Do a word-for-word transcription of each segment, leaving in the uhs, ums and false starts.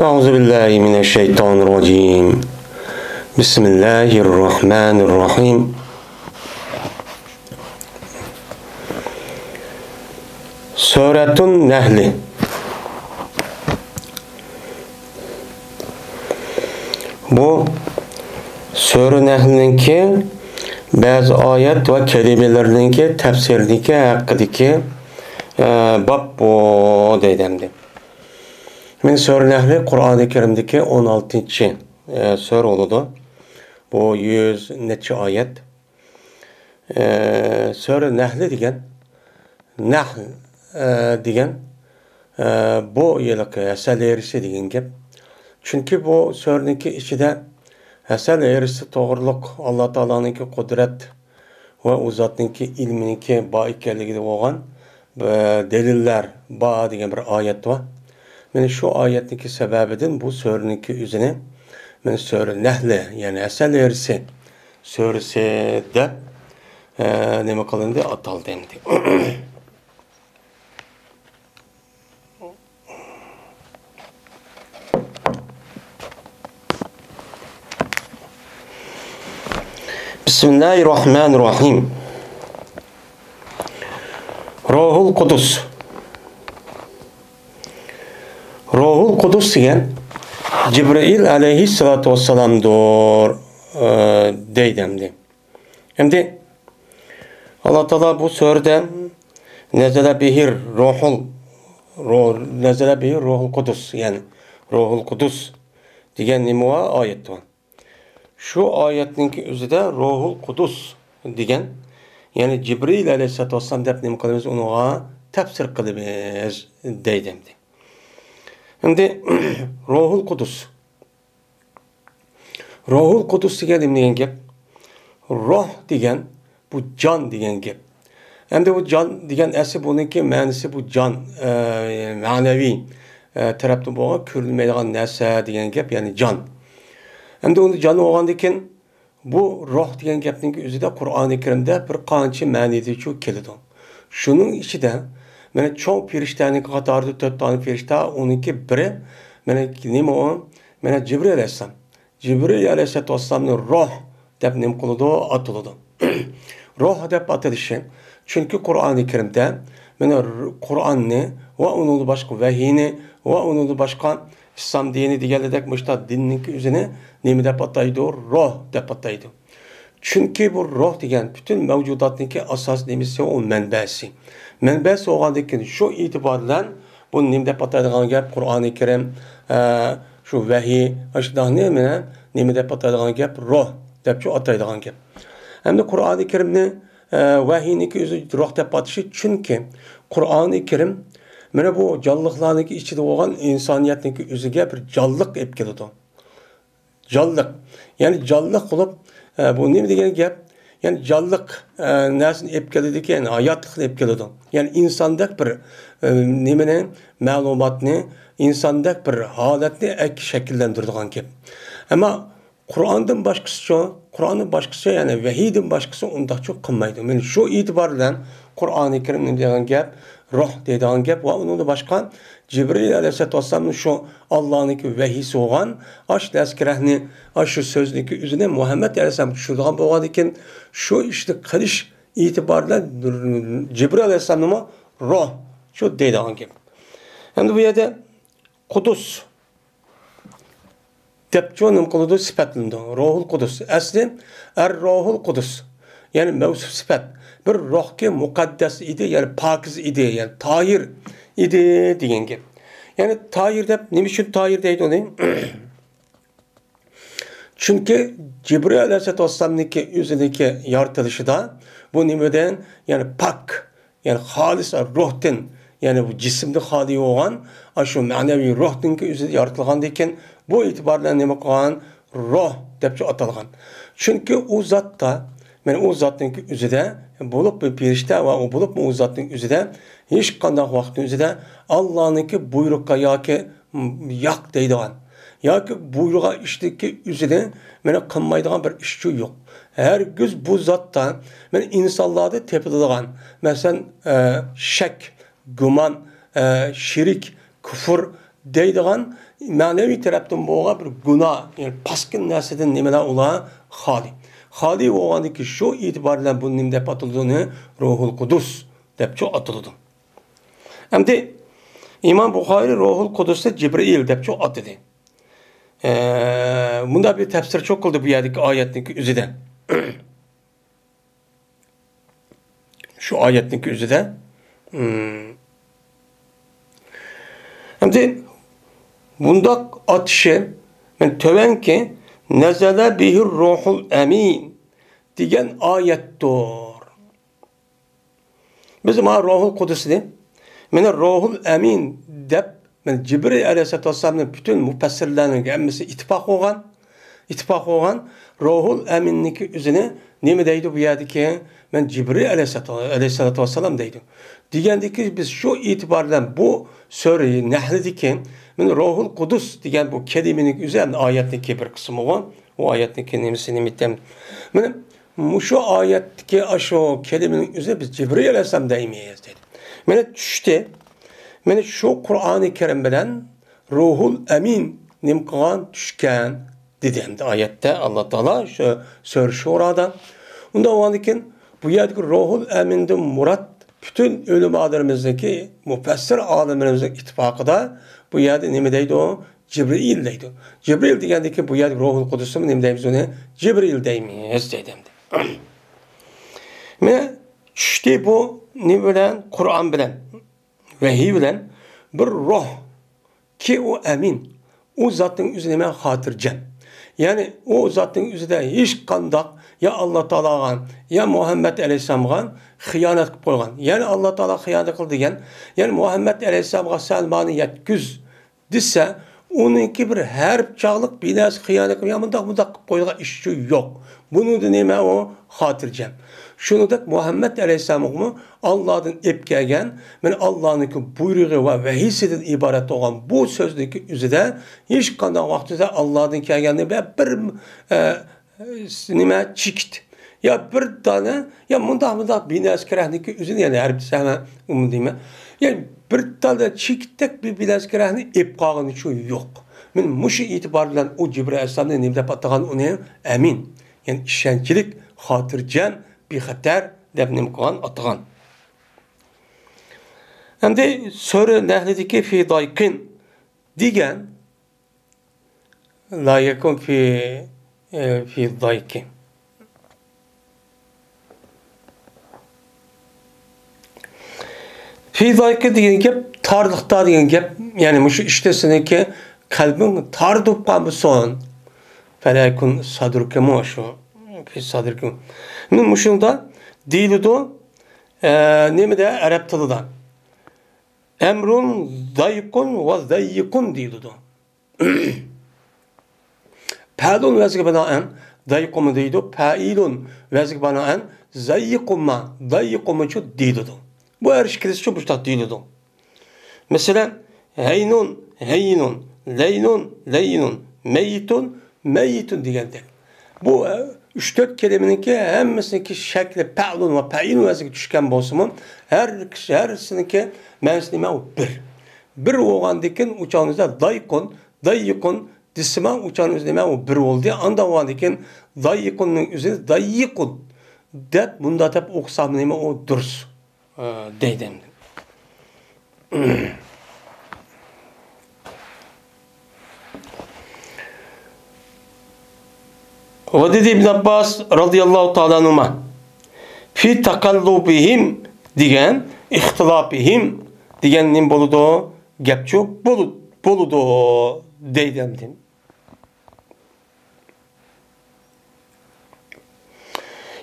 أعوذ بالله من الشيطان الرجيم. بسم الله الرحمن الرحيم. سۈرەتۇن نەھلى. بۇ سۈرە نەھلنىڭكى بەزى ئايەت ۋە كەلىمىلىرىنىڭكى تەپسىرىنىڭكى ھەققىدىكى، ئە، باب بۇ دەيدۇ ئەمدى. مەن سۈرە نەھلى قۇرئانى كەرىمدىكى ئون ئالتىنچى، ئە، سۈرە بولىدۇ. بۇ يۈز نەچچە ئايەت. ئە، سۈرە نەھلى دېگەن، نەھل، ئە، دېگەن، ئە، بۇ ھېلىقى ھەسەل ھېرىسى دېگەن گەپ. چۈنكى بۇ سۈرىنىڭكى ئىچىدە ھەسەل ھېرىسى توغرۇلۇق ئاللا تائالانىڭكى قۇدرەت ۋە ئۇ زاتنىڭكى ئىلمىنىڭكى بار ئىكەنلىكىگە بولغان، ئە، دەلىللەر بار دېگەن بىر ئايەت بار. مانا شۇ ئايەتنىڭكى سەۋەبىدىن بۇ سۈرىنىڭكى ئۆزىنى مانا سۈرە نەھلى، يەنى ھەسەل ھېرىسى سۈرىسى دەپ، ئە، نېمە قىلىندى، ئاتالدى ئەمدى. بىسمىللاھىررەھمانىررەھىم. روھۇل قۇدۇس. روھۇل قۇدۇس دېگەن جىبرىئىل ئەلەيھىسسالاتۇ ۋەسسالامدۇر، ئە، دەيدۇ ئەمدى. ئەمدى ئاللا تائالا بۇ سۈرىدە نەزەلە بىھىر روھۇل، رو-، نەزەلە بىھىر روھۇل قۇدۇس، يەنى روھۇل قۇدۇس دېگەن نېمە بار؟ ئايەت بار. شۇ ئايەتنىڭكى ئۆزىدە روھۇل قۇدۇس دېگەن، يەنى جىبرىئىل ئەلەيھىسسالاتۇ ۋەسسالام دەپ نېمە قىلىمىز؟ ئۇنىڭغا تەپسىر قىلىمىز دەيدۇ ئەمدى. ئەمدى روھۇل قۇدۇس. روھۇل قۇدۇس دېگەن نېمە دېگەن گەپ؟ روھ دېگەن بۇ جان دېگەن گەپ. ئەمدى بۇ جان دېگەن ئەسلى بۇنىڭكى مەنىسى بۇ جان، ئە، مەنىۋى، ئە، تەرەپتىن بولغان كۆرۈلمەيدىغان نەرسە دېگەن گەپ، يەنى جان. ئەمدى ئۇنى جان بولغاندىن كېيىن بۇ روھ دېگەن گەپنىڭ ئۆزىدە قۇرئانى كەرىمدە بىر قانچە مەنىدىچۇ كېلىدۇ. شۇنىڭ ئىچىدە مانا چوڭ پېرىشتەنىڭ قاتارىدا تۆت دانە پېرىشتە، ئۇنىڭكى بىرى مانا نېمە ئۇ؟ مانا جىبرىئىل ئەلەيھىسسالام. جىبرىئىل ئەلەيھىسسالاتۇ ۋەسسالامنى روھ دەپ نېمە قىلىدۇ؟ ئاتىلىدۇ. روھ دەپ ئاتىلىشى. چۈنكى قۇرئانى كەرىمدە مانا ر-، قۇرئاننى ۋە ئۇنىڭدىن باشقا ۋەھىينى ۋە ئۇنىڭدىن باشقا ئىسلام دىنى دېگەنلىدەك مۇشۇنداق دىننىڭكى ئۆزىنى نېمە دەپ ئاتايدۇ؟ روھ دەپ ئاتايدۇ. چۈنكى بۇ روھ دېگەن پۈتۈن مەۋجۇداتنىڭكى ئاساسىي نېمىسى، ئۇ مەنبەسى. مەنبەسى بولغاندىن كېيىن شۇ ئېتىبار بىلەن بۇنى نېمە دەپ ئاتايدىغان گەپ؟ قۇرئانى كەرىم، ئە، شۇ ۋەھىي، ئاشۇنداقنى مانا نېمە دەپ ئاتايدىغان گەپ؟ روھ دەپچۇ ئاتايدىغان گەپ. ئەمدى قۇرئانى كەرىمنى، ئە، ۋەھىينىڭكى ئۆزى روھ دەپ ئاتىشى، چۈنكى قۇرئانى كەرىم مانا بۇ جانلىقلارنىڭكى ئىچىدە بولغان ئىنسانىيەتنىڭكى ئۆزىگە بىر جانلىق ئېلىپ كېلىدۇ. جانلىق. يەنى جانلىق بولۇپ، ئە، بۇ نېمە دېگەن گەپ؟ يەنى جانلىق، ئە، نەرسىنى ئېلىپ كېلىدىكەن، ھاياتلىقنى ئېلىپ كېلىدۇ. يەنى ئىنساندەك بىر، ئە، نېمىنى، مەلۇماتنى، ئىنساندەك بىر ھالەتنى ئەك-، شەكىللەندۈرىدىغان گەپ. ئەمما قۇرئاندىن باشقىسىچۇ؟ قۇرئاندىن باشقىسى، يەنى ۋەھىيدىن باشقىسى ئۇنداقچۇ قىلمايدۇ. مانا شۇ ئېتىبار بىلەن قۇرئانى كەرىم نېمە دېگەن گەپ؟ روھ دەيدىغان گەپ ۋە ئۇنىڭدىن باشقا جىبرىئىل ئەلەيھىسسالاتۇ ۋەسسالامنى شۇ ئاللانىڭكى ۋەھىيسى بولغان، ئاشۇ لەسكىرەھنى، ئاشۇ سۆزنىڭكى ئۆزىنى مۇھەممەد ئەلەيھىسسالامغا چۈشۈرىدىغان بولغاندىكىن، شۇ ئىشنى قىلىش ئېتىبار بىلەن جىبرىئىل ئەلەيھىسسالامنىمۇ روھ شۇ دەيدىغان گەپ. ئەمدى بۇ يەردە قۇدۇس دەپچۇ نېمە قىلىدۇ؟ سۈپەتلىنىدۇ. روھۇل قۇدۇس. ئەسلى ئەر روھۇل قۇدۇس. يەنى مەۋسۇپ سۈپەت. بىر روھكى مۇقەددەس ئىدى، يەنى پاكىز ئىدى، يەنى تاھىر ئىدى دېگەن گەپ. يەنى تاھىر دەپ، نېمە ئۈچۈن تاھىر دەيدۇ ئۇنى؟ چۈنكى جىبرىئىل ئەلەيھىسسالاتۇ ۋەسسالامنىڭكى ئۆزىنىڭكى يارىتىلىشىدا بۇ نېمىدىن؟ يەنى پاك، يەنى خالىس روھتىن، يەنى بۇ جىسىمدىن خالىي بولغان، ئاشۇ مەنىۋى روھنىڭكى ئۆزى يارىتىلغاندىن كېيىن، بۇ ئېتىبار بىلەن نېمە قىلغان؟ روھ دەپچۇ ئاتالغان. چۈنكى ئۇ زاتتا، مانا ئۇ زاتنىڭكى ئۆزىدە، بولۇپمۇ پېرىشتە ۋە ئۇ بولۇپمۇ ئۇ زاتنىڭ ئۆزىدە، ھېچقانداق ۋاقىتنىڭ ئۆزىدە ئاللانىڭكى بۇيرۇققا ياكى ياق دەيدىغان ياكى بۇيرۇغان ئىشتىكى ئۆزىنى مانا قىلمايدىغان بىر ئىشچۇ يوق. ھەرگىز بۇ زاتتا مانا ئىنسانلاردا تېپىلىدىغان، مەسىلەن، ئە، شەك، گۇمان، ئە، شېرىك، كۇفۇر، دەيدىغان مەنىۋى تەرەپتىن بولغان بىر گۇناھ، يەنى پاسكىن نەرسىدىن نېمىلەر ئۇلار خالىي. خالىي بولغاندىكىن شۇ ئېتىبار بىلەن بۇ نېمە دەپ ئاتىلىدۇ؟ ئۇنى روھۇل قۇدۇس دەپچۇ ئاتىلىدۇ. ئەمدى ئىمام بۇخارىي روھۇل قۇدۇسنى جىبرىئىل دەپچۇ ئاتىدى. ئە، مۇنداق بىر تەپسىرچۇ قىلدى بۇ يەردىكى ئايەتنىڭكى ئۆزىدە. شۇ ئايەتنىڭكى ئۆزىدە. مم. ئەمدى بۇنداق ئاتىشى، مەن تۆۋەنكى نەزەلە بىھىر روھۇل ئەمىن دېگەن ئايەتتۇر. بىز مانا روھۇل قۇدۇسنى، مانا روھۇل ئەمىن دەپ، مانا جىبرىل ئەلەيھىسسالاتۇ ۋەسسالامنى پۈتۈن مۇپەسسىرلەرنىڭ ھەممىسى ئىتتىپاق بولغان، ئىتتىپاق بولغان روھۇل ئەمىننىڭكى ئۆزىنى نېمە دەيدۇ بۇ يەردىكى؟ مەن جىبرىل ئەلەيھىسسالاتۇ، ئەلەيھىسسالاتۇ ۋەسسالام دەيدۇ. دېگەندىكى بىز شۇ ئېتىبار بىلەن بۇ سۈرە نەھلدىكى مانا روھۇل قۇدۇس دېگەن بۇ كەلىمىنىڭ ئۆزى ھەم ئايەتنىڭكى بىر قىسمىغۇ. ئۇ ئايەتنىڭكى نېمىسى نېمە ئىكەن؟ مانا مۇشۇ ئايەتتىكى ئاشۇ كەلىمىنىڭ ئۆزى بىز جىبرىل ئەلەيھىسسالام دەيمىز دېدى. مانا چۈشتى. مانا شۇ قۇرئانى كەرىم بىلەن روھۇل ئەمىن نېمە قىلغان؟ چۈشكەن دېدى. ئەمدى ئايەتتە ئاللا تائالا شۇ سۈرە شۇرادا. ئۇنداق بولغاندىكىن بۇ يەردىكى روھۇل ئەمىندىن مۇراد پۈتۈن ئۆلىمالىرىمىزنىڭكى، مۇپەسسىر ئالىملىرىمىزنىڭ ئىتتىپاقىدا بۇ يەردە نېمە دەيدۇ؟ جىبرىئىل دەيدۇ. جىبرىئىل دېگەندىكىن بۇ يەردە روھۇل قۇدۇسمۇ نېمە دەيمىز ئۇنى؟ جىبرىئىل دەيمىز دەيدۇ ئەمدى. مانا چۈشتى بۇ نېمە بىلەن؟ قۇرئان بىلەن، ۋەھىي بىلەن بىر روھكى ئۇ ئەمىن. ئۇ زاتنىڭ ئۆزى نېمە؟ خاتىرجەم. يەنى ئۇ زاتنىڭ ئۆزىدە ھېچقانداق يا ئاللا تائالاغا، يا مۇھەممەد ئەلەيھىسسالامغا خىيانەت قىلىپ قويغان. يەنى ئاللا تائالا خىيانەت قىلدى دېگەن، يەنى مۇھەممەد ئەلەيھىسسالامغا سەن مانى يەتكۈز دېسە، ئۇنىڭكى بىر ھەرپ چاغلىق بىر نەرسە خىيانەت قىلىپ، يا مۇنداق، مۇنداق قىلىپ قويىدىغان ئىشى يوق. بۇنىڭدا نېمە ئۇ؟ خاتىرجەم. شۇنىڭدەك مۇھەممەد ئەلەيھىسسالامغىمۇ ئاللادىن ئېلىپ كەلگەن، مانا ئاللانىڭكى بۇيرۇقى ۋە ۋەھىيسىدىن ئىبارەت بولغان بۇ سۆزنىڭكى ئۆزىدە ھېچقانداق ۋاقتىدا ئاللادىن كەلگەننى بىر، بىر، ئە، نېمە، چېكىت. يا بىر دانە، يا مۇنداق، مۇنداق بىنەسكىرەھنىكى ئۆزىنى، يەنى ھەرپ دېسە ھەممە ئۇمۇ دېمە. يەنى بىر دانە چېكىتتەك بىر بىنەسكىرەھنى ئېلىپ قالغىنى شۇ يوق. مانا مۇشۇ ئېتىبار بىلەن ئۇ جىبرىل ئەلەيھىسسالامنى نېمە دەپ ئاتىغان ئۇنى؟ ئەمىن. يەنى ئىشەنچلىك، خاتىرجەم، بىخەتەر دەپ نېمە قىلغان؟ ئاتىغان. ئەمدى سۈرە نەھلدىكى في ضيق دېگەن لا يكن في، ئە، في ضيق. في ضيق دېگەن گەپ، تارلىقتا دېگەن گەپ، يەنى مۇشۇ ئىشتا سېنىڭكى قەلبىڭ تار بولۇپ قالمىسۇن. فلا يكن صدرك مۇشۇ، في صدرك. مانا مۇشۇندا دېيىلىدۇ، ئە، نېمىدە، ئەرەب تىلىدا. أمر ضيق وضيق دېيىلىدۇ. پەئلۇن ۋەزنىگە بىنائەن ضيقمۇ دەيدۇ، پەئىلۇن ۋەزنىگە بىنائەن زەيقۇمما، زەيقۇممۇچۇ دېيىلىدۇ. بۇ ھەر ئىككىلىسىچۇ مۇشۇنداق دېيىلىدۇ. مەسىلەن، ھەينۇن، ھەييىنۇن، لەينۇن، لەييىنۇن، مەييىتۇن، مەييىتۇن دېگەندەك. بۇ، ئە، ئۈچ تۆت كەلىمىنىڭكى ھەممىسىنىڭكى شەكلى پەئلۇن ۋە پەئىلۇن ۋەزنىگە چۈشكەن بولسىمۇ، ھەر، ھەرسىنىڭكى مەنىسى نېمە؟ ئۇ بىر. بىر بولغاندىكىن ئۇ چاغنىڭدا لايقۇن، داييىقۇن دېسىمۇ، ئۇ چاغنىڭ ئۆزى نېمە؟ ئۇ بىر بولدى. ئانداق بولغاندىكىن داييىقۇننىڭ ئۆزىنى داييىقۇن دەپ، مۇنداق دەپ ئوقۇسام نېمە؟ ئۇ دۇرۇس، ئە، دەيدۇ ئەمدى. ۋە دېدى ئىبن ئابباس رازىياللاھۇ تائالا ئەنھۇما، في تقلبهم دېگەن، اختلافهم دېگەن نېمە بولىدۇ؟ گەپچۇ بولۇ-، بولىدۇ دەيدۇ ئەمدى.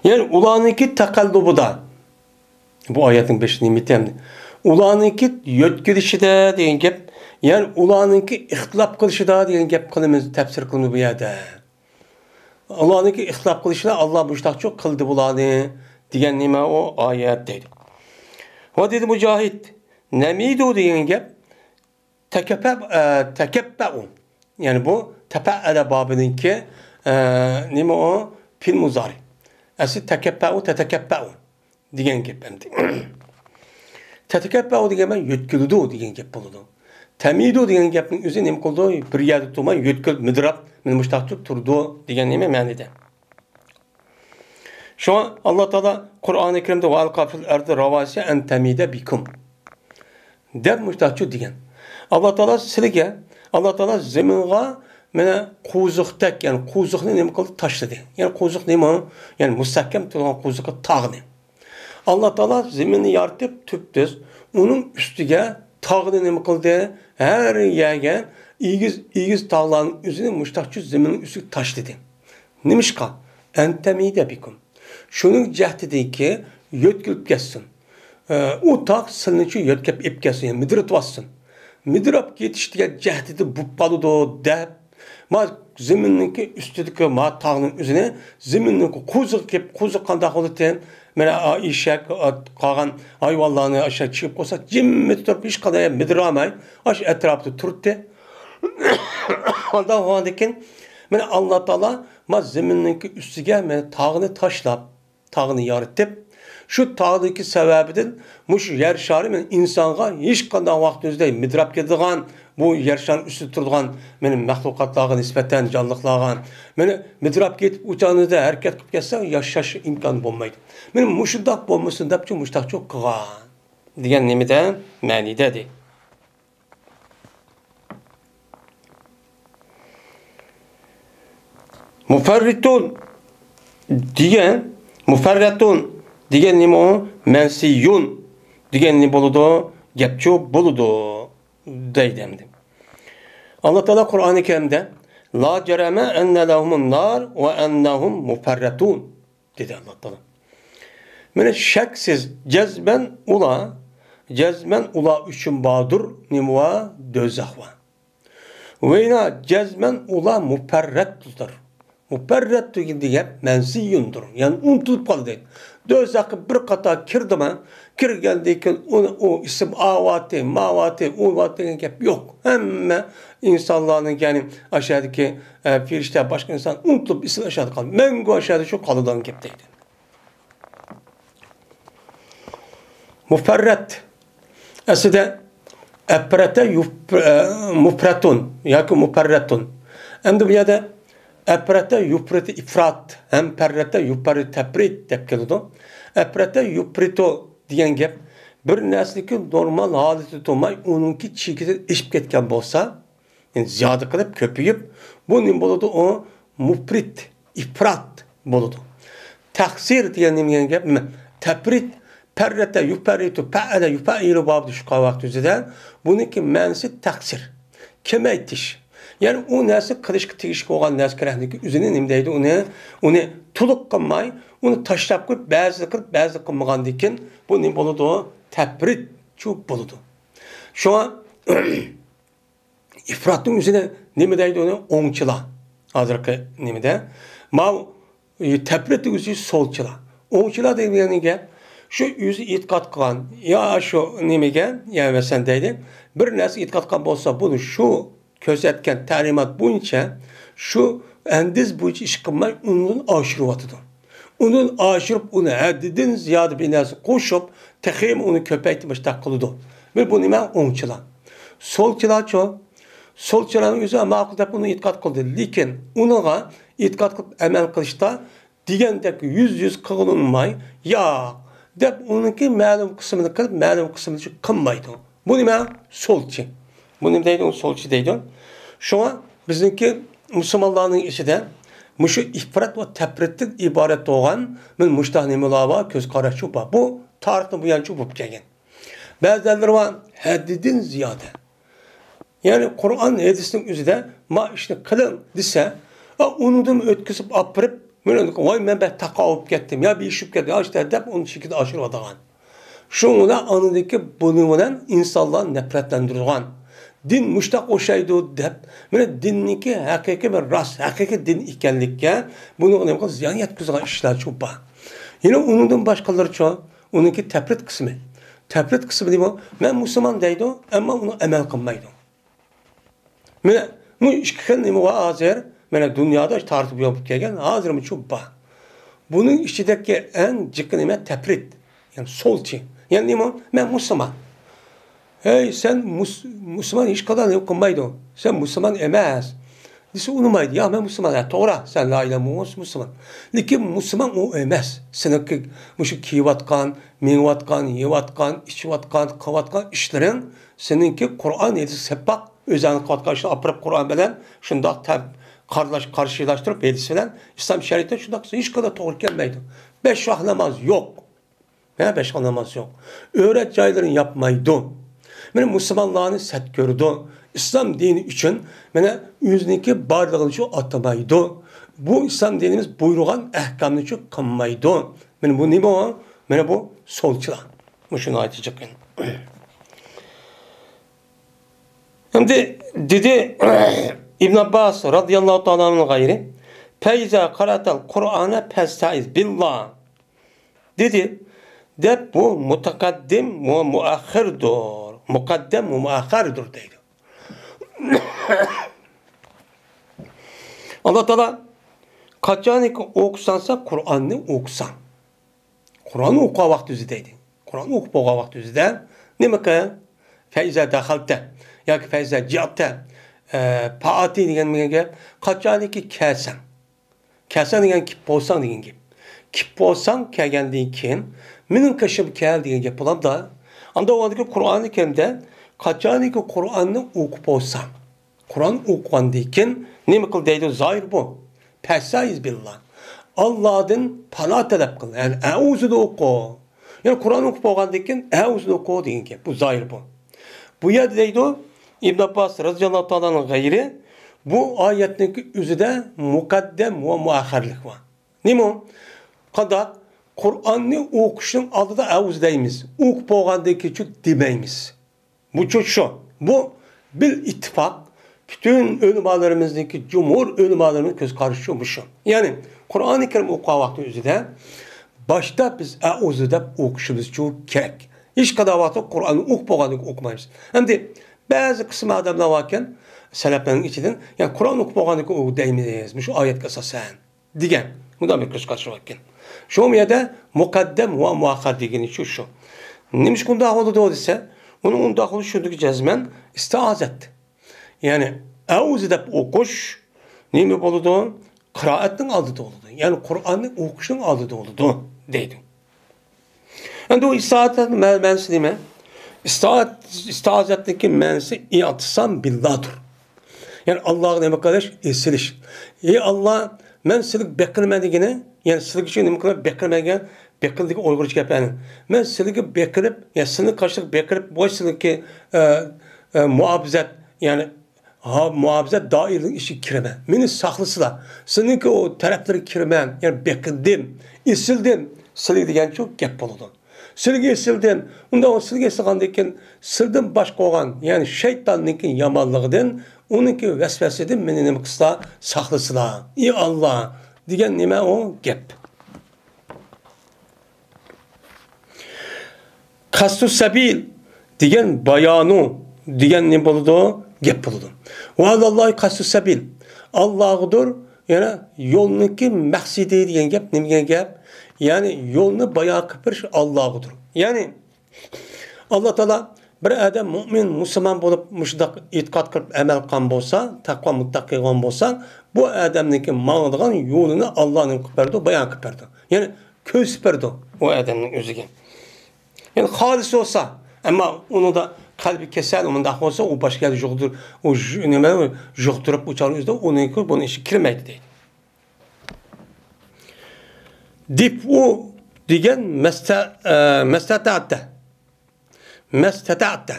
يەنى ئۇلارنىڭكى تەقەللۇبىدا، بۇ ئايەتنىڭ بېشى نېمە ئىدى ئەمدى؟ ئۇلارنىڭكى يۆتكىلىشىدە دېگەن گەپ، يەنى ئۇلارنىڭكى ئىختىلاپ قىلىشىدا دېگەن گەپ قىلىمىز، تەپسىر قىلىمىز بۇ يەردە. ئۇلارنىڭكى ئىختىلاپ قىلىشىدا ئاللا مۇشتاقچۇ قىلدى بۇلارنى دېگەن نېمە ئۇ ئايەت دەيدۇ. ۋە دېدى مۇجاھىد، نەمىدۇ دېگەن گەپ، تەكەپپە-، ئە، تەكەپپەئۇ. يەنى بۇ تەپەئەلە بابىنىڭكى، ئە، نېمە ئۇ؟ پېئىل مۇزارى. ئەسلى تەكەپپەئۇ، تەتەكەپپەئۇ دېگەن گەپ ئەمدى. تەتەكەپپەئۇ دېگەن بىلەن يۆتكىلىدۇ دېگەن گەپ بولىدۇ. تەمىدۇ دېگەن گەپنىڭ ئۆزى نېمە قىلىدۇ؟ بىر يەردە تۇرماي، يۆتكىلىپ، مىدىراپ، مانا مۇشتاقچە تۇرىدۇ دېگەن نېمە مەنىدە. شۇڭا ئاللا تائالا قۇرئانى كەرىمدە «ۋە ئەلقا فىل ئەردى رەۋاسىيە ئەن تەمىدە بىكۇم» دەپ مۇشتاقچۇ دېگەن. ئاللا تائالا سىلىگە، ئاللا تائالا زېمىنغا مانا قوزۇقتەك، يەنى قوزۇقنى نېمە قىلدى؟ تاشلىدى. يەنى قوزۇق نېمە؟ يەنى مۇستەھكەم تۇرغان قوزۇققا تاغنى. ئاللا تائالا زېمىننى يارىتىپ تۈپتۈز، ئۇنىڭ ئۈستىگە تاغنى نېمە قىلدى؟ ھەر يەرگە ئېگىز، ئېگىز تاغلارنىڭ ئۆزىنى مۇشتاقچۇ زېمىننىڭ ئۈستىگە تاشلىدى. نېمىشقا؟ ئەن تەمىدە بىكۇم. شۇنىڭ جەھىتىدىنكى يۆتكىلىپ كەتسۇن. ئە، ئۇ تاغ سىلنىچۇ يۆتكەپ ئېپ كەتسۇن، يەنى مىدىرىتىۋاتسۇن. مىدىراپ كېتىش دېگەن جەھىتىدە بوپ قالىدۇ دەپ، ما زېمىننىڭكى ئۈستىدىكى ما تاغنىڭ ئۆزىنى زېمىننىڭكى قوزۇقى كېلىپ، قوزۇق قانداق بولىدىكەن؟ مانا، ئا، ئېشەك، ئا، قالغان ھايۋانلارنى ئاشۇ چىقىپ قالسا، جىممىدە تۇرۇپ، ھېچقانداق مىدىراماي، ئاشۇ ئەتراپتا تۇرۇپتۇ. ئانداق بولغاندىكىن، مانا، ئاللا تائالا ما زېمىننىڭكى ئۈستىگە مانا تاغنى تاشلاپ، تاغنى يارىتىپ، شۇ تاغدىكى سەۋەبىدىن مۇشۇ يەر شارى مانا ئىنسانغا ھېچقانداق ۋاقىت ئۆزىدە مىدىراپ كېتىدىغان، بۇ يەر شارىنىڭ ئۈستىدە تۇرىدىغان مانا مەخلۇقاتلارغا نىسبەتەن، جانلىقلارغا مانا مىدىراپ كېتىپ، ئۇ چاغنىڭدا ھەرىكەت قىلىپ كەتسە، ياشاش ئىمكانى بولمايدۇ. مانا مۇشۇنداق بولمىسۇن دەپچۇ مۇشتاقچۇ قىلغان دېگەن نېمىدە مەنىدە دەيدۇ. مۇفەررىتۇن دېگەن، مۇفەررەتۇن دېگەن نېمە ئۇ؟ مەنسىيۇن دېگەن نېمە بولىدۇ؟ گەپچۇ بولىدۇ دەيدۇ ئەمدى. ئاللا تائالا قۇرئانى كەرىمدە «لا جەرەمە ئەننە لەھۇمۇن نار ۋە ئەننەھۇم مۇفەررەتۇن» دېدى ئاللا تائالا. مانا شەكسىز، جەزمەن ئۇلار، جەزمەن ئۇلار ئۈچۈن باردۇر، نېمە بار؟ دوزاخ بار. ۋەينا، جەزمەن ئۇلار مۇپەررەتتۇر. مۇپەررەتتۇ دېگەن مەنسىيۇندۇر، يەنى ئۇنتۇلۇپ قالدى. دوزاخقا بىر قاتار كىردىما، كىرگەندىن كېيىن ئۇنى، ئۇ ئىسىم ئاۋاتى، ماۋاتى، ئۇۋاتى دېگەن گەپ يوق. ھەممە ئىنسانلارنىڭ، يەنى ئاشۇ يەردىكى، ئە، پېرىشتە، باشقا ئىنسان ئۇنتۇلۇپ، ئىسىم ئاشۇ يەردە قالدى. مەڭگۈ ئاشۇ يەردە شۇ قالىدىغان گەپ دەيدۇ. مۇپەررەت. ئەسلىدە ئەپرەتە يۇپ-، ئە، مۇپرەتۇن ياكى مۇپەررەتۇن. ئەمدى بۇ يەردە ئەپرەتە يۇپرىتى ئىپرات ھەم پەررەتە يۇپەررى تەپرىت دەپ كېلىدۇ. ئەپرەتە يۇپرىتۇ دېگەن گەپ بىر نەرسىنىڭكى نورمال ھالىتىدە تۇرماي، ئۇنىڭكى چېكىدىن ئېشىپ كەتكەن بولسا، يەنى زىيادە قىلىپ، كۆپىيىپ، بۇ نېمە بولىدۇ؟ ئۇ مۇپرىت، ئىپرات بولىدۇ. تەقسىر دېگەن نېمە دېگەن گەپ؟ نېمە؟ تەپرىت، پەررەتە يۇپەررىتۇ، پەئەلە يۇپەئىلۇ بابىدا شۇ قاۋاق تۈزىدە. بۇنىڭكى مەنىسى تەقسىر، كېمەيتىش. يەنى ئۇ نەرسە قىلىشقا تېگىشلىك بولغان نەرسە كېرەكلىكى ئۆزىنى نېمە دەيدۇ؟ ئۇنى، ئۇنى تولۇق قىلماي، ئۇنى تاشلاپ قويۇپ، بەزىنى قىلىپ، بەزىنى قىلمىغاندىن كېيىن بۇ نېمە بولىدۇ؟ تەپرىتچۇ بولىدۇ. شۇڭا ئىپراتنىڭ ئۆزىنى نېمە دەيدۇ ئۇنى؟ ئوڭچىلا. ھازىرقى نېمىدە؟ ماۋۇ، ئى، تەپرىتنىڭ ئۆزى سولچىلا. ئوڭچىلا دېگەن گەپ، شۇ ئۆزى ئېتىقاد قىلغان، يا شۇ نېمىگە، يا مەسىلەن دەيلى، بىر نەرسىگە ئېتىقاد قىلغان بولسا، بۇنى شۇ كۆرسەتكەن تەلىمات بويىچە، شۇ ئەندىز بويىچە ئىش قىلماي، ئۇنىڭدىن ئاشۇرۇۋاتىدۇ. ئۇنىڭدىن ئاشۇرۇپ، ئۇنى ھەددىدىن زىيادە بىر نەرسە قوشۇپ، تېخىمۇ ئۇنى كۆپەيتىپ مۇشۇنداق قىلىدۇ. بۇ، بۇ نېمە؟ ئوڭچىلا. سولچىلاچۇ؟ سولچىلارنىڭ ئۆزى ماقۇل دەپ ئۇنى ئېتىقاد قىلدى. لېكىن ئۇنىڭغا ئېتىقاد قىلىپ ئەمەل قىلىشتا دېگەندەك يۈز يۈز قىلغىلى ئۇنىماي، ياق دەپ ئۇنىڭكى مەلۇم قىسمىنى قىلىپ، مەلۇم قىسمىنى قىلمايدۇ. بۇ نېمە؟ سولچى. بۇ نېمە دەيدۇ؟ سولچى دەيدۇ. شۇڭا بىزنىڭكى مۇسۇلمانلارنىڭ ئىچىدە مۇشۇ ئىپرات ۋە تەپرىتتىن ئىبارەت بولغان مانا مۇشۇنداق نېمىلەر بار، كۆز قاراشلار بار. بۇ تارىختىن بۇيانچە بولۇپ كەلگەن. بەزىلەر بار، ھەددىدىن زىيادە. يەنى قۇرئان، ھەدىسنىڭ ئۆزىدە ما ئىشنى قىلىڭ دېسە، ئا، ئۇنىڭدىن ئۆتكۈزۈپ ئاپىرىپ، مەن، ۋاي، مەن بەك تاقا بولۇپ كەتتىم، يا بېشىپ كەتتىم، يا ئىشتە دەپ ئۇنى چېكىدە ئاشۇرۇۋاتىدىغان. شۇڭا ئۇلار ئاندىكى بۇنىڭ بىلەن ئىنسانلارنى نەپرەتلەندۈرىدىغان. دىن مۇشتاق ئوخشايدۇ دەپ، مانا دىننىڭكى ھەقىقىي بىر راست، ھەقىقىي دىن ئىكەنلىككە بۇنىڭغا نېمە قىلىدۇ؟ زىيان يەتكۈزىدىغان ئىشلارچۇ بار. يەنە ئۇنىڭدىن باشقىلىرىچۇ؟ ئۇنىڭكى تەپرىت قىسمى. تەپرىت قىسمى نېمە؟ مەن مۇسۇلمان دەيدۇ، ئەمما ئۇنى ئەمەل قىلمايدۇ. مانا بۇ ئىككى خىل نېمە بار ھازىر؟ مانا دۇنيادا تارىختا بۇيان بولۇپ كەلگەن، ھازىرمۇچۇ بار. بۇنىڭ ئىچىدىكى ئەڭ جىقى نېمە؟ تەپرىت. يەنى سولچى. يەنى نېمە؟ مەن مۇسۇلمان. «ھەي، سەن مۇس-، مۇسۇلمان ھېچقانداق نېمە قىلمايدۇ. سەن مۇسۇلمان ئەمەس» دېسە ئۇنىمايدۇ. «ياق، مەن مۇسۇلمان. ھە، توغرا، سەن لا ئىلاھە مۇھەممەد مۇسۇلمان. لېكىن مۇسۇلمان ئۇ ئەمەس. سېنىڭكى مۇشۇ كىيىۋاتقان، مېڭىۋاتقان، يەۋاتقان، ئىچىۋاتقان، قىلىۋاتقان ئىشلىرىڭ، سېنىڭكى قۇرئان ھەدىس سەپپاق، ئۆزۈڭنىڭ قىلىۋاتقان ئىشىنى ئاپىرىپ قۇرئان بىلەن شۇنداق تەپ-، قارلاش-، قارشىلاشتۇرۇپ ھەدىس بىلەن ئىسلام شەرىئىتىدە شۇنداق قىلسا ھېچقانداق توغرا كەلمەيدۇ. بەش ۋاق ناماز يوق. ھە، بەش ۋاق ناماز يوق. ئۆرەت جايلىرىنى ياپمايدۇ. مانا مۇسۇلمانلارنى سەت كۆرىدۇ. ئىسلام دىنى ئۈچۈن مانا ئۆزىنىڭكى بارلىقىنى شۇ ئاتىمايدۇ. بۇ ئىسلام دىنىمىز بۇيرۇغان ئەھكامنى شۇ قىلمايدۇ. مانا بۇ نېمە ئۇ؟ مانا بۇ سولچىلار. مۇشۇنى ئېيتىدىكەن. ئەمدى دېدى ئىبن ئابباس رازىياللاھۇ تائالا ئەنھۇ غەيرى، «فەئىزا قەرەئتەل قۇرئانە فەستەئىز بىللا» دېدى. دەپ، بۇ مۇتەقەددىم ۋە مۇئەخخىردۇر. مۇقەددەم ۋە مۇئەخخەردۇر دەيدۇ. ئاللا تائالا قاچانكى ئوقۇساڭ سەن قۇرئاننى ئوقۇساڭ. قۇرئان ئوقۇغان ۋاقتى ئۆزى دەيدۇ. قۇرئان ئوقۇپ بولغان ۋاقتى ئۆزىدە نېمە قىل؟ فەئىزا دەخەلتە ياكى فەئىزا جىئتە، ئە، پائاتى دېگەن گەپ. قاچانكى كەلسەڭ. كەلسەڭ دېگەن كېلىپ بولساڭ دېگەن گەپ. كېلىپ بولساڭ، كەلگەندىن كېيىن، مېنىڭ قېشىمغا كەل دېگەن گەپ بولامدا. ئاندا ئۇ قۇرئانى كەرىمدە قاچانكى قۇرئاننى ئوقۇپ بولساڭ، قۇرئان ئوقۇغاندىن كېيىن نېمە قىل دەيدۇ؟ زاھىر بۇ. پەستەئىز بىللا. ئاللادىن پاناھ تەلەپ قىل. يەنى ئەئۇزۇنى ئوقۇ. يەنى قۇرئان ئوقۇپ بولغاندىن كېيىن ئەئۇزۇنى ئوقۇ دېگەن گەپ. بۇ زاھىر بۇ. بۇ يەردە دەيدۇ، ئىبن ئابباس رازىياللاھۇ تائالا ئەنھۇ غەيرى، بۇ ئايەتنىڭكى ئۆزىدە مۇقەددەم ۋە مۇئەخخەرلىك بار. نېمە ئۇ؟ قانداق؟ قۇرئاننى ئوقۇشنىڭ ئالدىدا ئەئۇزۇ دەيمىز. ئوقۇپ بولغاندىن كېيىن دېمەيمىز. بۇ چوچ شۇ. بۇ بىل ئىتتىپاق پۈتۈن ئۆلىمالىرىمىزنىڭكى، جۇمھۇر ئۆلىمالىرىمىز كۆز قارىشى مۇشۇ. يەنى قۇرئانى كەرىم ئوقۇغان ۋاقتى ئۆزىدە باشتا بىز ئەئۇزۇ دەپ ئوقۇشىمىز كېرەك. ھېچقانداق ۋاقىتتا قۇرئاننى ئوقۇپ بولغاندىن كېيىن ئوقۇمايمىز. ئەمدى بەزى قىسىم ئادەملەر باركەن، سەلەپلەرنىڭ ئىچىدىن، يەنى قۇرئان ئوقۇپ بولغاندىن كېيىن ئوقۇ دەيمىز، مۇشۇ ئايەتكە ئاساسەن. دېگەن مۇنداق بىر كۆز قارىشى بار ئىكەن. شۇ يەردە مۇقەددەم ۋە مۇئەخخەر دېگىنى شۇ، شۇ. نېمىشقا ئۇنداق بولىدۇ دېسە، ئۇنىڭ ئۇنداق بولۇشى شۇندىكى جەزمەن ئىستىئازەت. يەنى ئەئۇزۇ دەپ ئوقۇش نېمە بولىدۇ؟ قىرائەتنىڭ ئالدىدا بولىدۇ. يەنى قۇرئاننى ئوقۇشنىڭ ئالدىدا بولىدۇ دەيدۇ. ئەمدى ئۇ ئىستىئازەتنىڭ مە-، مەنىسى نېمە؟ ئىستىئا-، ئىستىئازەتنىڭكى مەنىسى ئىئتىسام بىللادۇر. يەنى ئاللاغا نېمە قىلىش؟ ئېسىلىش. ئى ئاللا، مەن سىلىگە بېقىنىمەن دېگىنى، يەنى سىلىگە شۇ نېمە قىلىمەن؟ بېقىنىمەن دېگەن، بېقىن دېگەن ئۇيغۇرچە گەپ يەنى. مەن سىلىگە بېقىنىپ، يا سىلىنىڭ قارشىلىقىغا بېقىنىپ، ۋاي سىلىنىڭكى، ئە، ئە، مۇھاپىزەت، يەنى ھا، مۇھاپىزەت دائىرىلىرىنىڭ ئىچىگە كىرىمەن. مېنى ساقلىسىلا. سىلىنىڭكى ئۇ تەرەپلىرىگە كىرىمەن. يەنى بېقىندىم، ئېسىلدىم. سىلىگە دېگەنچۇ گەپ بولىدۇ. سىلىگە ئېسىلدىم. ئۇنداق سىلىگە ئېسىلغاندىن كېيىن سىلدىن باشقا بولغان، يەنى شەيتاننىڭكى يامانلىقىدىن، ئۇنىڭكى ۋەسۋەسىدىن مېنى نېمە قىلسىلا، ساقلىسىلا. ئى ئاللا، دېگەن نېمە ئۇ گەپ؟ قەستۇ سەبىل دېگەن بايانۇ دېگەن نېمە بولىدۇ؟ گەپ بولىدۇ. ۋە ئەلەللاھى قەستۇ سەبىل. ئاللاغىدۇر، يەنى يولنىڭكى مەقسىتى دېگەن گەپ، نېمە دېگەن گەپ؟ يەنى يولنى بايان قىلىپ بېرىش ئاللاغىدۇر. يەنى ئاللا تائالا بىر ئادەم مۇئمىن، مۇسۇلمان بولۇپ، مۇشۇنداق ئېتىقاد قىلىپ ئەمەل قىلغان بولسا، تەقۋا مۇتتەقى بولغان بولسا، بۇ ئادەمنىڭكى ماڭىدىغان يولىنى ئاللا نېمە قىلىپ بەردى؟ بايان قىلىپ بەردى. يەنى كۆرسىتىپ بەردى ئۇ ئادەمنىڭ ئۆزىگە. يەنى خالىس بولسا، ئەمما ئۇنىڭدا قەلبى كېسەل، مۇنداق بولسا، ئۇ باشقا يەردە يۇغدۇر-، ئۇ يۇ-، نېمە، يۇغدۇرۇپ ئۇچار ئۆزىدە، ئۇنىڭكى بۇنىڭ ئىچىگە كىرمەيدۇ دەيدۇ. دېپئۇ دېگەن مەستە-، ئە، مەستەتەتە. مەستەتەتە.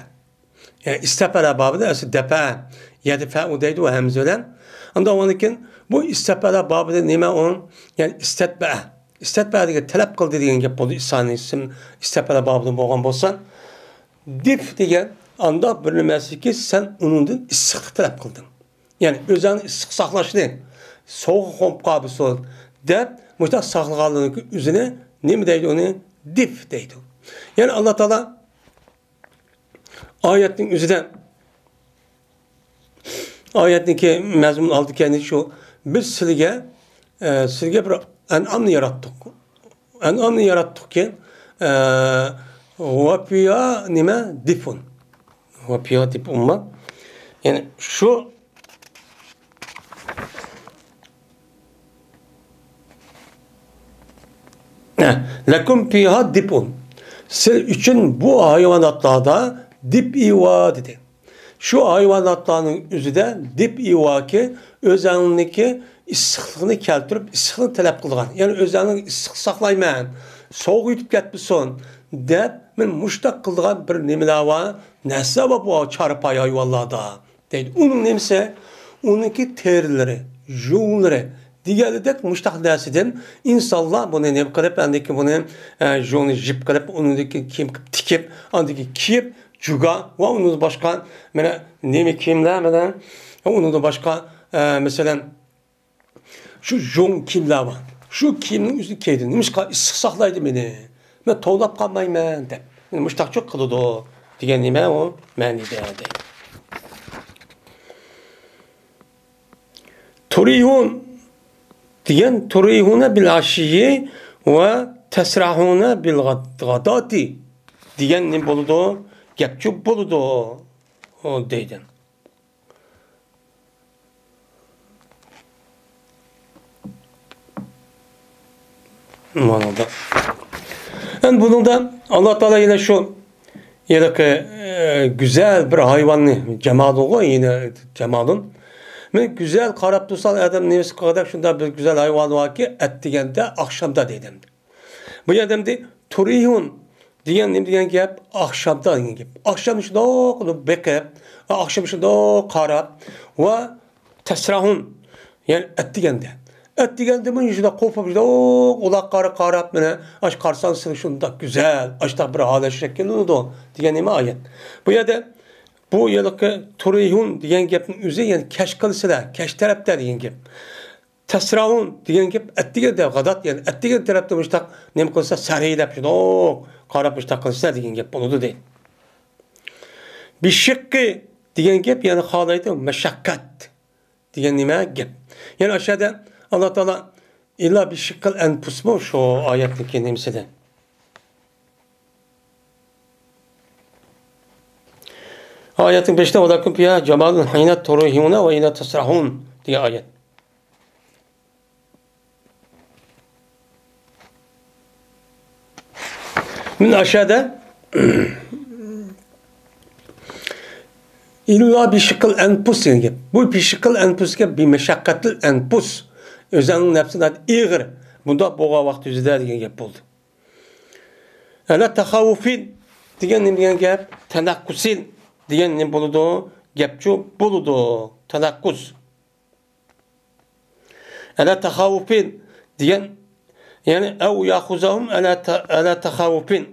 يەنى ئىستەپەلە بابىدا ئەسلى دەپە، يەدفەئۇ دەيدۇ ھەمزە بىلەن. ئاندىن ئۇنىڭدىن كېيىن بۇ ئىستەپەلە بابىدا نېمە ئۇ؟ يەنى ئىستەتبەئە. ئىستەتبەئە دېگەن تەلەپ قىلدى دېگەن گەپ بولدى. ئىسانى ئىسىم ئىستەپەلە بابىدا بولغان بولسا. دېپ دېگەن ئانداق بىر نېمەسىكى سەن ئۇنىڭدىن ئىسسىقلىق تەلەپ قىلدىڭ. يەنى ئۆزۈڭنى ئىسسىق ساقلاشنى، سوغۇق بولۇپ قالمىسۇن دەپ، مۇشۇنداق ساقلىغانلىقىنىڭ ئۆزىنى نېمە دەيدۇ ئۇنى؟ دېپ دەيدۇ. يەنى ئاللا تائالا ئايەتنىڭ ئۆزىدە، ئايەتنىڭكى مەزمۇن ئالدى كەينى شۇ، بىز سىلىگە، ئە، سىلىگە بىر ئەنئامنى ياراتتۇق. ئەنئامنى ياراتتۇقكى، ئە، ۋەپىيا نېمە؟ دېپئۇن. ۋە پىھا دىپئۇن. يەنى شۇ، ھە، لەكۇم پىھا دىپئۇن. سىز ئۈچۈن بۇ ھايۋاناتلاردا دىپئى بار دېدى. شۇ ھايۋاناتلارنىڭ ئۆزىدە دىپئى باركى، ئۆزەڭنىڭكى ئىسسىقلىقنى كەلتۈرۈپ، ئىسسىقنى تەلەپ قىلىدىغان، يەنى ئۆزەڭنىڭ ئىسسىق ساقلايمەن، سوغۇق يېتىپ كەتمىسۇن دەپ، مەن مۇشتاق قىلىدىغان بىر نېمىلەر بار، نەرسىلەر بار بۇ چارپاي ھايۋانلاردا. دەيدۇ. ئۇنىڭ نېمىسى؟ ئۇنىڭكى تېرىلىرى، يۇڭلىرى دېگەندەك مۇشتاق نەرسىدىن ئىنسانلار بۇنى نېمە قىلىپ، ئەندىكى بۇنى، ئە، يۇڭنى يىپ قىلىپ، ئۇنىڭدىكى كىيىم قىلىپ تىكىپ، ئاندىكى كىيىپ، جۇگا ۋە ئۇنىڭدىن باشقا، مانا، نېمە كىيىملەر بىلەن، ئۇنىڭدىن باشقا، ئە، مەسىلەن، شۇ يۇڭ كىيىملەر بار. شۇ كىيىمنىڭ ئۆزىنى كىيدى. نېمىشقا؟ ئىسسىق ساقلايدۇ مېنى. مەن توۋلاپ قالمايمەن دەپ. مېنى مۇشتاقچۇ قىلىدۇ دېگەن نېمە ئۇ مەنىدە دەيدۇ. تۇرىھۇن دېگەن تۇرىھۇنە بىل ئەشىيي ۋە تەسراھۇنە بىل غاداتى دېگەن نېمە بولىدۇ؟ گەپچۇ بولىدۇ، ئۇ دەيدۇ. مانىدا. ئەمدى بۇنىڭدا ئاللا تائالا يەنە شۇ ھېلىقى، ئە، گۈزەل بىر ھايۋاننى، جامالىغۇ، يەنە جامالۇن. مەن گۈزەل قاراپ تۇرسام، ئادەم نېمىسى قىلغۇدەك شۇنداق بىر گۈزەل ھايۋان باركى، ئەتىگەندە، ئاخشامدا دەيدۇ. بۇ يەردە ئەمدى تۇرىھۇن دېگەن نېمە دېگەن گەپ؟ ئاخشامدا دېگەن گەپ. ئاخشام شۇنداق بېقىپ، ئاخشام شۇنداق قاراپ ۋە تەسراھۇن، يەنى ئەتىگەندە. ئەتىگەندىمۇ شۇنداق قوپۇپ، شۇنداق ئۇلارغا قارا-، قاراپ، مانا، ئاش قارىساڭ سېنىڭ شۇنداق گۈزەل، ئاشۇنداق بىر ھالەت شەكىللىنىدۇ دېگەن نېمە ئايەت. بۇ يەردە، بۇ يەردىكى تۇرىھۇن دېگەن گەپنىڭ ئۆزى، يەنى كەچ قىلىسىلەر، كەچ تەرەپتە دېگەن گەپ. تەسراھۇن دېگەن گەپ ئەتىگەندە، غادات، يەنى ئەتىگەن تەرەپتە مۇشتاق نېمە قىلسا، سەرھەيلەپ شۇنداق قاراپ مۇشتاق قىلسا دېگەن گەپ بولىدۇ دەيدۇ. بىشىققى دېگەن گەپ، يەنى خالايدۇ مەشەققەت دېگەن نېمە گەپ. يەنى ئاشۇ يەردە ئاللا تائالا ئىللا بىشىققىل ئەنپۇسمۇ شۇ ئايەتنىڭكى نېمىسىدە؟ ئايەتنىڭ بېشىدا ۋەلەكۇم پىھا جامالۇن ھىينە تۇرىھۇنە ۋە ھىينە تەسراھۇن دېگەن ئايەت. مەن ئاشۇ يەردە ئىللا بىشىقىل ئەنپۇس دېگەن گەپ. بۇ بىشىقىل ئەنپۇس دېگەن بىمەشەققەتىل ئەنپۇس. ئۆزەڭنىڭ نەپسىڭ ئېغىر. بۇنداق بولغان ۋاقىت يۈزىدە دېگەن گەپ بولدى. ئەلە تەخەۋۋۇفىن دېگەن نېمە دېگەن گەپ؟ تەنەققۇسىن دېگەن نېمە بولىدۇ؟ گەپچۇ بولىدۇ. تەنەققۇس. ئەلە تەخەۋۋۇفىن دېگەن، يەنى ئەۋ ياخۇزەھۇم ئەلە تە-، ئەلە تەخەۋۋۇفىن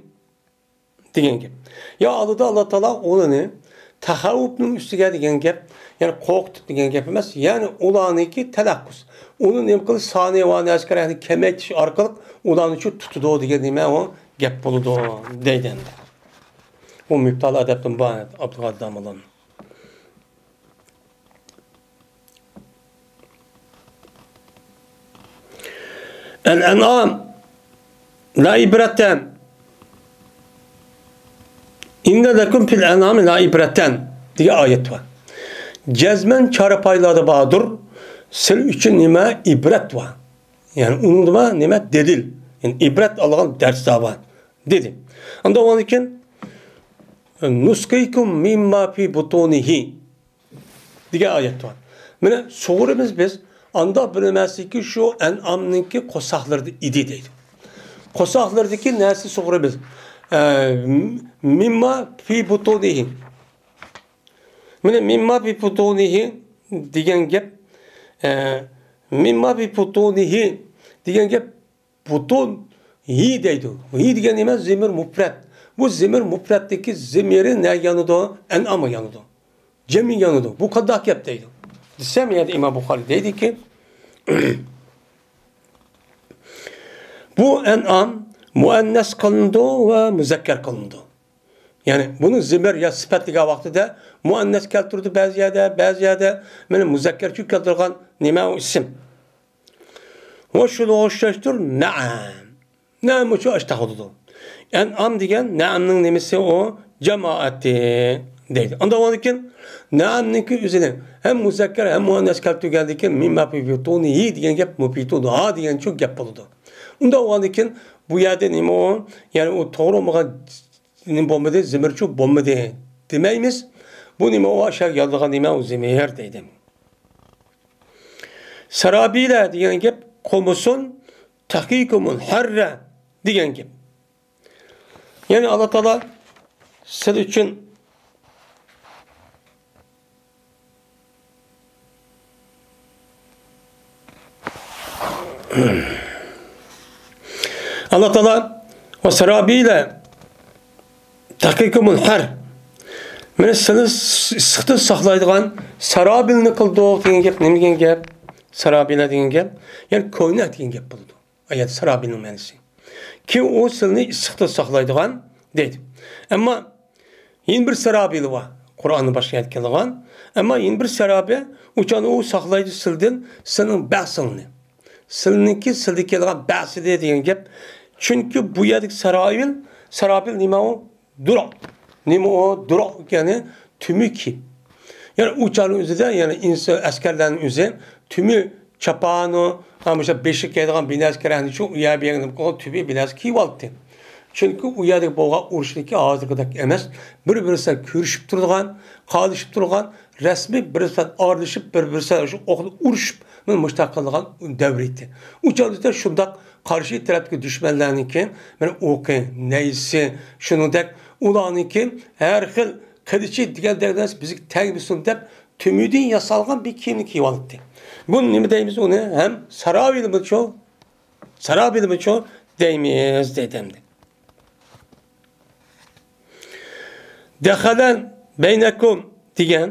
دېگەن گەپ. يا ئالدىدا ئاللا تائالا ئۇلىنى تەخەۋۋۇپنىڭ ئۈستىگە دېگەن گەپ، يەنى قورقۇتۇپ دېگەن گەپ ئەمەس، يەنى ئۇلارنىڭكى تەنەققۇس. ئۇنى نېمە قىلىش، سانى ۋە نەسكەرەكنى كېمەيتىش ئارقىلىق ئۇلارنى شۇ تۇتىدۇ دېگەن نېمە ئۇ گەپ بولىدۇ دەيدۇ ئەمدى. بۇ مىپتال ئەدەپتىن بار ئابدۇلغادىر داموللانىڭ. ئەل-ئەنئام لەئىبرەتەن. ئىننە لەكۇم فىل ئەنئامى لەئىبرەتەن دېگەن ئايەت بار. جەزمەن چارپايلاردا باردۇر، سىلەر ئۈچۈن نېمە؟ ئىبرەت بار. يەنى ئۇنىڭدا نېمە؟ دەلىل. يەنى ئىبرەت ئالغان دەرسلەر بار. دېدى. ئاندىن ئۇنىڭدىن كېيىن، نۇسقىكۇم مىمما فى بۇتۇنىھى دېگەن ئايەت بار. مانا سۇغۇرىمىز بىز ئاندا بىر نېمەسىكى شۇ ئەنئامنىڭكى قورساقلىرىدا ئىدى دەيدۇ. قورساقلىرىدىكى نەرسە سۇغۇرىمىز. ئە، مىمما فى بۇتۇنىھى. مانا مىمما فى بۇتۇنىھى دېگەن گەپ، ئە، مىمما فى بۇتۇنىھى دېگەن گەپ بۇتۇن ھى دەيدۇ. ھى دېگەن نېمە؟ زېمىر مۇپرەت. بۇ زېمىر مۇپرەتتىكى زېمىرى نەگە يانىدۇ؟ ئەنئامغا يانىدۇ. جەمئىي يانىدۇ. بۇ قانداق گەپ دەيدۇ دېسەم، يەنە ئىمام بۇخارىي دەيدىكى، بۇ ئەنئام مۇئەننەس قىلىنىدۇ ۋە مۇزەككەر قىلىنىدۇ. يەنى بۇنى زېمىر يا سۈپەت دېگەن ۋاقتىدا مۇئەننەس كەلتۈرىدۇ بەزى يەردە، بەزى يەردە مانا مۇزەككەرچە كەلتۈرىدىغان نېمە ئۇ ئىسىم. ۋە شۇنىڭغا ئوخشاشتۇر نەئەم. نەئەم ئۈچۈن ئاشتاق بولىدۇ. ئەنئام دېگەن نەئەمنىڭ نېمىسى ئۇ؟ جامائەتى. دەيدۇ. ئانداق بولغاندىن كېيىن نەئەمنىڭكى ئۆزىنى ھەم مۇزەككەر ھەم مۇئەننەس كەلتۈرگەندىن كېيىن مىما فى بۇتۇنىھى دېگەن گەپ مۇفىتۇنھا دېگەنچۇ گەپ بولىدۇ. ئۇنداق بولغاندىن كېيىن بۇ يەردە نېمە ئۇ؟ يەنى ئۇ توغرا بولمىغان نېمە بولمىدى، زىمىرچۇ بولمىدى دېمەيمىز. بۇ نېمە ئۇ؟ ئاشۇ يازىدىغان نېمە ئۇ زىمىر دەيدۇ. سەرابىلە دېگەن گەپ قۇمۇسۇن تەقىكۇمۇل ھەررە دېگەن گەپ. يەنى ئاللا تائالا سىز ئۈچۈن ئاللا تائالا ۋە سەرابىلە تەقىكۇمۇل ھەر. مانا سىلى ئىسسىقتىن ساقلايدىغان سەرابىلنى قىلدۇق دېگەن گەپ نېمە دېگەن گەپ؟ سەرابىلە دېگەن گەپ، يەنى كۆينەك دېگەن گەپ بولىدۇ. ئايەت سەرابىلنىڭ مەنىسى. كىم ئۇ سىلىنى ئىسسىقتىن ساقلايدىغان دەيدۇ. ئەمما يەنە بىر سەرابىل بار. قۇرئاننىڭ باشقا يەردە كېلىدىغان. ئەمما يەنە بىر سەرابىل، ئۇچان ئۇ ساقلايدۇ سىلدىن، سېنىڭ بەسىڭنى. سىلنىڭكى سىلدىن كېلىدىغان بەسىدە دېگەن گەپ. چۈنكى بۇ يەردىكى سەرابىل، سەرابىل نېمە ئۇ؟ دۇرۇق. نېمە ئۇ؟ دۇرۇق، يەنى تۈمۈك. يەنى ئۇ چاغنىڭ ئۆزىدە، يەنى ئىنسان، ئەسكەرلەرنىڭ ئۆزى تۈمۈك، چاپانۇ، ھە، مۇشۇ بېشىغا كىيىدىغان بىر نەرسە كېرەكنى شۇ ئۇ يەر بىر يەرگە نېمە قىلغان تۈبى بىر نەرسە كىيىۋالاتتى. چۈنكى ئۇ يەردىكى بولغان ئۇرۇشنىكى ھازىرقىدەك ئەمەس، بىر-بىرسى بىلەن كۆرۈشۈپ تۇرىدىغان، قالىشىپ تۇرىدىغان، رەسمىي بىر-بىرسى بىلەن ئارىلىشىپ، بىر-بىرسى بىلەن شۇ ئوقتا ئۇرۇشۇپ، مانا مۇشۇنداق قىلىدىغان دەۋر ئىدى. ئۇ چاغدا شۇنداق قارشى تەرەپتىكى دۈشمەنلەرنىڭكى مانا ئوقى، نەيزىسى، شۇنىڭدەك ئۇلارنىڭكى ھەر خىل قىلىچى دېگەندەك نەرسە بىزگە تەگمىسۇن دەپ، تۈمۈدىن ياسالغان بىر كىيىمنى كىيىۋالاتتى. بۇنى نېمە دەيمىز ئۇنى؟ ھەم ساراۋىلمىچۇ، ساراۋىلمىچۇ دەيمىز دېدى ئەمدى. دەخەلەن بەينەكۇم دېگەن،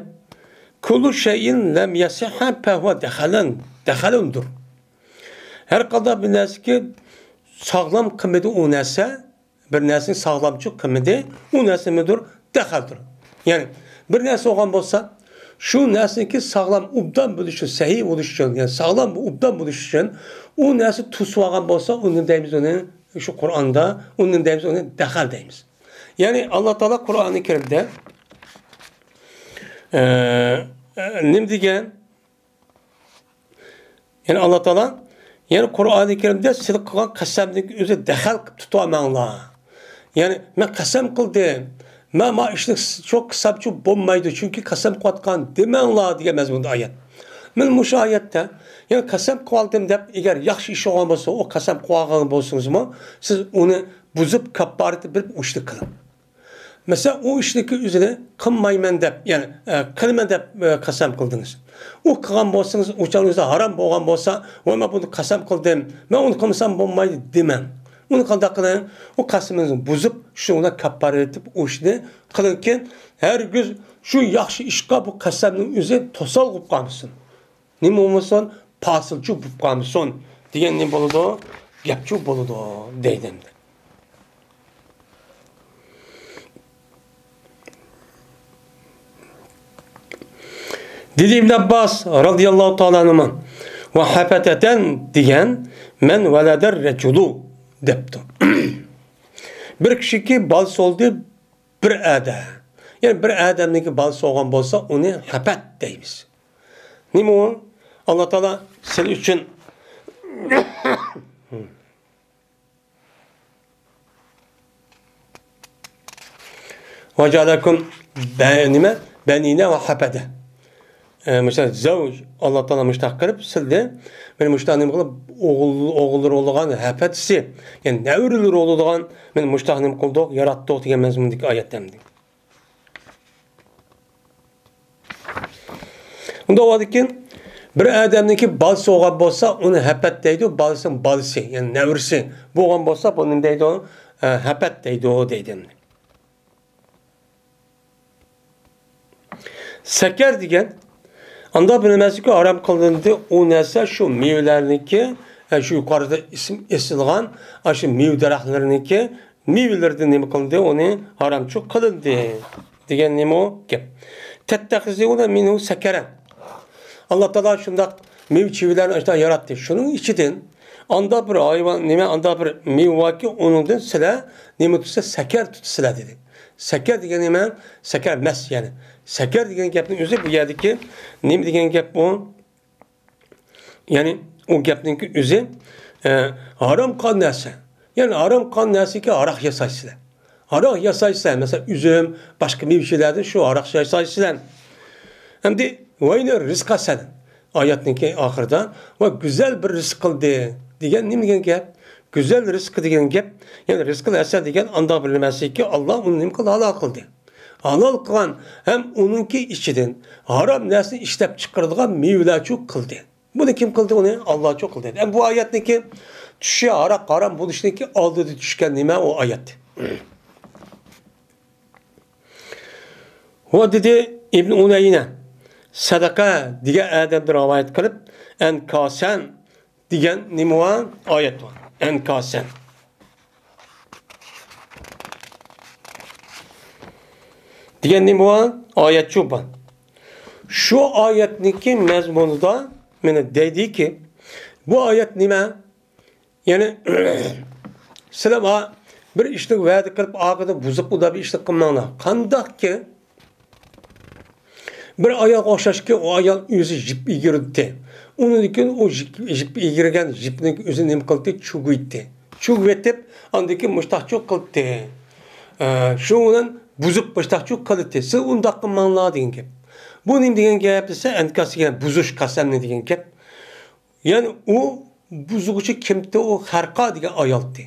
كۇللۇ شەيئىن لەم يەسىھھە پەھۇۋە دەخەلەن، دەخەلۇندۇر. ھەر قانداق بىر نەرسىكى ساغلام قىلمىدى ئۇ نەرسە، بىر نەرسىنى ساغلامچۇ قىلمىدى، ئۇ نەرسە نېمىدۇر؟ دەخەلدۇر. يەنى بىر نەرسە بولغان بولسا، شۇ نەرسىنىڭكى ساغلام، ئوبدان بولۇشى، سەھىھ بولۇشى ئۈچۈن، يەنى ساغلام، ئوبدان بولۇشى ئۈچۈن ئۇ نەرسە توسۇۋالغان بولسا، ئۇنى دەيمىز ئۇنى، شۇ قۇرئاندا، ئۇنى دەيمىز ئۇنى دەخەل دەيمىز. يەنى ئاللا تائالا قۇرئانى كەرىمدە، ئە، ئە، نېمە دېگەن؟ يەنى ئاللا تائالا، يەنى قۇرئانى كەرىمدە سىلى قىلغان قەسەمنىڭ ئۆزى دەخەل قىلىپ تۇتۇۋالماڭلار. يەنى مەن قەسەم قىلدىم، مەن ما ئىشنى شۇ قىلسامچۇ بولمايدۇ، چۈنكى قەسەم قىلىۋاتقان دېمەڭلار دېگەن مەزمۇندا ئايەت. مانا مۇشۇ ئايەتتە، يەنى قەسەم قىلىۋالدىم دەپ، ئەگەر ياخشى ئىش بولغان بولسا، ئۇ قەسەم قىلىۋالغان بولسىڭىزمۇ، سىز ئۇنى بۇزۇپ، كاپپارەت بېرىپ ئۇ ئىشنى قىلىڭ. مەسىلەن، ئۇ ئىشنىڭكى ئۆزىنى قىلمايمەن دەپ، يەنى، ئە، قىلىمەن دەپ، ئە، قەسەم قىلدىڭىز. ئۇ قىلغان بولسىڭىز، ئۇ چاغنىڭ ئۆزىدە ھارام بولغان بولسا، ۋاي، مەن بۇنى قەسەم قىلدىم، مەن ئۇنى قىلمىسام بولمايدۇ دېمەڭ. ئۇنى قانداق قىلىڭ؟ ئۇ قەسىمىڭىزنى بۇزۇپ، شۇنىڭ بىلەن كاپپارەت ئېتىپ، ئۇ ئىشنى قىلىڭكى، ھەرگىز شۇ ياخشى ئىشقا بۇ قەسەمنىڭ ئۆزى توسالغۇ بولۇپ قالمىسۇن. نېمە بولمىسۇن؟ پاسىلچۇ بولۇپ قالمىسۇن دېگەن نېمە بولىدۇ؟ گەپچۇ بولىدۇ، دەيدۇ ئەمدى. دېدى ئىبن ئابباس رازىياللاھۇ تائالا ئەنھۇما، ۋە ھەپەتەتەن دېگەن، مەن ۋەلەدەر رەجۇلۇ دەپتۇ. بىر كىشىكى بالىسى بولدى، بىر ئادەم. يەنى بىر ئادەمنىڭكى بالىسى بولغان بولسا، ئۇنى ھەپەت دەيمىز. نېمە ئۇ؟ ئاللا تائالا سىلى ئۈچۈن ۋەجەئەلەكۇم بە-، نېمە؟ بەنىنە ۋە ھەپەدە. ئە، مۇشۇ زەۋج، ئاللا تائالا مۇشۇنداق قىلىپ سىلىنى، مانا مۇشۇنداق نېمە قىلىپ، ئوغۇل، ئوغۇللىرى بولغان ھەپەتسى، يەنى نەۋرىلىرى بولىدىغان، مانا مۇشۇنداق نېمە قىلدۇق، ياراتتۇق دېگەن مەزمۇندىكى ئايەت ئەمدى. ئۇنداق بولغاندىكىن، بىر ئادەمنىڭكى بالىسى بولغان بولسا، ئۇنى ھەپەت دەيدۇ، بالىسىنىڭ بالىسى، يەنى نەۋرىسى بولغان بولسا، بۇنى نېمە دەيدۇ؟ ئە، ھەپەت دەيدۇ، دەيدۇ. سەكەر دېگەن، ئاندا بىر نەرسىگە ھارام قىلىندى، ئۇ نەرسە شۇ مېۋىلەرنىڭكى، ئە، شۇ يۇقىرىدا ئىسىم ئېسىلغان، ئاشۇ مېۋە دەرەخلىرىنىڭكى مېۋىلىرىدىن نېمە قىلدى؟ ئۇنى ھارامچۇ قىلىندى دېگەن نېمە ئۇ گەپ؟ تەتتەخىزۇنە مىنھۇ سەكەرەن. ئاللا تائالا شۇنداق مېۋە چېۋىلەرنى ئاشۇنداق ياراتتى. شۇنىڭ ئىچىدىن ئاندا بىر ھايۋان، نېمە، ئاندا بىر مېۋە باركى، ئۇنىڭدىن سىلەر نېمە تۇتسا، سەكەر تۇتىسىلەر دېدى. سەكەر دېگەن نېمە؟ سەكەر مەس، يەنى. سەكەر دېگەن گەپنىڭ ئۆزى بۇ يەردىكى نېمە دېگەن گەپ بۇ؟ يەنى ئۇ گەپنىڭكى ئۆزى، ئە، ھارام قىلغان نەرسە. يەنى ھارام قىلغان نەرسىگە ھاراق ياسايسىلەر. ھاراق ياسايسىلەر، مەسىلەن، ئۈزۈم، باشقا مېۋە-چېۋىلەردىن شۇ ھاراق ياسايسىلەر. ئەمدى ۋەينى رىزقا سەن. ئايەتنىڭكى ئاخىرىدا ۋە گۈزەل بىر رىزىق قىلدى دېگەن نېمە دېگەن گەپ؟ گۈزەل رىزىق دېگەن گەپ، يەنى رىزقىل ھەسەن دېگەن ئانداق بىر نېمە ئىكەنكى، ئاللا ئۇنى نېمە قىلدى؟ ھالال قىلدى. ھالال قىلغان ھەم ئۇنىڭكى ئىچىدىن ھارام نەرسىنى ئىشلەپ چىقىرىدىغان مېۋىلەرچۇ قىلدى. بۇنى كىم قىلدى؟ ئۇنى ئاللاچۇ قىلدى. ئەمما بۇ ئايەتنىڭكى چۈشى ھاراق ھارام بولۇشنىڭكى ئالدىدا چۈشكەن نېمە ئۇ ئايەت. ۋە دېدى ئىبن ئۇنەينە، سەدەقە دېگەن ئادەمدىن رىۋايەت قىلىپ، ئەنكاسەن دېگەن نېمە بار؟ ئايەت بار. ئەنكاسەن دېگەن نېمە بار؟ ئايەتچۇ بار. شۇ ئايەتنىڭكى مەزمۇنىدا مانا دەيدىكى، بۇ ئايەت نېمە؟ يەنى، سىلەر بىر ئىشنى ۋەدە قىلىپ، ئاخىرىدا بۇزۇپ، ئۇنداق بىر ئىشنى قىلماڭلار. قانداقكى بىر ئايالغا ئوخشاشكى، ئۇ ئايال ئۆزى يىپ ئىگىرىدى. ئۇنىڭدىن كېيىن ئۇ يىپ، يىپ ئىگىرگەن يىپنى ئۆزى نېمە قىلدى؟ چۈگۈيتتى. چۈگۈۋېتىپ، ئاندىن كېيىن مۇشتاقچۇ قىلدى. ئە، شۇ بىلەن بۇزۇپ مۇشتاقچۇ قىلدى. سىز ئۇنداق قىلماڭلار دېگەن گەپ. بۇ نېمە دېگەن گەپ دېسە، ئەنكاس دېگەن بۇزۇش قەسەمنى دېگەن گەپ. يەنى ئۇ بۇزغۇچى كىمتى؟ ئۇ خەرقا دېگەن ئايالتى.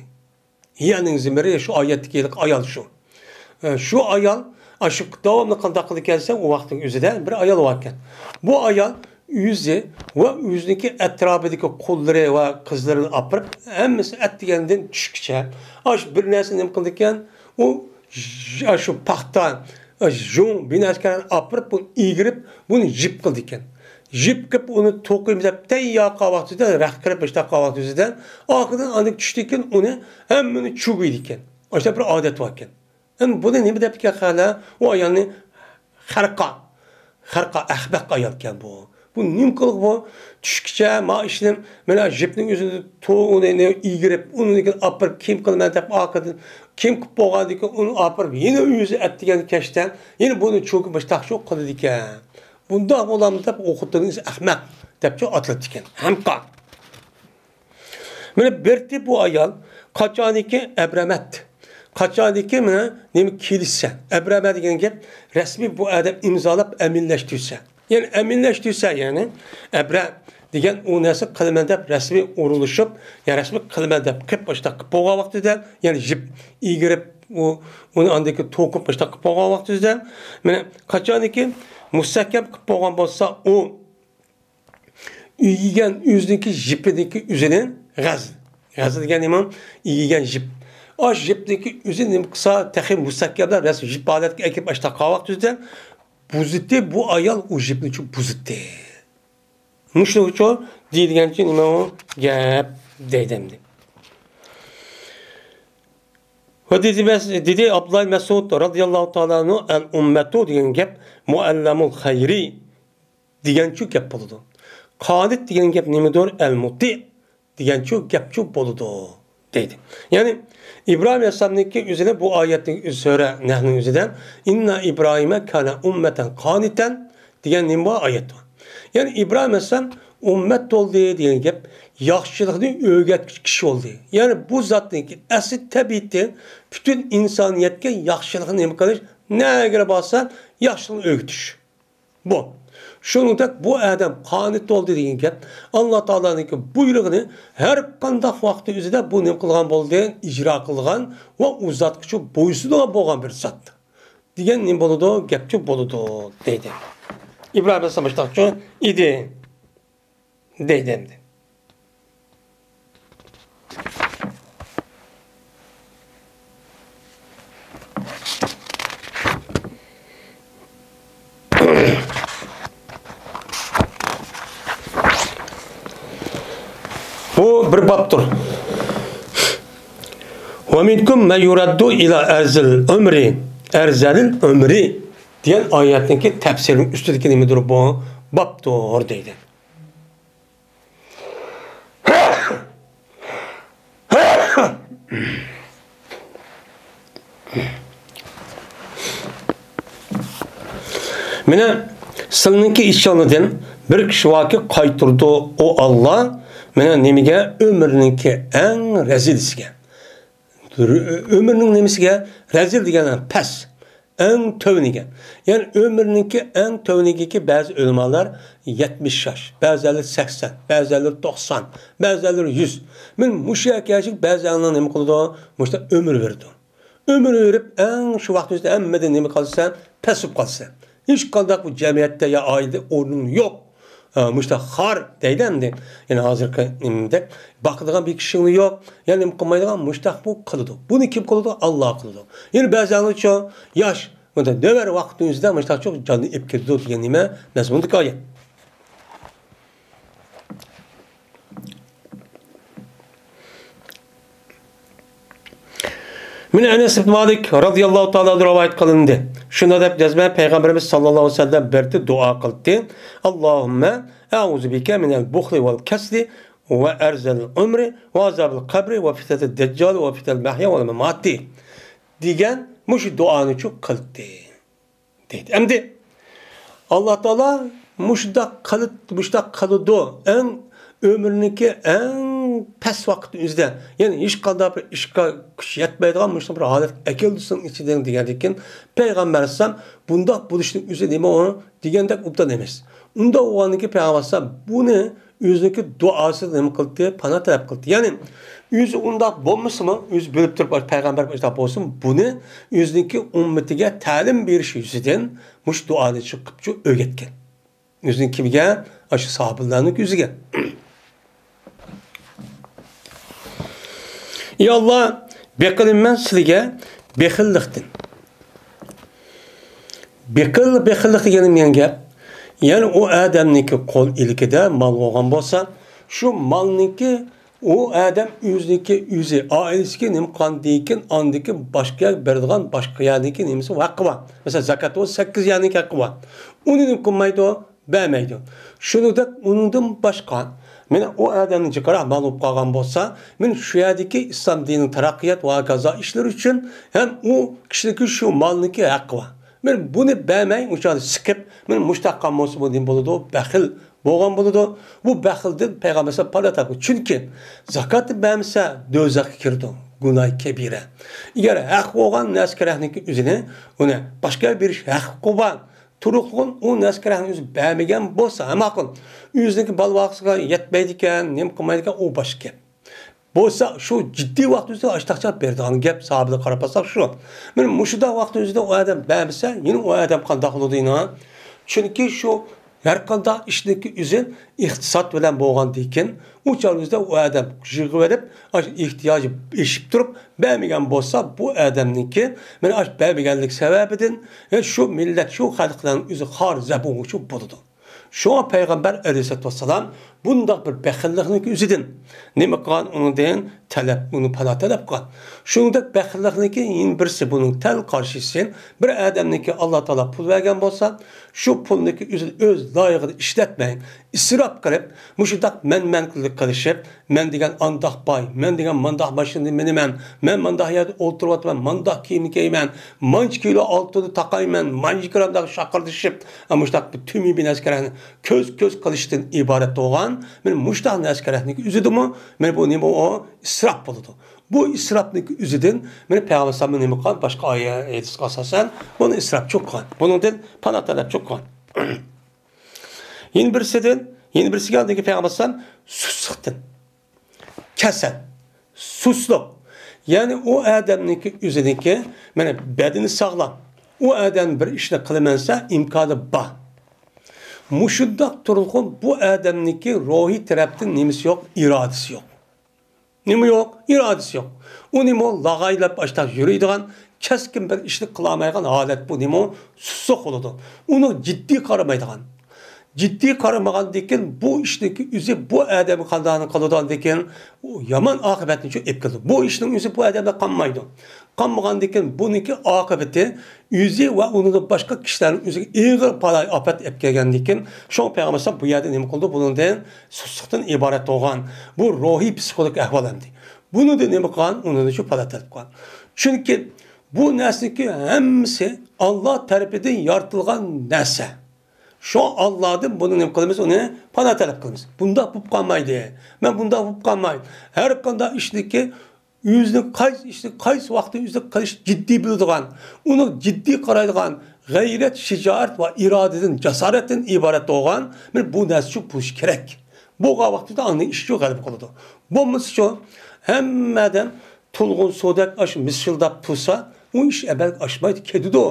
يەنىڭ زىمىرى شۇ ئايەتتىكى ھېلىقى ئايال شۇ. ئە، شۇ ئايال، ئاشۇ داۋاملىق قانداق قىلىدىكەنسە، ئۇ ۋاقىتنىڭ ئۆزىدە بىر ئايال باركەن. بۇ ئايال ئۆزى ۋە ئۆزىنىڭكى ئەتراپىدىكى قۇللىرى ۋە قىزلىرىنى ئاپىرىپ، ھەممىسى ئەتىگەندىن چۈشكىچە ئاشۇ بىر نەرسە نېمە قىلىدىكەن؟ ئۇ ژ-، شۇ پاختا، ژۇڭ، بىنەسكەرنى ئاپىرىپ، بۇنى ئىگىرىپ، بۇنى يىپ قىلىدىكەن. يىپ قىلىپ، ئۇنى توقۇيمىز دەپ تەييار قىلغان ۋاقتىدا، رەخت قىلىپ، مۇشۇنداق قىلغان ۋاقتىدا، ئاخىرىدا ئاندىن چۈشتىن كېيىن ئۇنى ھەممىنى چۈگىدىكەن. ئاشۇنداق بىر ئادەت باركەن. ئەمدى بۇنى نېمە دەپتىكەن خەلق؟ ئۇ ئايالنى خەرقا، خەرقا، ئەخمەق ئايالكەن بۇ. بۇ نېمە قىلغۇ بۇ؟ چۈشكىچە ما ئىشنى، مانا يىپنىڭ ئۆزىنى تو-، ئۇنى ئىگىرىپ، ئۇنى ئاپىرىپ كىيىم قىلىمەن دەپ، ئارقىدىن كىيىم قىلىپ بولغاندىن كېيىن ئۇنى ئاپىرىپ، يەنە ئۆزى ئەتىگەن كەچتە يەنە بۇنى چوكۇپ مۇشتاقچۇ قىلىدىكەن. بۇنداق بولامدۇ دەپ، ئۇ خوتۇننى ئەخمەق دەپچۇ ئاتىلىدىكەن. ھەمقا. مانا بىرتى بۇ ئايال قاچانكى ئەبرەمەت، قاچانكى مانا نېمە كېلىشسە، ئەبرەمە دېگەن گەپ رەسمىي بۇ ئادەم ئىمزالاپ ئەمىنلەشتۈرسە. يەنى ئەمىنلەشتۈرسە، يەنى ئەبرە دېگەن ئۇ نەرسە قىلىمەن دەپ رەسمىي ئورۇنلىشىپ، يا رەسمىي قىلىمەن دەپ قىلىپ، ئاشۇنداق قىلىپ بولغان ۋاقتىدا، يەنى يىپ ئىگىرىپ، ئۇ، ئۇنى ئاندىن كېيىن توقۇپ، ئاشۇنداق قىلىپ بولغان ۋاقتىدا، مانا قاچانكى مۇستەھكەم قىلىپ بولغان بولسا، ئۇ ئىگىگەن ئۆزىنىڭكى يىپىنىڭكى ئۆزىنى غەزىل. غەزىل دېگەن نېمە؟ ئىگىگەن يىپ. ئاش يىپنىڭكى ئۆزى نېمە قىلسا، تېخى مۇستەھكەملەپ، رەسمىي يىپ ھالەتكە ئەكىرىپ، ئاشۇنداق قىلغان ۋاقتىدا بۇزۇتتى، بۇ ئايال ئۇ يىپنى چۈ بۇزۇتتى. مۇشۇنىڭ ئۈچۈن دېيىلگەنچە نېمە ئۇ گەپ دەيدۇ ئەمدى. ۋە دېدى مەس-، دېدى ئابدۇللا مەسئۇد رازىياللاھۇ تائالا ئەنھۇ، ئەل ئۇممەتۇ دېگەن گەپ مۇئەللەمۇل خەيرى دېگەنچۇ گەپ بولىدۇ. قانىت دېگەن گەپ نېمىدۇر؟ ئەل مۇتىئ دېگەنچۇ گەپچۇ بولىدۇ، دەيدۇ. يەنى ئىبراھىم ئەلەيھىسسالامنىڭكى ئۆزىنى بۇ ئايەتنىڭ ئۆزى، سۈرە نەھلنىڭ ئۆزىدە، «ئىننا ئىبراھىمە كانە ئۇممەتەن قانىتەن» دېگەن نېمە بار؟ ئايەت بار. يەنى ئىبراھىم ئەلەيھىسسالام ئۈممەت بولدى دېگەن گەپ، ياخشىلىقنى ئۆگەتكۈچى كىشى بولدى. يەنى بۇ زاتنىڭكى ئەسلى تەبىئىتى پۈتۈن ئىنسانىيەتكە ياخشىلىقنى نېمە قىلىش، نەگىلا بارسا ياخشىلىقنى ئۆگىتىش. بۇ. شۇنىڭدەك بۇ ئادەم قانىت بولدى دېگەن گەپ، ئاللا تائالانىڭكى بۇيرۇقىنى ھەر قانداق ۋاقىتتا ئۆزىدە بۇ نېمە قىلغان بولدى؟ ئىجرا قىلغان ۋە ئۇ زاتقىچۇ بويسۇنغان بولغان بىر زات. دېگەن نېمە بولىدۇ؟ گەپچۇ بولىدۇ، دەيدۇ. ئىبراھىم ئەلەيھىسسالام مۇشۇنداقچۇ ئىدى، دەيدۇ ئەمدى. بۇ بىر بابتۇر. «ۋە مىنكۇم مەن يۇرەددۇ ئىلە ئەرزىل ئۆمرى، ئەرزەلىل ئۆمرى» دېگەن ئايەتنىڭكى تەپسىرىنىڭ ئۈستىدىكى نېمىدۇر بۇ؟ بابتۇر دەيدۇ. مانا سىلىنىڭكى ئىشىڭلاردىن بىر كىشى باركى قايتۇرىدۇ، ئۇ ئاللا مانا نېمىگە؟ ئۆمرىنىڭكى ئەڭ رەزىلىسىگە. ئۆمرىنىڭ نېمىسىگە؟ رەزىل دېگەن پەس، ئەڭ تۆۋىنىگە. يەنى ئۆمرىنىڭكى ئەڭ تۆۋىنىگىكى بەزى ئۆلىمالار يەتمىش ياش، بەزىلەر سەكسەن، بەزىلەر توقسان، بەزىلەر يۈز. مانا مۇشۇ يەرگە كەلگەچ بەزىلەرنىڭ نېمە قىلىدۇ؟ مۇشۇنداق ئۆمۈر بېرىدۇ. ئۆمۈر بېرىپ، ئەڭ شۇ ۋاقىتنىڭ ئىچىدە ھەممىدىن نېمە قالىسەن؟ پەس بولۇپ قالىسەن. ھېچقانداق بۇ جەمئىيەتتە يا ئائىلىدە ئورنۇڭ يوق. ئا، مۇشۇنداق خار دەيدۇ ئەمدى. يەنى ھازىرقى نېمىدەك باقىدىغان بىر كىشىڭ يوق. يەنى نېمە قىلمايدىغان مۇشۇنداق بۇ قىلىدۇ. بۇنى كىم قىلىدۇ؟ ئاللا قىلىدۇ. يەنى بەزىلەرچۇ ياش، بۇندا نۆۋەر ۋاقىتنىڭ ئۆزىدە مۇشۇنداق چوق جاننى ئېلىپ كېتىدۇ دېگەن نېمە مەزمۇندىكى ئايەت. مانا ئەنەس ئىبن مالىك رازىياللاھۇ تائالا ئەنھۇ رىۋايەت قىلىندى. شۇنداق دەپ يازىمەن، پەيغەمبىرىمىز ساللاللاھۇ ئەلەيھى ۋەسەللەم بىردە دۇئا قىلدى. اللهم أعوذ بك من البخل والكسل وأرذل العمر وعذاب القبر وفتنة الدجال وفتنة المحيا والممات دېگەن مۇشۇ دۇئانىچۇ قىلدى. دەيدۇ. ئەمدى ئاللا تائالا مۇشۇنداق قىلىپ، مۇشۇنداق قىلىدۇ. ئەڭ ئۆمرىنىڭكى ئەڭ پەس ۋاقىتنىڭ ئۆزىدە، يەنى ھېچقانداق بىر ئىشقا كۈچ يەتمەيدىغان مۇشۇنداق بىر ھالەتكە ئەكەلدى سېنىڭ ئىچىدىن دېگەندىن كېيىن، پەيغەمبەر ئەلەيھىسسالام بۇنداق بولۇشنىڭ ئۆزى نېمە ئۇ دېگەندەك ئوبدان ئەمەس. ئۇنداق بولغاندىن كېيىن پەيغەمبەر ئەلەيھىسسالام بۇنى ئۆزىنىڭكى دۇئاسىدا نېمە قىلدى؟ پانا تەلەپ قىلدى. يەنى ئۆزى ئۇنداق بولمىسىمۇ، ئۆزى بىلىپ تۇرۇپ پەيغەمبەر ئۇنداق بولسىمۇ، بۇنى ئۆزىنىڭكى ئۈممىتىگە تەلىم بېرىش يۈزىدىن مۇشۇ دۇئانى چىقىپچۇ ئۆگەتكەن. ئۆزىنىڭ كىمگە؟ ئاشۇ ساھابىلەرنىڭ ئۆزىگە. ئى ئاللا، بېقىنىمەن سىلىگە بېخىللىقتىن. بېخىل، بېخىللىق دېگىنىم نېمە گەپ؟ يەنى ئۇ ئادەمنىڭكى قول ئىلكىدە مال بولغان بولسا، شۇ مالنىڭكى ئۇ ئادەم ئۆزىنىڭكى ئۆزى، ئائىلىسىگە نېمە قىلغاندىكىن، ئاندىكى باشقا يەرگە بېرىدىغان باشقا يەرنىڭكى نېمىسى ھەققى بار. مەسىلەن، زاكات بولسا سەككىز يەرنىڭكى ھەققى بار. ئۇنى نېمە قىلمايدۇ؟ بەرمەيدۇ. شۇنىڭدەك ئۇنىڭدىن باشقا، مانا ئۇ ئادەمنىڭ جىقراق مال بولۇپ قالغان بولسا، مانا شۇ يەردىكى ئىسلام دىنىنىڭ تەرەققىيات ۋە ھاكازا ئىشلىرى ئۈچۈن ھەم ئۇ كىشىنىڭكى شۇ مالنىڭكى ھەققى بار. مانا بۇنى بەرمەي، ئۇ چاغدا سىقىپ، مانا مۇشۇنداق قىلغان بولسا، بۇ نېمە بولىدۇ؟ بەخىل بولغان بولىدۇ. بۇ بەخىلدىن پەيغەمبەر ئەلەيھىسسالام پانا تاپىدۇ. چۈنكى زاكاتنى بەرمىسە، دوزاخقا كىرىدۇ. گۇناھى كەبىرە. ئەگەر ھەق بولغان نەرسە كېرەكنىڭكى ئۆزىنى، ئۇنى باشقىغا بېرىش ھەققى بار. تۇرۇقلۇق ئۇ نەرسە كېرەكنى ئۆزى بەرمىگەن بولسا، ھە، ماقۇل. ئۆزىنىڭكى بالا-باقىسىغا يەتمەيدىكەن، نېمە قىلمايدىكەن، ئۇ باشقا گەپ. بولسا شۇ جىددىي ۋاقىت ئۆزىدە ئاشتاقچە بېرىدىغان گەپ، ساھابىلەرگە قاراپ باقساق شۇ. مانا مۇشۇنداق ۋاقىت ئۆزىدە ئۇ ئادەم بەرمىسە، يەنە ئۇ ئادەم قانداق بولىدۇ يەنە؟ چۈنكى شۇ ھەرقانداق ئىشنىڭكى ئۆزى ئىقتىساد بىلەن بولغاندىكىن، ئۇ چاغدا ئۇ ئادەم يىغىۋېلىپ، ئاشۇ ئېھتىياجى ئېشىپ تۇرۇپ بەرمىگەن بولسا، بۇ ئادەمنىڭكى مانا ئاشۇ بەرمىگەنلىك سەۋەبىدىن، يا شۇ مىللەت، شۇ خەلقلەرنىڭ ئۆزى خار زەبۇنغا چۈشۈپ بولىدۇ. شۇڭا پەيغەمبەر ئەلەيھىسسالاتۇ ۋەسسالام بۇنداق بىر بەخىللىقنىڭكى ئۆزىدىن نېمە قىلغان؟ ئۇنىڭدىن تەلەپ، ئۇنى پانا تەلەپ قىلغان. شۇنىڭدەك بەخىللىقنىڭكى يەنە بىرسى، بۇنىڭ تەل قارشىسى، بىر ئادەمنىڭكى ئاللا تائالا پۇل بەرگەن بولسا، شۇ پۇلنىڭكى ئۆزىنى ئۆز لايىقىدا ئىشلەتمەي، ئىسراپ قىلىپ، مۇشۇنداق مەنمەنلىك قىلىشىپ، مەن دېگەن ئانداق باي، مەن دېگەن مانداق ماشىنىدا مىنىمەن، مەن مانداق يەردە ئولتۇرۇۋاتىمەن، مانداق كىيىمنى كىيىمەن، مانچە كىلو ئالتۇننى تاقايمەن، مانچە گرامداق شاقىرلىشىپ، مۇشۇنداق بىر تۈمى بىر نەرسە كېرەكنى كۆز-كۆز قىلىشتىن ئىبارەت بولغان، مانا مۇشۇنداق نەرسە كېرەكنىڭكى ئۆزىدىمۇ، مانا بۇ نېمە ئۇ؟ ئىسراپ بولىدۇ. بۇ ئىسراپنىڭكى ئۆزىدىن، مانا پەيغەمبەر ئەلەيھىسسالام نېمە قىلغان؟ باشقا ئايەت، ھەدىسكە ئاساسەن، بۇنى ئىسراپچۇ قىلغان. بۇنىڭدىن پانا تەلەپچۇ قىلغان. يەنە بىرسىدىن، يەنە بىرسىگە ئاندىن كېيىن پەيغەمبەر ئەلەيھىسسالام سۇسلۇقتىن. كەسەل، سۇسلۇق. يەنى ئۇ ئادەمنىڭكى ئۆزىنىڭكى، مانا بەدىنى ساغلام. ئۇ ئادەم بىر ئىشنى قىلىمەن دېسە، ئىمكانى بار. مۇشۇنداق تۇرغۇن بۇ ئادەمنىڭكى روھىي تەرەپتىن نېمىسى يوق؟ ئىرادىسى يوق. نېمە يوق؟ ئىرادىسى يوق. ئۇ نېمە؟ لاغايلاپ ئاشتاق يۈرىدىغان، كەسكىن بىر ئىشنى قىلالمايدىغان ھالەت بۇ نېمە؟ سۇسلۇق بولىدۇ. ئۇنىڭ جىددىي قارىمايدىغان. جىددىي قارىمىغاندىكىن بۇ ئىشنىڭكى ئۆزى بۇ ئادەمگە قانداقنى قىلىدىغاندىكىن يامان ئاقىۋەتنى شۇ ئېلىپ كېلىدۇ. بۇ ئىشنىڭ ئۆزى بۇ ئادەمدە قالمايدۇ. قالمىغاندىكىن بۇنىڭكى ئاقىۋىتى ئۆزى ۋە ئۇنىڭدىن باشقا كىشىلەرنىڭ ئۆزىگە ئېغىر بالايىئاپەت ئېلىپ كەلگەندىكىن، شۇڭا پەيغەمبەر ئەلەيھىسسالام بۇ يەردە نېمە قىلدى؟ بۇنىڭدىن سۇسلۇقتىن ئىبارەت بولغان بۇ روھىي پسىخولوگىك ئەھۋال ئەمدى. بۇنىڭدىن نېمە قىلغان؟ ئۇنىڭدىن شۇ پانا تەلەپ قىلغان. چۈنكى بۇ نەرسىنىڭكى ھەممىسى ئاللا تەرىپىدىن يارىتىلغان نەرسە. شۇ ئاللادىن بۇنى نېمە قىلىمىز؟ ئۇنى پانا تەلەپ قىلىمىز. بۇنداق بولۇپ قالمايدۇ. مەن بۇنداق بولۇپ قالماي. ھەر قانداق ئىشنىڭكى ئۆزىنىڭ قايسى ئىشنى قايسى ۋاقىتتا ئۆزى قىلىش جىددىي بىلىدىغان، ئۇنى جىددىي قارايدىغان، غەيرەت، شىجائەت ۋە ئىرادىدىن، جاسارەتتىن ئىبارەت بولغان بىر بۇ نەرسە شۇ بولۇشى كېرەك. بولغان ۋاقتىدا ئاندىن ئىشچۇ غەلىبە قىلىدۇ. بولمىسىچۇ، ھەممە ئادەم تولغان سۇدەك ئاشۇ مىسچىلداپ تۇرسا، ئۇ ئىش ئەمەلگە ئاشمايدۇ، كېتىدۇ.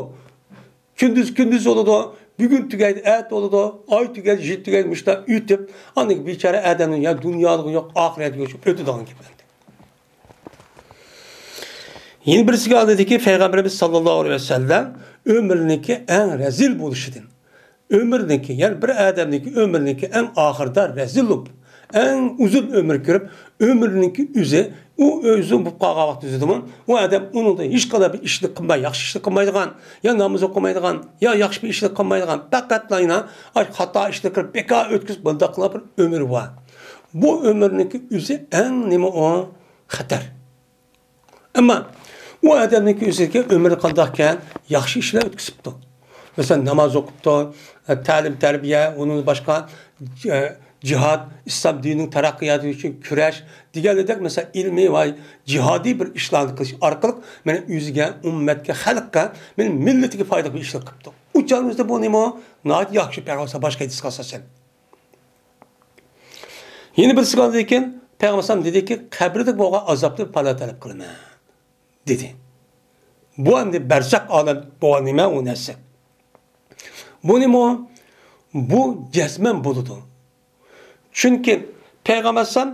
كۈندۈز كۈندۈز بولىدۇ، بۈگۈن تۈگەيدۇ، ئەتە بولىدۇ، ئاي تۈگەيدۇ، يىل تۈگەيدۇ، مۇشۇنداق ئۆتۈپ، ئاندىن بىچارە ئادەمنىڭ يا دۇنيالىقى يوق، ئاخىرەتكە يوق، ئۆتىدىغان گەپ ئەمدى. يەنە بىرسىگە ئاندىكى پەيغەمبىرىمىز ساللاللاھۇ ئەلەيھى ۋەسەللەم ئۆمرىنىڭكى ئەڭ رەزىل بولۇشىدىن، ئۆمرىنىڭكى، يەنى بىر ئادەمنىڭكى ئۆمرىنىڭكى ئەڭ ئاخىرىدا رەزىل بولۇپ، ئەڭ ئۇزۇن ئۆمۈر كۆرۈپ، ئۆمرىنىڭكى ئۆزى، ئۇ ئۆزى بولۇپ قالغان ۋاقتى ئۆزىدىمۇ، ئۇ ئادەم ئۇنىڭدا ھېچقانداق بىر ئىشنى قىلماي، ياخشى ئىشنى قىلمايدىغان، يا ناماز ئوقۇمايدىغان، يا ياخشى بىر ئىشنى قىلمايدىغان، پەقەتلا يەنە خاتا ئىشنى قىلىپ، بىكار ئۆتكۈزۈپ، بۇنداق قىلغان بىر ئۆمرى بار. بۇ ئۆمۈرنىڭكى ئۆزى ئەڭ نېمە ئۇ؟ خەتەر. ئەمما ئۇ ئادەمنىڭكى ئۆزىدىكى ئۆمرى قانداقكەن؟ ياخشى ئىشلار ئۆتكۈزۈپتۇ. مەسىلەن، ناماز ئوقۇپتۇ، تەلىم-تەربىيە، ئۇنىڭدىن باشقا، جىھاد، ئىسلام دىنىنىڭ تەرەققىياتى ئۈچۈن كۈرەش دېگەندەك، مەسىلەن، ئىلمىي ۋە جىھادىي بىر ئىشلارنى قىلىش ئارقىلىق مانا ئۆزىگە، ئۈممەتكە، خەلققە، مانا مىللىتىگە پايدىلىق بىر ئىشلار قىپتۇ. ئۇ چاغدا بۇ نېمە؟ ناھايىتى ياخشى پەيغەمبەر باشقا ھەدىسكە ئاساسەن. يەنە بىرسى قالدىكىن، پەيغەمبەر ئەلەيھىسسالام دېدىكى، قەبرىدە بولغان ئازابتىن پانا تەلەپ قىلىمەن، دېدى. بۇ ئەمدى بەرزەخ ئالەم بولغان نېمە ئۇ نەرسە. بۇ نېمە ئۇ؟ بۇ جەزمەن بولىدۇ. چۈنكى پەيغەمبەر ئەلەيھىسسالام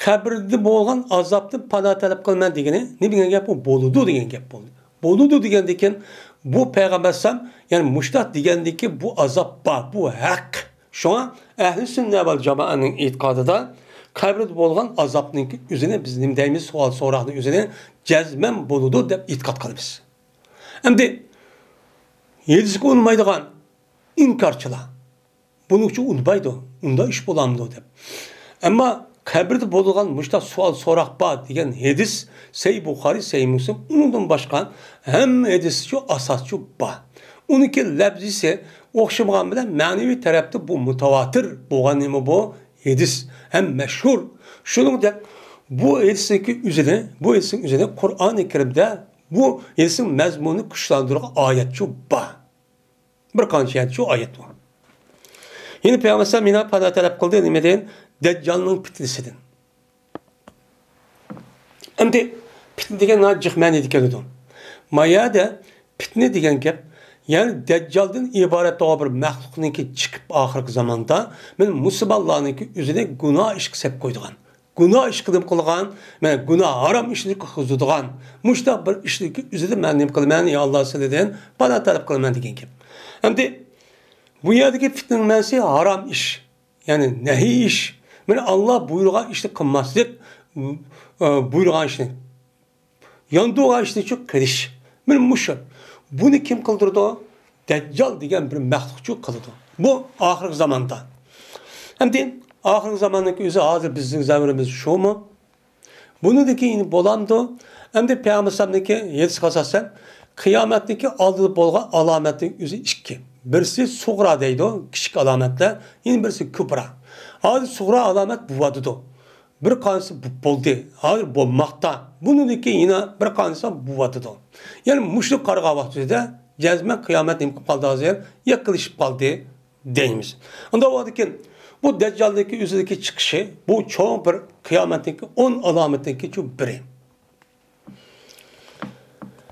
قەبرىدە بولغان ئازابتىن پانا تەلەپ قىلىمەن دېگىنى نېمە دېگەن گەپ؟ ئۇ بولىدۇ دېگەن گەپ بولدى. بولىدۇ دېگەندىكىن، بۇ پەيغەمبەر ئەلەيھىسسالام، يەنى مۇشتاق دېگەندىكى بۇ ئازاب بار، بۇ ھەق. شۇڭا ئەھلى سۈننە ۋەل جامائەنىڭ ئېتىقادىدا قەبرىدە بولغان ئازابنىڭكى ئۆزىنى بىز نېمە دەيمىز؟ سوئال سوراقنىڭ ئۆزىنى جەزمەن بولىدۇ دەپ ئېتىقاد قىلىمىز. ئەمدى ھەدىسكە ئۇنىمايدىغان ئىنكارچىلار بۇنىڭ ئۈچۈن ئۇنىمايدۇ، ئۇنداق ئىش بولامدۇ دەپ. ئەمما قەبرىدە بولىدىغان مۇشۇنداق سوئال سوراق بار دېگەن ھەدىس سەھىھ بۇخارى، سەھىھ مۇسلىم، ئۇنىڭدىن باشقا ھەممە ھەدىسچۇ ئاساسچۇ بار. ئۇنىڭكى لەپزىسى ئوخشىمىغان بىلەن مەنىۋى تەرەپتە بۇ مۇتەۋاتىر بولغان نېمە بۇ؟ ھەدىس ھەم مەشھۇر. شۇنىڭدەك بۇ ھەدىسنىڭكى ئۆزىنى، بۇ ھەدىسنىڭ ئۆزىنى قۇرئانى كەرىمدە بۇ ھەدىسنىڭ مەزمۇنىنى كۈچلەندۈرىدىغان ئايەتچۇ بار. بىر قانچە يەردە شۇ ئايەت بار. يەنە پەيغەمبەر ئەلەيھىسسالام يەنە پانا تەلەپ قىلدى، نېمىدىن؟ دەججالنىڭ پىتنىسىدىن. ئەمدى پىتنە دېگەن ناھايىتى جىق مەنىدە كېلىدۇ. ما يەردە پىتنە دېگەن گەپ، يەنى دەججالدىن ئىبارەت بولغان بىر مەخلۇقنىڭكى چىقىپ ئاخىرقى زاماندا مانا مۇسۇلمانلارنىڭكى ئۆزىنى گۇناھ ئىشقا سېلىپ قويىدىغان، گۇناھ ئىشقا نېمە قىلغان، مانا گۇناھ ھارام ئىشنى قىلغۇزىدىغان، مۇشۇنداق بىر ئىشنىڭكى ئۆزىدە مەن نېمە قىلىمەن، يا ئاللا سىلىدىن پانا تەلەپ قىلىمەن دېگەن گەپ. ئەمدى بۇ يەردىكى پىتنىنىڭ مەنىسى ھارام ئىش، يەنى نەھىي ئىش. مانا ئاللا بۇيرۇغان ئىشنى قىلماسلىق، ئە، بۇيرۇغان ئىشنى ياندۇرغان ئىشنى شۇ قىلىش. مانا مۇشۇ. بۇنى كىم قىلدۇرىدۇ؟ دەججال دېگەن بىر مەخلۇقچۇ قىلىدۇ. بۇ ئاخىرقى زاماندا. ئەمدى ئاخىرقى زاماننىڭكى ئۆزى ھازىر بىزنىڭ زەۋرىمىز شۇمۇ؟ بۇنىڭدىن كېيىن بولامدۇ؟ ئەمدى پەيغەمبەر ئەلەيھىسسالامنىڭكى ھەدىسىگە ئاساسەن، قىيامەتنىڭكى ئالدىدا بولغان ئالامەتنىڭ ئۆزى ئىككى. بىرسى سۇغرا دەيدۇ، كىچىك ئالامەتلەر، يەنە بىرسى كۇبرا. ھازىر سۇغرا ئالامەت بولۇۋاتىدۇ. بىر قانچىسى بولدى، ھازىر بولماقتا. بۇنىڭدىن كېيىن يەنە بىر قانچىسى بولۇۋاتىدۇ. يەنى مۇشۇ قارىغان ۋاقتىدا جەزمەن قىيامەت نېمە قىلىپ قالدى ھازىر؟ يېقىنلىشىپ قالدى دەيمىز. ئۇنداق بولغاندىكىن بۇ دەججالدىكى ئۆزىدىكى چىقىشى، بۇ چوڭ بىر قىيامەتنىڭكى ئون ئالامىتىنىڭكى بىرى.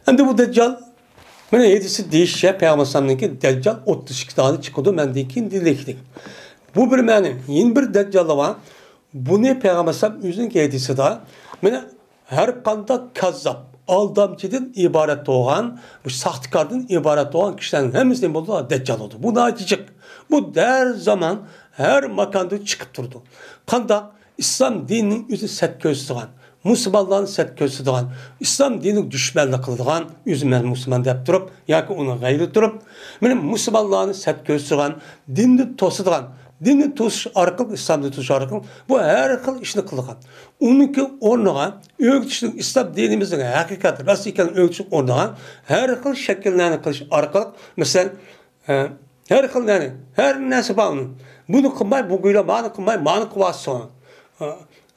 ئەمدى بۇ دەججال، مانا ھەدىستە دېيىشىچە، پەيغەمبەر ئەلەيھىسسالامنىڭكى دەججال ئوتتۇز ئىككى دانە چىقىدۇ، مەندىن كېيىن دېيىلگەن. بۇ بىر مەنە. يەنە بىر دەججال بار. بۇنى پەيغەمبەر ئەلەيھىسسالام ئۆزىنىڭكى ھەدىسىدە، مانا ھەر قانداق كاززاپ، ئالدامچىدىن ئىبارەت بولغان، بۇ ساختىكاردىن ئىبارەت بولغان كىشىلەرنىڭ ھەممىسى نېمە بولىدۇ؟ دەججال بولىدۇ. بۇ ناھايىتى جىق. بۇ ھەر زامان، ھەر ماكاندا چىقىپ تۇرىدۇ. قانداق؟ ئىسلام دىنىنىڭ ئۆزىنى سەت كۆرسىتىدىغان، مۇسۇلمانلارنى سەت كۆرسىتىدىغان، ئىسلام دىنىگە دۈشمەنلىك قىلىدىغان، ئۆزى مەن مۇسۇلمان دەپ تۇرۇپ ياكى ئۇنىڭ غەيرىدە تۇرۇپ، مانا مۇسۇلمانلارنى سەت كۆرسىتىدىغان، دىننى توسىدىغان، دىننى توسۇش ئارقىلىق، ئىسلام دىنىنى توسۇش ئارقىلىق بۇ ھەر خىل ئىشنى قىلغان. ئۇنىڭكى ئورنىغا ئۆگىتىشنىڭ، ئىسلام دىنىمىزنىڭ ھەقىقەت راست ئىكەنلىكىنى ئۆگىتىش ئورنىغا ھەر خىل شەكىللەرنى قىلىش ئارقىلىق، مەسىلەن، ئە، ھەر خىل، يەنى، ھەر نەرسە بار ئۇنىڭ. بۇنى قىلماي، بۇ گويا مانى قىلماي، مانى قىلىۋاتسۇن. ئە،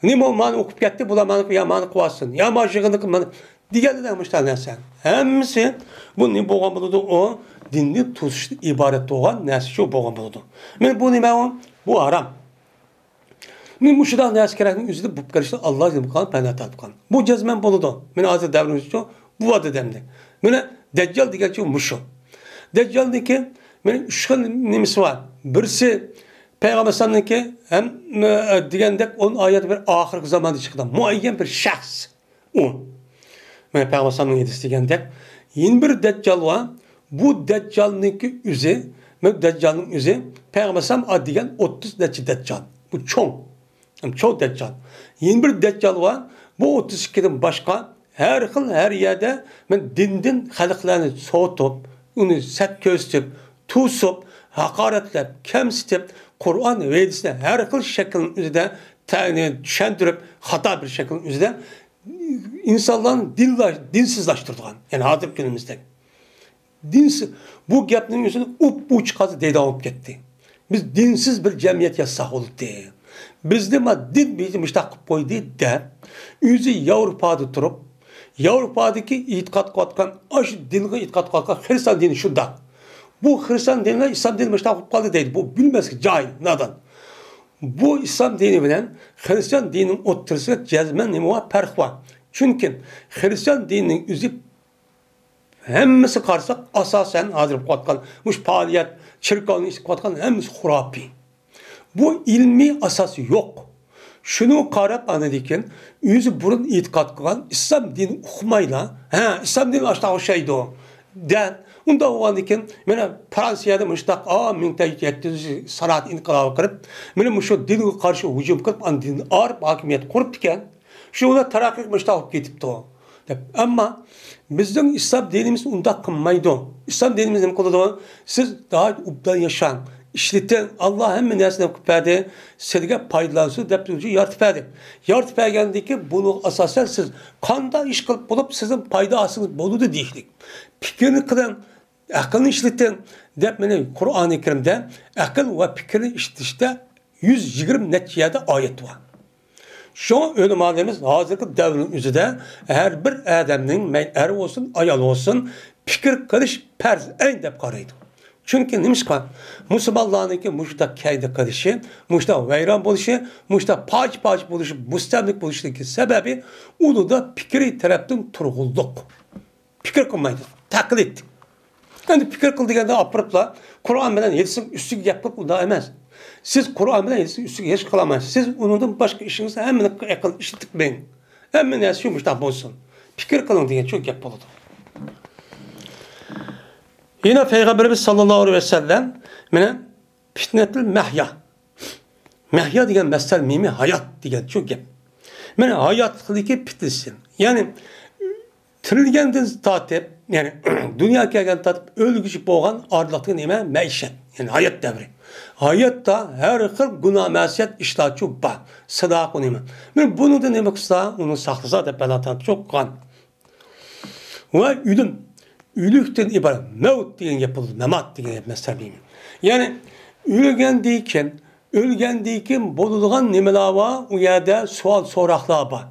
نېمە ئۇ مانى ئوقۇپ كەتتى، بۇلار مانى، يا مانى قىلىۋاتسۇن، يا مانا يىغىنى قىل، مانا دېگەندەك مۇشۇنداق نەرسە. ھەممىسى بۇ نېمە بولغان بولىدۇ؟ ئۇ دىننى توسۇشتىن ئىبارەت بولغان نەرسە شۇ بولغان بولىدۇ. مانا بۇ نېمە ئۇ؟ بۇ ھارام. مانا مۇشۇنداق نەرسە كېرەكنىڭ ئۆزىدە بولۇپ قېلىشتىن ئاللا نېمە قىلغان؟ پەنا تارتقان. بۇ جەزمەن بولىدۇ. مانا ھازىر دەۋرىمىزچۇ بۇ ۋاقىتتا دەمدى. مانا دەججال دېگەنچۇ مۇشۇ. دەججالنىڭكى مانا ئۈچ خىل نېمىسى بار. بىرسى پەيغەمبەر ئەلەيھىسسالامنىڭكى ھەم، ئە، دېگەندەك ئون ئايەت بىر ئاخىرقى زاماندا چىقىدۇ. مۇئەييەن بىر شەخس. ئۇ. مانا پەيغەمبەر ئەلەيھىسسالامنىڭ ھەدىسى دېگەندەك، يەنە بىر دەججال بار. بۇ دەججالنىڭكى ئۆزى، مانا دەججالنىڭ ئۆزى پەيغەمبەر ئەلەيھىسسالام دېگەن ئوتتۇز نەچچە دەججال. بۇ چوڭ. چوڭ دەججال. يەنە بىر دەججال بار. بۇ ئوتتۇز ئىككىدىن باشقا ھەر خىل، ھەر يەردە مانا دىندىن خەلقلەرنى سوۋۇتۇپ، ئۇنى سەت كۆرسىتىپ، توسۇپ، ھاقارەتلەپ، كەمسىتىپ، قۇرئان ۋە ھەدىسنى ھەر خىل شەكىلنىڭ ئۆزىدە تەنى چۈشەندۈرۈپ، خاتا بىر شەكىلنىڭ ئۆزىدە ئىنسانلارنى دىنلا-، دىنسىزلاشتۇرىدىغان، يەنى ھازىرقى كۈنىمىزدەك. دىنسىز، بۇ گەپنىڭ ئۆزىنى ئۇپ-ئۇچ قازا دەيدىغان بولۇپ كەتتى. بىز دىنسىز بىر جەمئىيەت ياسىساق بولاتتى. بىزنى ما دىن بىزنى مۇشتاق قىلىپ قويدى دەپ، ئۆزى ياۋروپادا تۇرۇپ، ياۋروپادىكى ئېتىقاد قىلىۋاتقان، ئاشۇ دىنغا ئېتىقاد قىلىۋاتقان خىرىستىيان دىنى شۇنداق. بۇ خىرىستىيان دىنى، ئىسلام دىنى مۇشتاق بولۇپ قالدى دەيدۇ. بۇ بىلمەسلىك، جاھىل، نادان. بۇ ئىسلام دىنى بىلەن خىرىستىيان دىنىنىڭ ئوتتۇرىسىدا جەزمەن نېمە بار؟ پەرق بار. چۈنكى خىرىستىيان دىنىنىڭ ئۆزى ھەممىسىگە قارىساق، ئاساسەن ھازىر قىلىۋاتقان مۇشۇ پائالىيەت، چېركاۋنىڭ ئىشى قىلىۋاتقان ھەممىسى خۇراپىي. بۇ ئىلمىي ئاساسى يوق. شۇنىڭغا قاراپ، ئاندىن كېيىن ئۆزى بۇرۇن ئېتىقاد قىلغان ئىسلام دىنى ئۇقمايلا، ھە، ئىسلام دىنى ئاشۇنداق ئوخشايدۇ، دەپ، ئۇنداق بولغاندىن كېيىن، مانا، فرانسىيەدە مۇشۇنداق، ئا، مىڭ يەتتە يۈز سانائەت ئىنقىلابى قىلىپ، مانا مۇشۇ دىنغا قارشى ھۇجۇم قىلىپ، ئاندىن ئارىپ ھاكىمىيەت قۇرۇپتىكەن. شۇ بىلەن تەرەققىي قىلىپ مۇشۇنداق بولۇپ كېتىپتۇ، دەپ. ئەمما بىزنىڭ ئىسلام دىنىمىز ئۇنداق قىلمايدۇ. ئىسلام دىنىمىز نېمە قىلىدۇ؟ سىز دائىم ئوبدان ياشاڭ، ئىشلىتىڭ، ئاللا ھەممە نەرسىنى قىلىپ بەردى، سىلىگە پايدىلانسۇن دەپ يارىتىپ بەردى. يارىتىپ بەرگەندىن كېيىن بۇنىڭغا ئاساسەن سىز قانداق ئىش قىلىپ بولۇپ سىزنىڭ پايدا ھاسىلىڭىز بولىدۇ دېيىشلىك. پىكىرنى قىلىڭ، ئەقىلنى ئىشلىتىڭ دەپ، مانا قۇرئانى كەرىمدە ئەقىل ۋە پىكىرنى ئىشلىتىشتە يۈز يىگىرمە نەچچە يەردە ئايەت بار. شۇڭا ئۆلىمالىرىمىز ھازىرقى دەۋرنىڭ ئۆزىدە ھەر بىر ئادەمنىڭ، مەيلى ئەر بولسۇن، ئايال بولسۇن، پىكىر قىلىش پەرز ئەين دەپ قارايدۇ. چۈنكى نېمىشقا؟ مۇسۇلمانلارنىڭكى مۇشۇنداق كەيدە قىلىشى، مۇشۇنداق ۋەيران بولۇشى، مۇشۇنداق پارچە-پارچە بولۇشى، مۇستەملىكە بولۇشىدىكى سەۋەبى ئۇنىڭدا پىكرىي تەرەپتىن تۇرغۇنلۇق. پىكىر قىلمايدۇ. تەقلىد. ئەمدى پىكىر قىل دېگەندە ئاپىرىپلا، قۇرئان بىلەن ھەدىسنىڭ ئۈستىگە گەپ قىلىپ، ئۇنداق ئەمەس. سىز قۇرئان بىلەن ھەدىسنىڭ ئۈستىگە ھېچ قىلالمايسىز. سىز ئۇنىڭدىن باشقا ئىشىڭىزدا ھەممىنى ئەقىل ئىشلىتىپ بېرىڭ. ھەممە نەرسە شۇ مۇشۇنداق بولسۇن. پىكىر قىلىڭ دېگەن شۇ گەپ بولىدۇ. يەنە پەيغەمبىرىمىز ساللاللاھۇ ئەلەيھى ۋەسەللەم مانا پىتنەتۇل مەھيا. مەھيا دېگەن مەسدەر مىمى ھايات دېگەن شۇ گەپ. مانا ھاياتلىقتىكى پىتنىسى. يەنى تىرىلگەندىن تارتىپ، يەنى دۇنياغا كەلگەندىن تارتىپ ئۆلگۈچە بولغان ئارىلىقتىكى نېمە؟ مەئىشەت. يەنى ھايات دەۋرى. ھاياتتا ھەر خىل گۇناھ مەسىيەت ئىشلارچۇ بار. سىداقۇ نېمە؟ مانا بۇنىڭدىن نېمە قىلسا، ئۇنى ساقلىسا دەپ بەلا تارتىپ قىلغان. ۋە ئۆلۈم، ئۆلۈكتىن ئىبارەت. مەۋت دېگەن گەپ بولىدۇ، مەمات دېگەن گەپ مەسەلەن. يەنى ئۆلگەندىن كېيىن، ئۆلگەندىن كېيىن بولىدىغان نېمىلەر بار؟ ئۇ يەردە سوئال سوراقلار بار.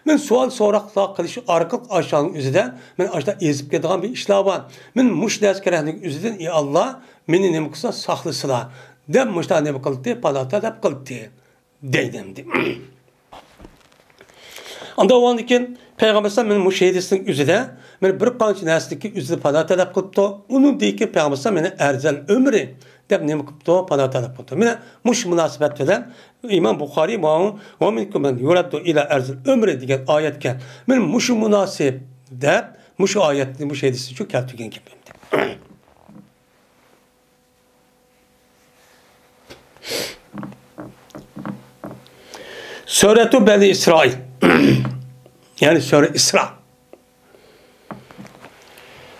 مەن سوئال سوراقلار قىلىش ئارقىلىق ئاشۇنىڭ ئۆزىدە مەن ئاشۇنداق ئېزىپ كېتىدىغان بىر ئىشلار بار. مەن مۇشۇ نەرسە كېرەكلىك ئۆزىدىن، ئى ئاللا، مېنى نېمە قىلسا ساقلىسىلا، دەپ مۇشۇنداق نېمە قىلدى، پادا تەلەپ قىلدى. دەيدۇ ئەمدى. ئاندىن ئۇنىڭدىن كېيىن پەيغەمبەر ئەلەيھىسسالام مېنى مۇشۇ ھەدىسنىڭ ئۆزىدە مېنى بىر قانچە نەرسىدىكى ئۆزىدە پادا تەلەپ قىلىپتۇ. ئۇنىڭدىن كېيىن پەيغەمبەر ئەلەيھىسسالام مېنى ئەرزەل ئۆمرى دەپ نېمە قىلىپتۇ؟ پادا تەلەپ قىلىپتۇ. مانا مۇشۇ مۇناسىۋەت بىلەن ئىمام بۇخارىي ماۋۇ «ۋە مىنكۇم مەن يۇرەددۇ ئىلە ئەرزىل ئۆمرى» دېگەن ئايەتكە مېنى مۇشۇ مۇناسىپ دەپ مۇشۇ ئايەتنى، مۇشۇ ھەدىسنى شۇ كەلتۈرگەن گېپىم. سۈرەتۇ بەنى ئىسرائىل. يەنى سۈرە ئىسرا.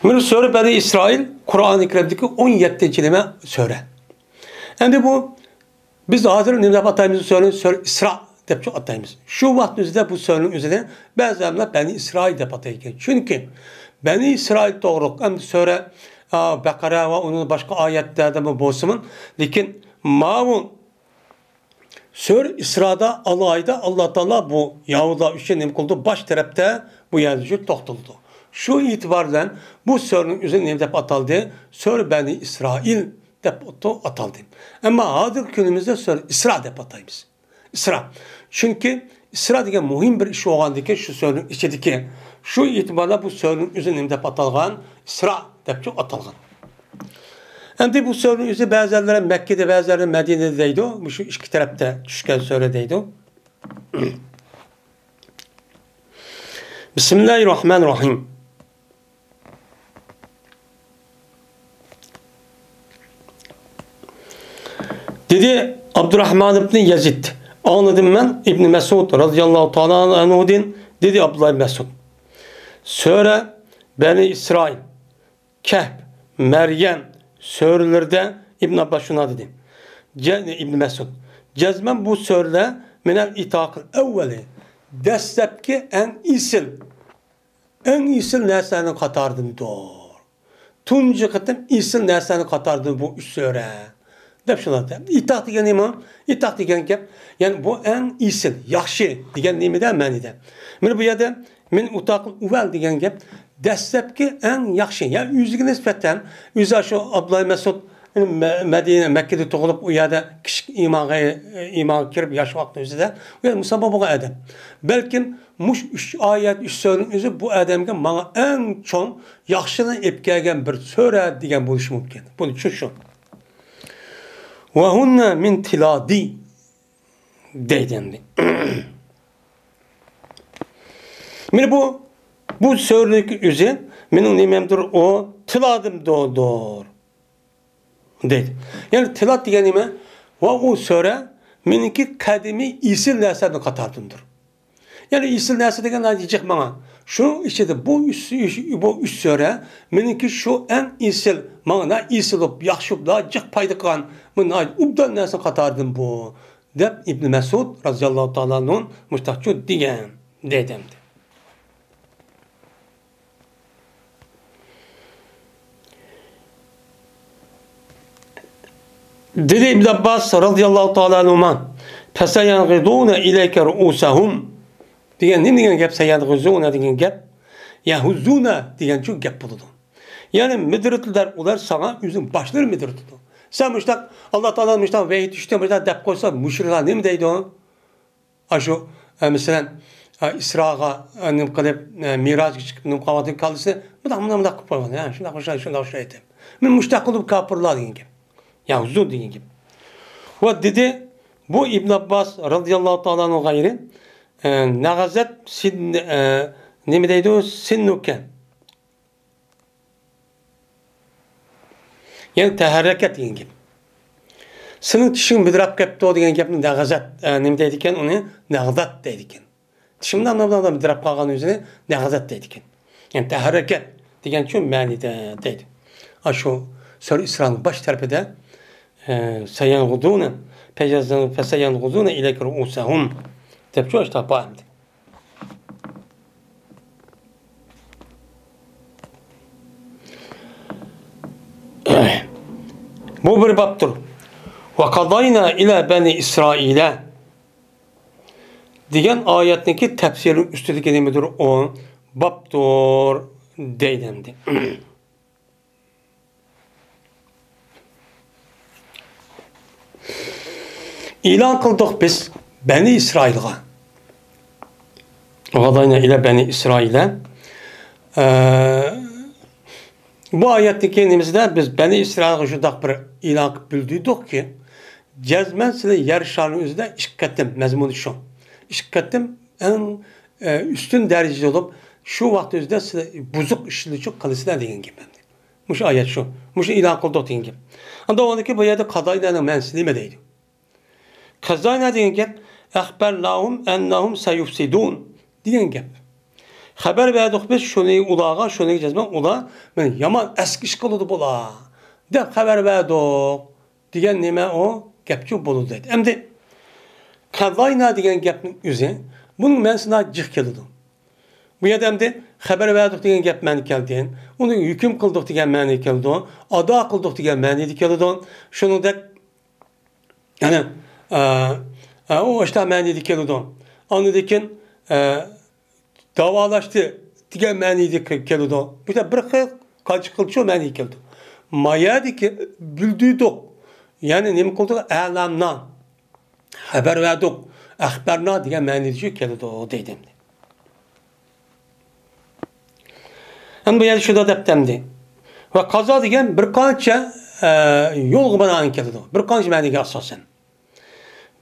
مانا سۈرە بەنى ئىسرائىل قۇرئانى كەرىمدىكى ئون يەتتىنچى نېمە؟ سۈرە. ئەمدى بۇ بىز ھازىر نېمە دەپ ئاتايمىز؟ سۈرىنى سۈرە ئىسرا دەپچۇ ئاتايمىز. شۇ ۋاقىتنىڭ ئۆزىدە بۇ سۈرىنىڭ ئۆزىنى بەزى ئادەملەر بەنى ئىسرائىل دەپ ئاتايدىكەن. چۈنكى بەنى ئىسرائىل توغرۇلۇق ئەمدى سۈرە، ئا، بەقەرە ۋە ئۇنىڭ باشقا ئايەتلەردىمۇ بولسىمۇ، لېكىن ماۋۇ سۈرە ئىسرادا ئالاھىدە ئاللا تائالا بۇ يەھۇدىيلار ئۈچۈن نېمە قىلىدۇ؟ باش تەرەپتە بۇ يەردە شۇ توختىلىدۇ. شۇ ئېتىبار بىلەن بۇ سۈرىنىڭ ئۆزى نېمە دەپ ئاتالدى؟ سۈرە بەنى ئىسرائىل دەپ ئاتالدى. ئەمما ھازىرقى كۈنىمىزدە سۈرە ئىسرا دەپ ئاتايمىز. ئىسرا. چۈنكى ئىسرا دېگەن مۇھىم بىر ئىش بولغاندىكىن شۇ سۈرىنىڭ ئىچىدىكى. شۇ ئېتىبار بىلەن بۇ سۈرىنىڭ ئۆزى نېمە دەپ ئاتالغان؟ ئىسرا دەپچۇ ئاتالغان. ئەمدى بۇ سۈرىنىڭ ئۆزى بەزىلەر مەككىدە، بەزىلەر مەدىنىدە دەيدۇ. مۇشۇ ئىككى تەرەپتە چۈشكەن سۈرە دەيدۇ. بىسمىللاھىررەھمانىررەھىم. دېدى ئابدۇراھمان ئىبنى يەزىد. ئاڭلىدىم مەن ئىبنى مەسئۇد رازىياللاھۇ تائالا ئەنھۇدىن، دېدى ئابدۇللا ئىبنى مەسئۇد. سۈرە بەنى ئىسرائىل، كەھپ، مەريەم سۈرىلىرىدە ئىبن ئابباس شۇنداق دېدى. جە-، ئىبن مەسئۇد. جەزمەن بۇ سۈرىلەر مىنەل ئىتاقىل ئەۋۋەلى. دەسلەپكى ئەڭ ئېسىل، ئەڭ ئېسىل نەرسىلەرنىڭ قاتارىدىندۇر. تۇنجى قېتىم ئېسىل نەرسىلەرنىڭ قاتارىدىن بۇ ئۈچ سۈرە. دەپ شۇنداق دەپ. ئىتاق دېگەن نېمە؟ ئىتاق دېگەن گەپ، يەنى بۇ ئەڭ ئېسىل، ياخشى دېگەن نېمىدە، مەنىدە. مانا بۇ يەردە مىن ئۇتاقىل ئۇۋەل دېگەن گەپ، دەسلەپكى ئەڭ ياخشى، يەنى ئۆزىگە نىسبەتەن، ئۆزى شۇ ئابدۇللا مەسئۇد مە-، مەدىنە، مەككىدە تۇغۇلۇپ، ئۇ يەردە كىچىك ئىمانغا، ئىمانغا كىرىپ، ياش ۋاقتى ئۆزىدە، ئۇ يەردە مۇسابىقە بولغان ئادەم. بەلكىم مۇشۇ ئۈچ ئايەت، ئۈچ سۈرىنىڭ ئۆزى بۇ ئادەمگە ماڭا ئەڭ چوڭ ياخشىلىقنى ئېلىپ كەلگەن بىر سۈرە دېگەن بولۇشى مۇمكىن. بۇنى چۈشىنىش شۇ. ۋەھۇننە مىن تىلادى دەيدۇ ئەمدى. مانا بۇ، بۇ سۈرىنىڭ ئۆزى مېنىڭ نېمەمدۇر، ئۇ تىلادىمدۇر دەيدۇ. يەنى تىلاد دېگەن نېمە؟ ۋە ئۇ سۈرە مېنىڭكى قەدىمىي ئېسىل نەرسەمنىڭ قاتارىدىندۇر. يەنى ئېسىل نەرسە دېگەن ناھايىتى جىق ماڭا. شۇنىڭ ئىچىدە بۇ ئۈچ، بۇ ئۈچ سۈرە مېنىڭكى شۇ ئەڭ ئېسىل، ماڭا ناھايىتى ئېسىل بولۇپ، ياخشى بولۇپ، ناھايىتى جىق پايدا قىلغان، بۇ ناھايىتى ئوبدان نەرسە قاتارىدىن بۇ، دەپ ئىبن مەسئۇد رازىياللاھۇ تائالا ئەنھۇ مۇشتاقچۇ دېگەن، دەيدۇ ئەمدى. دېدى ئىبن ئابباس رازىياللاھۇ تائالا ئەنھۇما، فَسَيَنْغِضُونَ إِلَيْكَ رُءُوسَهُمْ دېگەن نېمە دېگەن گەپ؟ سەيەنغىزۇنە دېگەن گەپ يەھۇززۇنە دېگەنچۇ گەپ بولىدۇ. يەنى مىدىرلىتىدۇ ئۇلار ساڭا، ئۆزىنىڭ باشلىرى مىدىرلىتىدۇ. سەن مۇشتاق، ئاللا تائالا مۇشتاق ۋەھىي چۈشتى، مۇشتاق دەپ قويسا، مۇشرىكلار نېمە دەيدۇ؟ ئاشۇ، ئە، مەسىلەن، ئە، ئىسراغا، ئە، نېمە قىلىپ، ئە، مىراجغا چىقىپ نېمە قىلىۋاتقان كاللىسىنى مۇنداق، مۇنداق، مۇنداق قىلىپ قويغان. ھە، شۇنداق، شۇنداق، شۇنداق، شۇنداق ئېيتىپ. مەن مۇشتاق قىلدىم كاپىرلار دېگەن گەپ. يا ھۇزۇر دېگەن گەپ. ۋە دېدى، بۇ ئىبن ئابباس رازىياللاھۇ تائالا ئەنھۇ غەيرى، ئە، نەغەزەت سىن-، ئە، نېمە دەيدۇ؟ سىننۇكە. يەنى تەھەررەكەت دېگەن گەپ. سېنىڭ چىشىڭ مىدىراپ كەپتۇ دېگەن گەپنى نەغەزەت، ئە، نېمە دەيدىكەن؟ ئۇنى نەغزەت دەيدىكەن. چىشىڭ مىدىراپ قالغان ئۆزىنى نەغزەت دەيدىكەن. يەنى تەھەررەكەت دېگەن شۇ مەنىدە دەيدۇ. ئاشۇ سۈرە ئىسرانىڭ باش تەرىپىدە، ئە، سەيەنغۇزۇنە، فەسەيەنغۇزۇنە ئىلەيكە رۇئۇسەھۇم دەپ شۇ ئاشۇنداق بار ئەمدى. بۇ بىر بابتۇر. ۋە قازاينا ئىلە بەنى ئىسرائىلە دېگەن ئايەتنىڭكى تەپسىرىنىڭ ئۈستىدىكى نېمىدۇر؟ ئۇ بابتۇر دەيدۇ ئەمدى. ئېلان قىلدۇق بىز بەنى ئىسرائىلغا. غاداينا ئىلە بەنى ئىسرائىلە. ئە، بۇ ئايەتتىكى نېمىسىدە بىز بەنى ئىسرائىلغا شۇنداق بىر ئېلان قىلىپ بىلدۈردۇقكى، جەزمەن سىلەر يەر شارىنىڭ ئۆزىدە ئىككى قېتىم، مەزمۇنى شۇ. ئىككى قېتىم ئەڭ، ئە، ئۈستۈن دەرىجىدە بولۇپ، شۇ ۋاقىت ئۆزىدە سىلەر بۇزۇق ئىشلارنى قىلىسىلەر دېگەن گەپ ئەمدى. مۇشۇ ئايەت شۇ. مۇشۇ ئېلان قىلدۇق دېگەن گەپ. ئەمدى ئۇنىڭدىكى بۇ يەردە قازاينانىڭ مەنىسى نېمە دەيدۇ؟ قازاينا دېگەن گەپ، ئەخبەرناھۇم ئەننەھۇم سەيۇفسىدۇن دېگەن گەپ. خەۋەر بەردۇق بىز شۇنى ئۇلارغا، شۇنى جەزمەن ئۇلار مانا يامان ئەسكى ئىش قىلىدۇ بۇلار دەپ خەۋەر بەردۇق دېگەن نېمە ئۇ؟ گەپچۇ بولىدۇ دەيدۇ. ئەمدى قەزاينا دېگەن گەپنىڭ ئۆزى، بۇنىڭ مەنىسى ناھايىتى جىق كېلىدۇ. بۇ يەردە ئەمدى خەبەر بەردۇق دېگەن گەپ مەنە كەلدى. ئۇنى ھۆكۈم قىلدۇق دېگەن مەنىدە كېلىدۇ. ئادا قىلدۇق دېگەن مەنىدە كېلىدۇ. شۇنىڭدەك، يەنى، ئە، ئە، ئۇ ئاشۇنداق مەنىدە كېلىدۇ. ئاندىن كېيىن، ئە، داۋالاشتى دېگەن مەنىدە كېلىدۇ. بۇ يەردە بىر خىل قانچە خىل شۇ مەنىدە كېلىدۇ. ما يەردىكى بىلدۈردۇق، يەنى نېمە قىلدۇق؟ ئەلەمنا، خەبەر بەردۇق، ئەخبەرنا دېگەن مەنىدە شۇ كېلىدۇ دەيدۇ ئەمدى. ئەمدى بۇ يەردە شۇنداق دەپتۇ ئەمدى. ۋە قازا دېگەن بىر قانچە، ئە، يولغا بىنائەن كېلىدۇ. بىر قانچە مەنىگە ئاساسەن.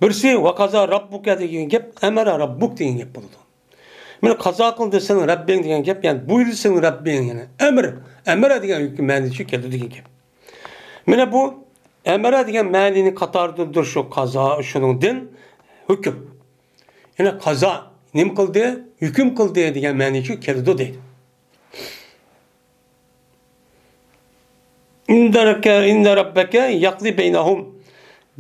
بىرسى ۋە قازا راببۇكە دېگەن گەپ، ئەمەرە راببۇك دېگەن گەپ بولىدۇ. مانا قازا قىلدى سېنىڭ رەببىڭ دېگەن گەپ، يەنى بۇيرۇدى سېنىڭ رەببىڭ، يەنى ئەمر، ئەمەرە دېگەن مەنىدە شۇ كېلىدۇ دېگەن گەپ. مانا بۇ ئەمەرە دېگەن مەنىنى قاتارىدىدۇر شۇ قازا، شۇنىڭدىن ھۆكۈم. يەنى قازا نېمە قىلدى؟ ھۆكۈم قىلدى دېگەن مەنىدە شۇ كېلىدۇ دەيدۇ. ئىننە رەببەكە، ئىننە رەببەكە يەقزى بەينەھۇم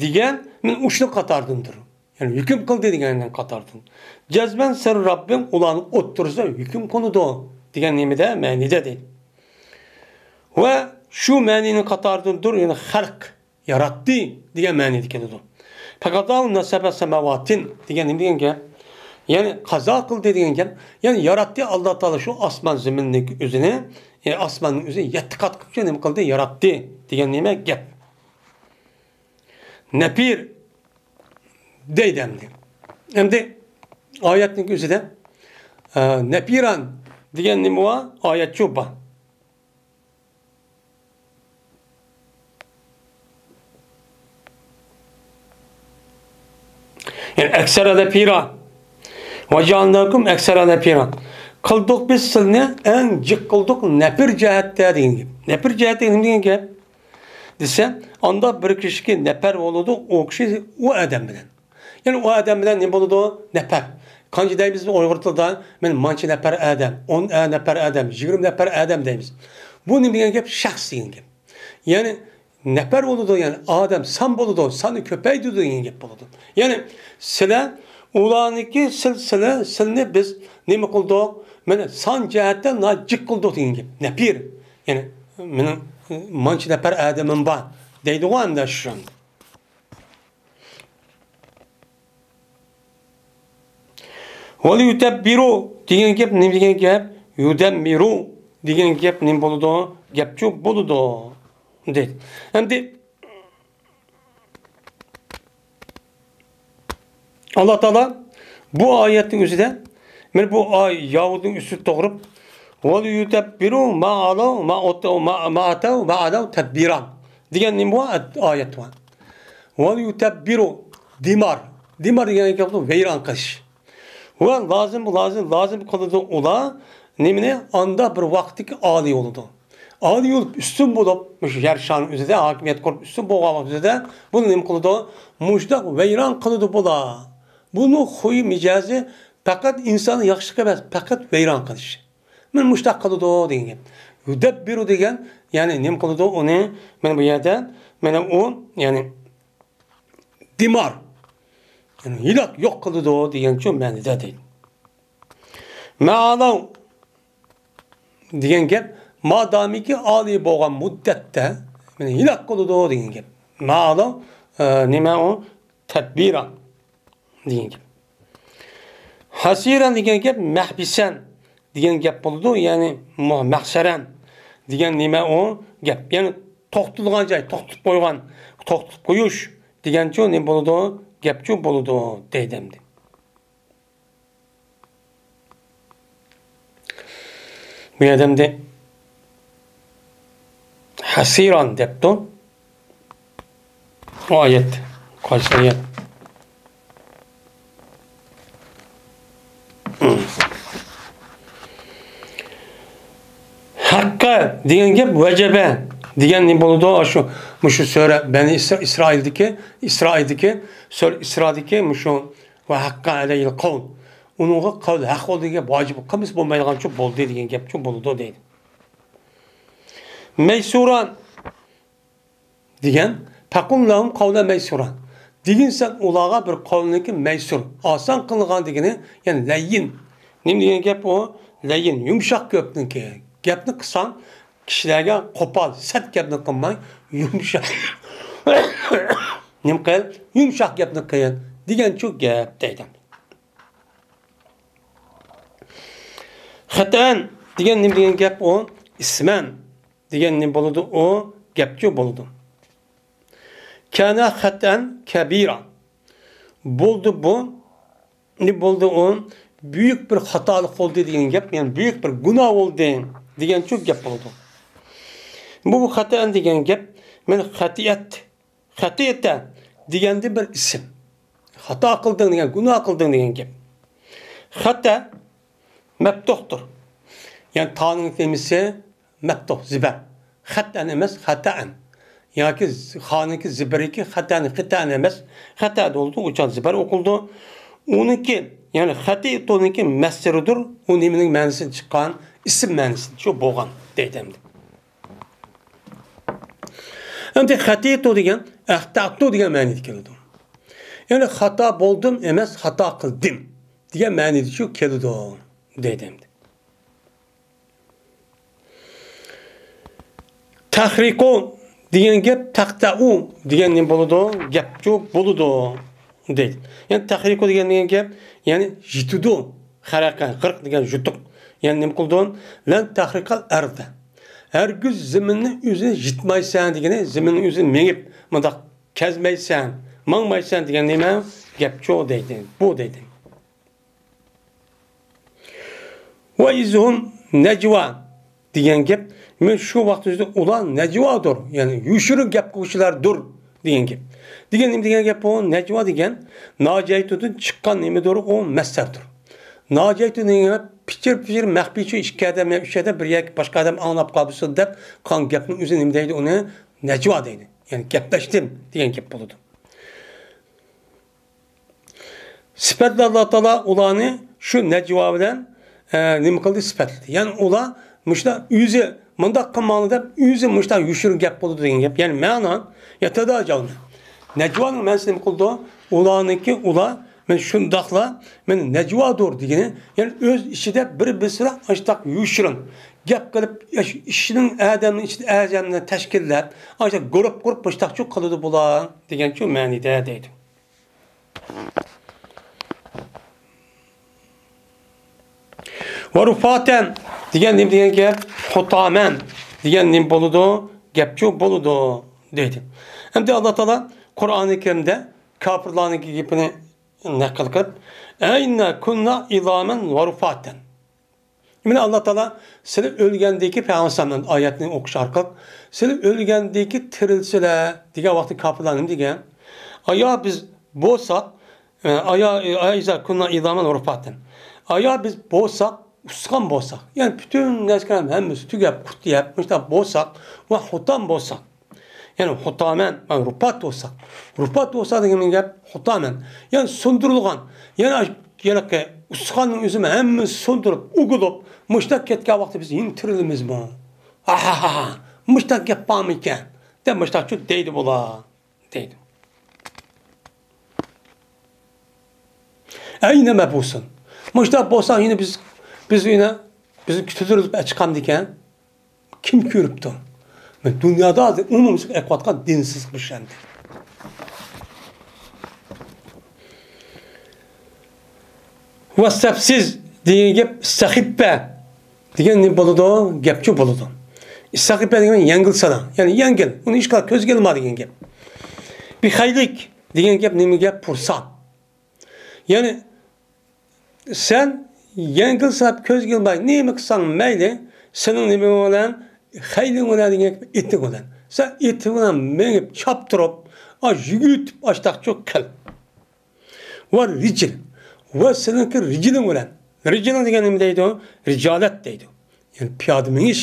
دېگەن مانا ئۇشۇنىڭ قاتارىدىندۇر. يەنى ھۆكۈم قىلدى دېگەننىڭ قاتارىدىن. جەزمەن سېنىڭ رەببىڭ ئۇلارنىڭ ئوتتۇرىسىدا ھۆكۈم قىلىدۇ دېگەن نېمىدە، مەنىدە دەيدۇ. ۋە شۇ مەنىنىڭ قاتارىدىندۇر، يەنى خەلق ياراتتى دېگەن مەنىدە كېلىدۇ. پەقەزاھۇننە سەبئە سەماۋاتىن دېگەن نېمە دېگەن گەپ؟ يەنى قازا قىلدى دېگەن گەپ. يەنى ياراتتى ئاللا تائالا شۇ ئاسمان زېمىننىڭ ئۆزىنى، يەنى ئاسماننىڭ ئۆزىنى يەتتە قات قىلىپ شۇ نېمە قىلدى؟ ياراتتى دېگەن نېمە گەپ؟ نەپىر دەيدۇ ئەمدى. ئەمدى ئايەتنىڭ ئۆزىدە، ئە، نەپىران دېگەن نېمە بار؟ ئايەتچۇ بار. يەنى ئەكسەرە نەپىرا. ۋە جەئەلناكۇم ئەكسەرە نەپىرا. قىلدۇق بىز سىلنى ئەڭ جىق قىلدۇق نەپىر جەھەتتە دېگەن گەپ. نەپىر جەھەتتە نېمە دېگەن گەپ دېسە، ئاندا بىر كىشىكى نەپەر بولىدۇ، ئۇ كىشى ئۇ ئادەم بىلەن. يەنى ئۇ ئادەم بىلەن نېمە بولىدۇ؟ نەپەر. قانچە دەيمىز بىز ئۇيغۇر تىلىدا؟ مەن مانچە نەپەر ئادەم، ئون نەپەر ئادەم، يىگىرمە نەپەر ئادەم دەيمىز. بۇ نېمە دېگەن گەپ؟ شەخس دېگەن گەپ. يەنى نەپەر بولىدۇ، يەنى ئادەم سان بولىدۇ، سانى كۆپەيتىدۇ دېگەن گەپ بولىدۇ. يەنى سىلە ئۇلارنىڭكى سىل، سىلە، سىلنى بىز نېمە قىلدۇق؟ مانا سان جەھەتتە ناھايىتى جىق قىلدۇق دېگەن گەپ. نەپىر. يەنى مېنىڭ مانچە نەپەر ئادىمىم بار دەيدىغۇ ئەمدى شۇ. ۋەليۇتەببىرۇ دېگەن گەپ نېمە دېگەن گەپ؟ يۇدەممىرۇ دېگەن گەپ نېمە بولىدۇ؟ گەپچۇ بولىدۇ دەيدۇ. ئەمدى ئاللا تائالا بۇ ئايەتنىڭ ئۆزىدە، مانا بۇ ئاي ياۋۇدنىڭ ئۈستىدە توغرىپ، ۋەليۇتەببىرۇ ما ئالەۋ ما ئوتەۋ ما، ما ئاتەۋ ما ئالەۋ تەدبىرا دېگەن نېمە بار؟ ئايەت بار. ۋەليۇتەببىرۇ، دىمار. دىمار دېگەن گەپ ۋەيران قىلىش. ۋە لازىم، لازىم، لازىم قىلىدۇ ئۇلار نېمىنى؟ ئاندا بىر ۋاقىتتىكى ئالىي بولىدۇ. ئالىي بولۇپ، ئۈستۈن بولۇپ، مۇشۇ يەر شارنىڭ ئۆزىدە ھاكىمىيەت قۇرۇپ، ئۈستۈن بولغان ۋاقىت ئۆزىدە بۇنى نېمە قىلىدۇ؟ مۇشۇنداق ۋەيران قىلىدۇ بۇلار. بۇنىڭ خۇيى، مىجەزى پەقەت ئىنساننى ياخشىلىق ئەمەس، پەقەت ۋەيران قىلىش. مانا مۇشۇنداق قىلىدۇ دېگەن گەپ. يۇدەببىرۇ دېگەن، يەنى نېمە قىلىدۇ ئۇنى؟ مانا بۇ يەردە، مانا ئۇ، يەنى دىمار. يەنى ھېلاك، يوق قىلىدۇ دېگەنچۇ مەنىدە دەيدۇ. مەئالەۋ دېگەن گەپ، مادامىكى ئالىي بولغان مۇددەتتە مېنى ھېلاك قىلىدۇ دېگەن گەپ. مەئالەۋ، ئە، نېمە ئۇ؟ تەدبىرا دېگەن گەپ. ھەسىرەن دېگەن گەپ مەھبىسەن دېگەن گەپ بولىدۇ، يەنى مۇ-، مەھسەرەن دېگەن نېمە ئۇ؟ گەپ. يەنى توختىتىلغان جاي، توختىتىپ قويغان، توختىتىپ قويۇش دېگەنچۇ نېمە بولىدۇ؟ گەپچۇ بولىدۇ دەيدۇ ئەمدى. بۇ يەردە ئەمدى ھەسىران دەپتۇ. بۇ ئايەت. قايسى ئايەت؟ ھەققە دېگەن گەپ ۋەجەبە دېگەن نېمە بولىدۇ؟ شۇ، مۇشۇ سۈرە بەنى ئىسرا-، ئىسرائىلدىكى، ئىسرائىلدىكى، سۈرە ئىسرادىكى مۇشۇ ۋە ھەققە ئەلەيھىل قەۋل. ئۇنىڭغا قەۋل ھەق بولدى دېگەن گەپ، ۋاجىپ قىلمىسا بولمايدىغانچۇ بولدى دېگەن گەپچۇ بولىدۇ دەيدۇ. مەيسۇرا دېگەن، پەقۇل لەھۇم قەۋلەن مەيسۇرا. دېگىن سەن ئۇلارغا بىر قولنىڭكى مەيسۇر، ئاسان قىلغان دېگىنى، يەنى لەييىن. نېمە دېگەن گەپ ئۇ؟ لەييىن، يۇمشاق گەپنىڭكى. گەپنى قىلساڭ، كىشىلەرگە قوپال، سەت گەپنى قىلماي، يۇمشاق. نېمە قىل؟ يۇمشاق گەپنى قىل، دېگەنچۇ گەپ دەيدۇ. خەتەن دېگەن نېمە دېگەن گەپ ئۇ؟ ئىسمەن دېگەن نېمە بولىدۇ؟ ئۇ گەپچۇ بولىدۇ. كانە خەتەن كەبىرا. بولدى بۇ، نېمە بولدى ئۇ؟ بۈيۈك بىر خاتالىق بولدى دېگەن گەپ، يەنى بۈيۈك بىر گۇناھ بولدى دېگەنچۇ گەپ بولىدۇ. بۇ، بۇ خەتەن دېگەن گەپ، مەن خەتىئەت، خەتىئەتە دېگەندە بىر ئىسىم. خاتا قىلدىڭ دېگەن، گۇناھ قىلدىڭ دېگەن گەپ. خەتە مەپتۇھتۇر. يەنى تانىڭ نېمىسى؟ مەپتۇھ، زىبەر. خەتئەن ئەمەس، خەتەئەن. ياكى ز-، خانىڭكى زىبىرىكى خەتەن، خىتەن ئەمەس، خەتە بولىدۇ، ئۇچان زىبەر ئوقۇلىدۇ. ئۇنىڭكى، يەنى خەتىئتۇنىڭكى مەسدىرىدۇر. ئۇ نېمىنىڭ مەنىسىدىن چىققان؟ ئىسىم مەنىسىدىن شۇ بولغان دەيدۇ ئەمدى. ئەمدى خەتىئتۇ دېگەن ئەختەئتۇ دېگەن مەنىدە كېلىدۇ. يەنى خاتا بولدۇم ئەمەس، خاتا قىلدىم دېگەن مەنىدە شۇ كېلىدۇ دەيدۇ ئەمدى. تەخرىقۇ دېگەن گەپ تەختەئۇ دېگەن نېمە بولىدۇ؟ گەپچۇ بولىدۇ دەيدۇ. يەنى تەخرىقۇ دېگەن، دېگەن گەپ، يەنى يىتىدۇ. خەرەقە، غىرق دېگەن يۇتۇق. يەنى نېمە قىلىدۇ؟ لەن تەخرىقەل ئەرزە. ھەرگىز زېمىننى ئۆزىنى يىتمايسەن دېگىنى، زېمىننى ئۆزىنى مېڭىپ، مۇنداق كەزمەيسەن، ماڭمايسەن دېگەن نېمە؟ گەپچۇ دەيدۇ. بۇ دەيدۇ. ۋە ئىزھۇم نەجۋا دېگەن گەپ، مەن شۇ ۋاقىت ئۆزىدە ئۇلار نەجۋادۇر، يەنى يوشۇرۇن گەپ قىلغۇچىلاردۇر دېگەن گەپ. دېگەن نېمە دېگەن گەپ بۇ؟ نەجۋا دېگەن ناجايتۇدىن چىققان نېمىدۇر، ئۇ مەسدەردۇر. ناجايتۇ دېگەن گەپ پىچىر-پىچىر مەخپىيچۇ ئىككى ئادەم يا ئۈچ ئادەم بىر يەرگە باشقا ئادەم ئاڭلاپ قالمىسۇن دەپ قىلغان گەپنىڭ ئۆزى نېمە دەيدۇ؟ ئۇنى نەجۋا دەيدۇ. يەنى گەپلەشتىم دېگەن گەپ بولىدۇ. سۈپەتلەپ ئاللا تائالا ئۇلارنى شۇ نەجۋا بىلەن، ئە، نېمە قىلدى؟ سۈپەتلىدى. يەنى ئۇلار مۇشۇنداق ئۆزى مۇنداق قىلماڭلار دەپ ئۆزى مۇشۇنداق يوشۇرۇن گەپ قىلىدۇ دېگەن گەپ. يەنى مەنا يەتەداجاۋنى. نەجۋانىڭ مەنىسى نېمە قىلىدۇ؟ ئۇلارنىڭكى ئۇلار، مەن شۇنداقلا، مەن نەجۋادۇر دېگىنى، يەنى ئۆز ئىچىدە بىر-بىرسى بىلەن ئاشتاق يوشۇرۇن گەپ قىلىپ، ئىشنىڭ ئادەمنىڭ ئىچىدە ئادەمنى تەشكىللەپ، ئاشتاق گۇرۇپ قۇرۇپ مۇشتاقچۇ قىلىدۇ بۇلار دېگەنچۇ مەنىدە دەيدۇ. ۋە رۇفاتەن دېگەن نېمە دېگەن گەپ؟ خۇتامەن دېگەن نېمە بولىدۇ؟ گەپچۇ بولىدۇ دەيدۇ. ئەمدى ئاللا تائالا قۇرئانى كەرىمدە كاپىرلارنىڭ گېپىنى نەقىل قىلىپ، ئەئىزا كۇننا ئىزامەن ۋە رۇفاتەن. مانا ئاللا تائالا سىلەر ئۆلگەندىكى، پەيغەمبەر ئەلەيھىسسالام ئايەتنى ئوقۇش ئارقىلىق، سىلەر ئۆلگەندىكى تىرىلسىلەر دېگەن ۋاقىتتا كاپىرلار نېمە دېگەن؟ ئايا بىز بولساق، ئايا، ئەئىزا كۇننا ئىزامەن ۋە رۇفاتەن. ئايا بىز بولساق، ئۇستىخان بولساق، يەنى پۈتۈن نەرسىلەر ھەممىسى تۈگەپ، قۇت يەپ، مۇشۇنداق بولساق ۋە خۇتام بولساق، يەنى خۇتامەن، مانا رۇپات بولساق. رۇپات بولسا دېگەن گەپ خۇتامەن. يەنى سۇندۇرۇلغان. يەنى ئاش-، ھېلىقى ئۇستىخاننىڭ ئۆزىمۇ ھەممىسى سۇندۇرۇپ، ئۇگۇلۇپ، مۇشۇنداق كەتكەن ۋاقىتتا بىز يەنە تىرىلىمىزمۇ؟ ھاھاھا، مۇشۇنداق گەپ بارمىكەن؟ دەپ مۇشۇنداقچۇ دەيدۇ بۇلار، دەيدۇ. ئەينە مەبۇسۇن. مۇشۇنداق بولسا يەنە بىز، بىز يەنە، بىز كۈتۈلدۈرۈلۈپ چىقامدىكەن؟ كىم كۆرۈپتۇ؟ دۇنيادا ھازىر ئومۇميۈزلۈك ئېقىۋاتقان دىنسىزلىق مۇشۇ ئەمدى. ۋە سەپسىز دېگەن گەپ سەخىپە دېگەن نېمە بولىدۇ؟ گەپچۇ بولىدۇ. سەخىپە دېگەن يەڭگىل سانا. يەنى يەڭگىل. ئۇنى ھېچقانداق كۆزگە ئىلما دېگەن گەپ. بىخەيلىك دېگەن گەپ نېمە گەپ؟ پۇرسان. يەنى سەن يەڭگىل ساپ كۆزگە ئىلماي نېمە قىلساڭ مەيلى، سېنىڭ نېمىڭ بىلەن، خەيلىڭ بىلەن دېگەن گەپ ئېتىڭ بىلەن. سەن ئېتىڭ بىلەن مېڭىپ، چاپتۇرۇپ، ئاش يۈگۈرتۈپ، ئاشتاقچۇ قىل. ۋە رىجىل. ۋە سېنىڭكى رىجىلىڭ بىلەن. رىجىلىڭ دېگەن نېمە دەيدۇ؟ رىجالەت دەيدۇ. يەنى پىيادە مېڭىش.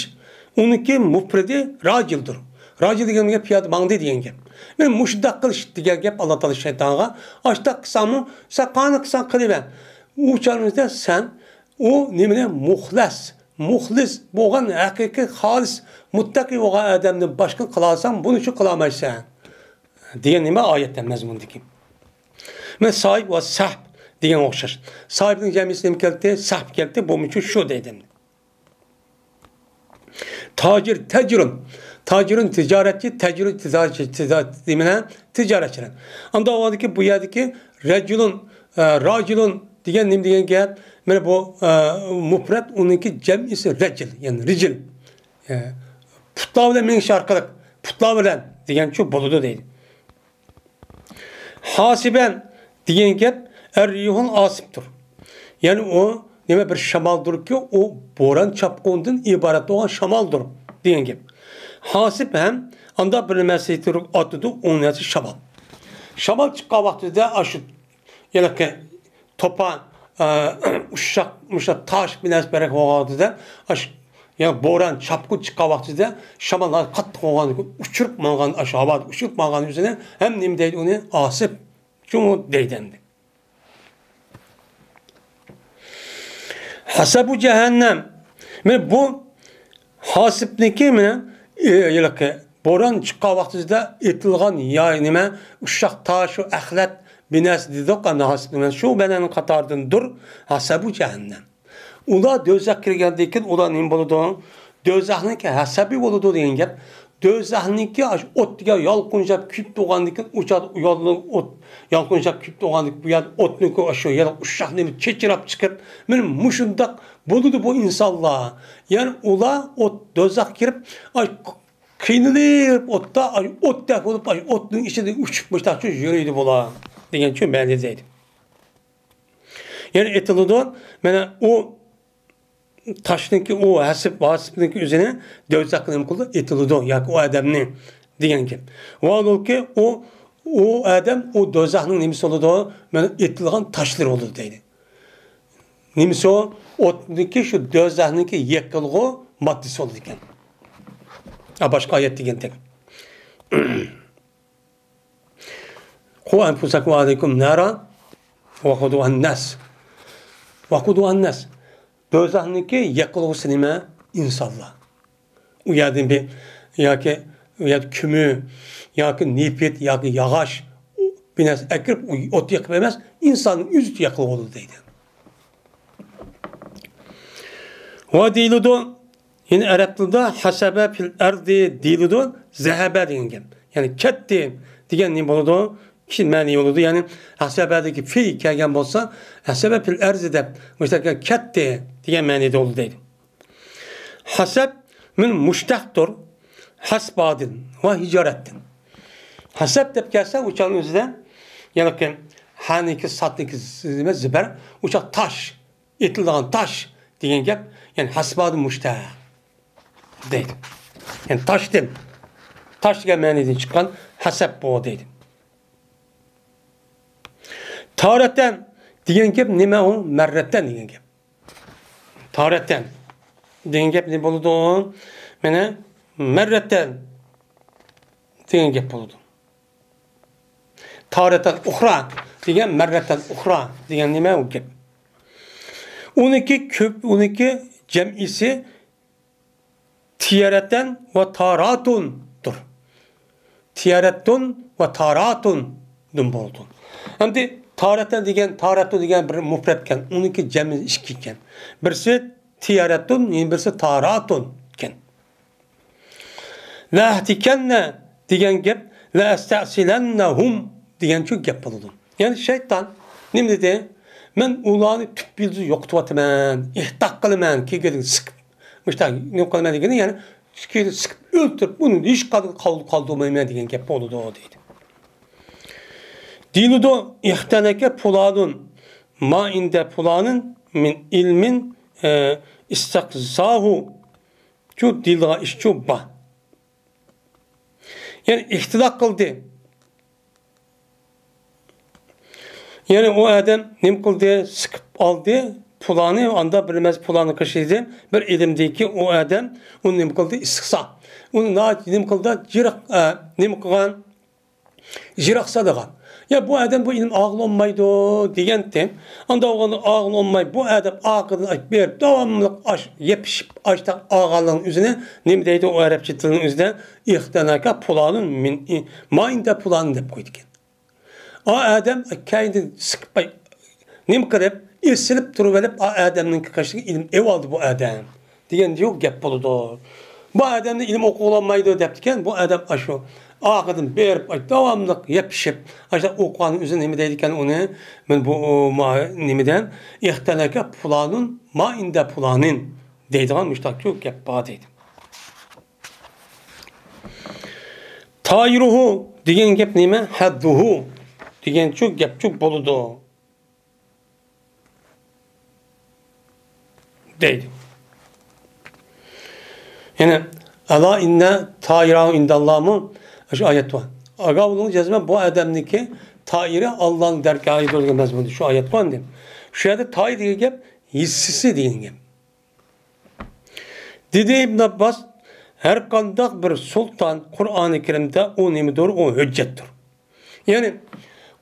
ئۇنىڭكى مۇپرىدى راجىلدۇر. راجىل دېگەن گەپ پىيادە ماڭدى دېگەن گەپ. مانا مۇشۇنداق قىلىش دېگەن گەپ ئاللا تائالا شەيتانغا. ئاشتاق قىلساڭمۇ، سەن قانى قىلساڭ قىلىۋەر. ئۇ چاغىمىزدا سەن ئۇ نېمىنى مۇخلەس، مۇخلىس بولغان، ھەقىقىي خالىس، مۇتتەقىي بولغان ئادەمدىن باشقىنى قىلالىساڭ، بۇنى شۇ قىلالمايسەن. دېگەن نېمە ئايەتتە مەزمۇندىكى. مانا ساھىب ۋە سەھب دېگەن ئوخشاش. ساھىبنىڭ جەمئىسى نېمە كەلدى؟ سەھب كەلدى. بۇمۇ شۇ، شۇ دەيدۇ. تاجىر، تەجرۇن. تاجىرۇن تىجارەتچى، تەجرۇن تىجارەتچى، تىجا-، نېمە؟ تىجارەتچىلەر. ئاندا ئۇ يەردىكى، بۇ يەردىكى رەجۇلۇن، ئە، راجۇلۇن دېگەن نېمە دېگەن گەپ؟ مانا بۇ، ئە، مۇپرەت، ئۇنىڭكى جەمئىسى رەجىل، يەنى رىجىل. ئە، پۇتلار بىلەن مېڭىش ئارقىلىق، پۇتلار بىلەن دېگەنچۇ بولىدۇ دەيدۇ. ھاسىبەن دېگەن گەپ ئەر-رىيھۇل ئاسىپتۇر. يەنى ئۇ نېمە، بىر شامالدۇركى، ئۇ بوران چاپقۇندىن ئىبارەت بولغان شامالدۇر دېگەن گەپ. ھاسىب ھەم ئاندا بىر نەرسە ئاتىدۇ، ئۇ نەرسە شامال. شامال چىققان ۋاقتىدا ئاشۇ يەنە توپا، ئە، ئۇششاق، مۇشۇ تاش بىر نەرسە بەرەك بولغان ۋاقتىدا، ئاشۇ، يەنى بوران، چاپقۇن چىققان ۋاقتىدا شامال قاتتىق بولغان، ئۇچۇرۇپ ماڭغان، ئاشۇ ھاۋادا ئۇچۇرۇپ ماڭغان ئۆزىنى ھەم نېمە دەيدۇ ئۇنى؟ ئاسىپ. شۇمۇ دەيدۇ ئەمدى. ھەسەبۇ جەھەننەم. مانا بۇ ھاسىبنىڭكى، مانا، ئى، ھېلىقى بوران چىققان ۋاقتىدا ئېتىلغان ياي نېمە، ئۇششاق تاش، شۇ ئەخلەت بىنەسى دېدۇق، ئەمدى ھاسىبنى، مانا شۇ بىنەنىڭ قاتارىدىندۇر. ھەسەبۇ جەھەننەم. ئۇلار دوزاخقا كىرگەندىن كېيىن ئۇلار نېمە بولىدۇ؟ دوزاخنىڭكى ھەسەبى بولىدۇ دېگەن گەپ. دوزاخنىڭكى ئاشۇ ئوت دېگەن يالقۇنجاپ كۆيۈپ تۇرغاندىن كېيىن، ئوت يالقۇن-، ئوت يالقۇنجاپ كۆيۈپ تۇرغاندىن كېيىن، بۇ يەردە ئوتنىڭكى ئاشۇ يەنە ئۇششاق نېمە چېچىراپ چىقىپ، مانا مۇشۇنداق بولىدۇ بۇ ئىنسانلار. يەنى ئۇلار ئوت، دوزاخقا كىرىپ، ئاي، قىينىلىپ ئوتتا، ئاي، ئوتتەك بولۇپ، ئاي، ئوتنىڭ ئىچىدە ئۇچۇپ مۇشۇنداق يۈرىدۇ بۇلار دېگەنچۇ مەنىدە دەيدۇ. يەنى ئېتىلىدۇ. مانا ئۇ تاشنىڭكى، ئۇ ھەسىپ، ھاسىپنىڭكى ئۆزىنى دوزاخقا نېمە قىلىدۇ؟ ئېتىلىدۇ ياكى ئۇ ئادەمنى دېگەن گەپ. ۋاھالبۇلكى ئۇ، ئۇ ئادەم ئۇ دوزاخنىڭ نېمىسى بولىدۇ؟ مانا ئېتىلغان تاشلىرى بولىدۇ دەيدۇ. نېمىسى ئۇ؟ ئوتنىڭكى، شۇ دوزاخنىڭكى يېقىلغۇ ماددىسى بولىدىكەن. ھە، باشقا ئايەت دېگەنتەك. قۇ ئەنفۇسەكۇم ۋە ئەھلىكۇم نارا ۋەقۇدۇھەنناس. ۋەقۇدۇھەنناس. دوزاخنىڭكى يېقىلغۇسى نېمە؟ ئىنسانلار. ئۇ يەردىن بىر ياكى، ئۇ يەردە كۆمۈر ياكى نېفىت ياكى ياغاچ بىر نەرسە ئەكىرىپ، ئۇ ئوت يېقىپ ئەمەس، ئىنساننىڭ ئۆزى يېقىلغۇ بولىدۇ دەيدۇ. ۋە دېيىلىدۇ، يەنى ئەرەب تىلىدا ھەسەبە فىل ئەردى دېيىلىدۇ، زەھەبە دېگەن گەپ. يەنى كەتتى دېگەن نېمە بولىدۇ؟ ئىككى مەنە بولىدۇ. يەنى ھەسەبەدىكى في كەلگەن بولسا، ھەسەبە فىل ئەرزى دەپ مۇشۇنداق كەتتى دېگەن مەنىدە بولىدۇ دەيدۇ. ھەسەب مىن مۇشتەقتۇر، ھەسبادىن ۋە ھىجارەتتىن. ھەسەب دەپ كەلسە، ئۇ چاغنىڭ ئۆزىدە، يەنى ھەنىكى ساتنىكى زىبەر، ئۇ چاغ تاش. ئېتىلىدىغان تاش دېگەن گەپ، يەنى ھەسبادىن مۇشتەق دەيدۇ. يەنى تاشتىن، تاش دېگەن مەنىدىن چىققان ھەسەب بۇ دەيدۇ. تارەتەن دېگەن گەپ نېمە ئۇ؟ مەررەتەن دېگەن گەپ. تارەتەن دېگەن گەپ نېمە بولىدۇ؟ مانا مەررەتەن دېگەن گەپ بولىدۇ. تارەتەن ئۇخرا دېگەن، مەررەتەن ئۇخرا دېگەن نېمە ئۇ گەپ؟ ئۇنىڭكى كۆپ، ئۇنىڭكى جەمئىسى تىيەرەتەن ۋە تاراتۇندۇر. تىيەرەتتۇن ۋە تاراتۇندىن بولىدۇ. ئەمدى تارەتەن دېگەن، تاراتۇن دېگەن بىر مۇپرەتكەن، ئۇنىڭكى جەمئى ئىككى ئىكەن. بىرسى تىيەرەتتۇن، يەنە بىرسى تاراتۇن ئىكەن. لەئەھتىكەننە دېگەن گەپ، لەئەستەسىلەننەھۇم دېگەنچۇ گەپ بولىدۇ. يەنى شەيتان نېمە دېدى؟ مەن ئۇلارنى تۈپ يىلتىزى يوقىتىۋاتىمەن، ئىھتاق قىلىمەن، كېگىدىن سىقىپ، مۇشۇنداق نېمە قىلىمەن دېگىنى، يەنى كېگىدىن سىقىپ ئۆلتۈرۈپ، ئۇنى ھېچقانداق قال-، قالدۇرمايمەن دېگەن گەپ بولىدۇ دەيدۇ. دېيىلىدۇ، ئىختەنەكە پۇلانۇن، ما ئىندە پۇلانىن مىن ئىلمىن، ئە، ئىستەقزاھۇ. شۇ دېيىلىدىغان ئىشچۇ بار. يەنى ئىختىلاق قىلدى. يەنى ئۇ ئادەم نېمە قىلدى؟ سىقىپ ئالدى پۇلانى، ئاندا بىر نېمە پۇلانى قىلىشىدى. بىر ئىلىمدىكى ئۇ ئادەم ئۇنى نېمە قىلدى؟ ئىستىقسا. ئۇنى ناھايىتى نېمە قىلدى؟ جىرىق، ئە، نېمە قىلغان؟ يىراق سالىدىغان. يا بۇ ئادەم بۇ ئىلىم ئاغلىنمايدۇ دېگەنتى. ئاندا ئۇنى ئاغلىنماي، بۇ ئادەم ئارقىدىن بېرىپ داۋاملىق ئاش يېپىشىپ، ئاشتاق ئاغانلىقنىڭ ئۆزىنى نېمە دەيدۇ ئۇ ئەرەبچە تىلنىڭ ئۆزىدە؟ ئىختەنەكە پۇلانۇن مىن ئى-، ما ئىندە پۇلانىن دەپ قويىدىكەن. ئا ئادەم كەينىدىن سىقىپ، نېمە قىلىپ، ئېسىلىپ تۇرۇۋېلىپ، ئا ئادەمنىڭ قېشىغا ئىلىم ئېۋالدى بۇ ئادەم. دېگەن يوق گەپ بولىدۇ. بۇ ئادەمنى ئىلىم ئوقۇغىلى بولمايدۇ دەپتىكەن، بۇ ئادەم ئاشۇ ئارقىدىن بېرىپ، داۋاملىق يېپىشىپ، ئاشۇ ئوقۇغان ئۆزى نېمە دەيدىكەن ئۇنى، مەن بۇ، ما، نېمىدە، ئىختەلەكە پۇلانۇن ما ئىندە پۇلانىن دەيدىغان مۇشتاق گەپ بار دەيدۇ. تايىرۇھۇ دېگەن گەپ نېمە؟ ھەددۇھۇ دېگەنچۇ گەپچۇ بولىدۇ. دەيدۇ. يەنە، ئەلا ئىننە تايىراھۇ ئىندەللاھمۇ شۇ ئايەت بار. ئاگاھ بولۇڭ، جەزمەن بۇ ئادەمنىڭكى تايىرى ئاللانىڭ دەرگاھىدۇر دېگەن مەزمۇندا شۇ ئايەت بار ئەمدى. شۇ يەردە تايىر دېگەن گەپ ھېسسىسى دېگەن گەپ. دېدى ئىبن ئابباس، ھەر قانداق بىر سۇلتان قۇرئانى كەرىمدە ئۇ نېمىدۇر؟ ئۇ ھۆججەتتۇر. يەنى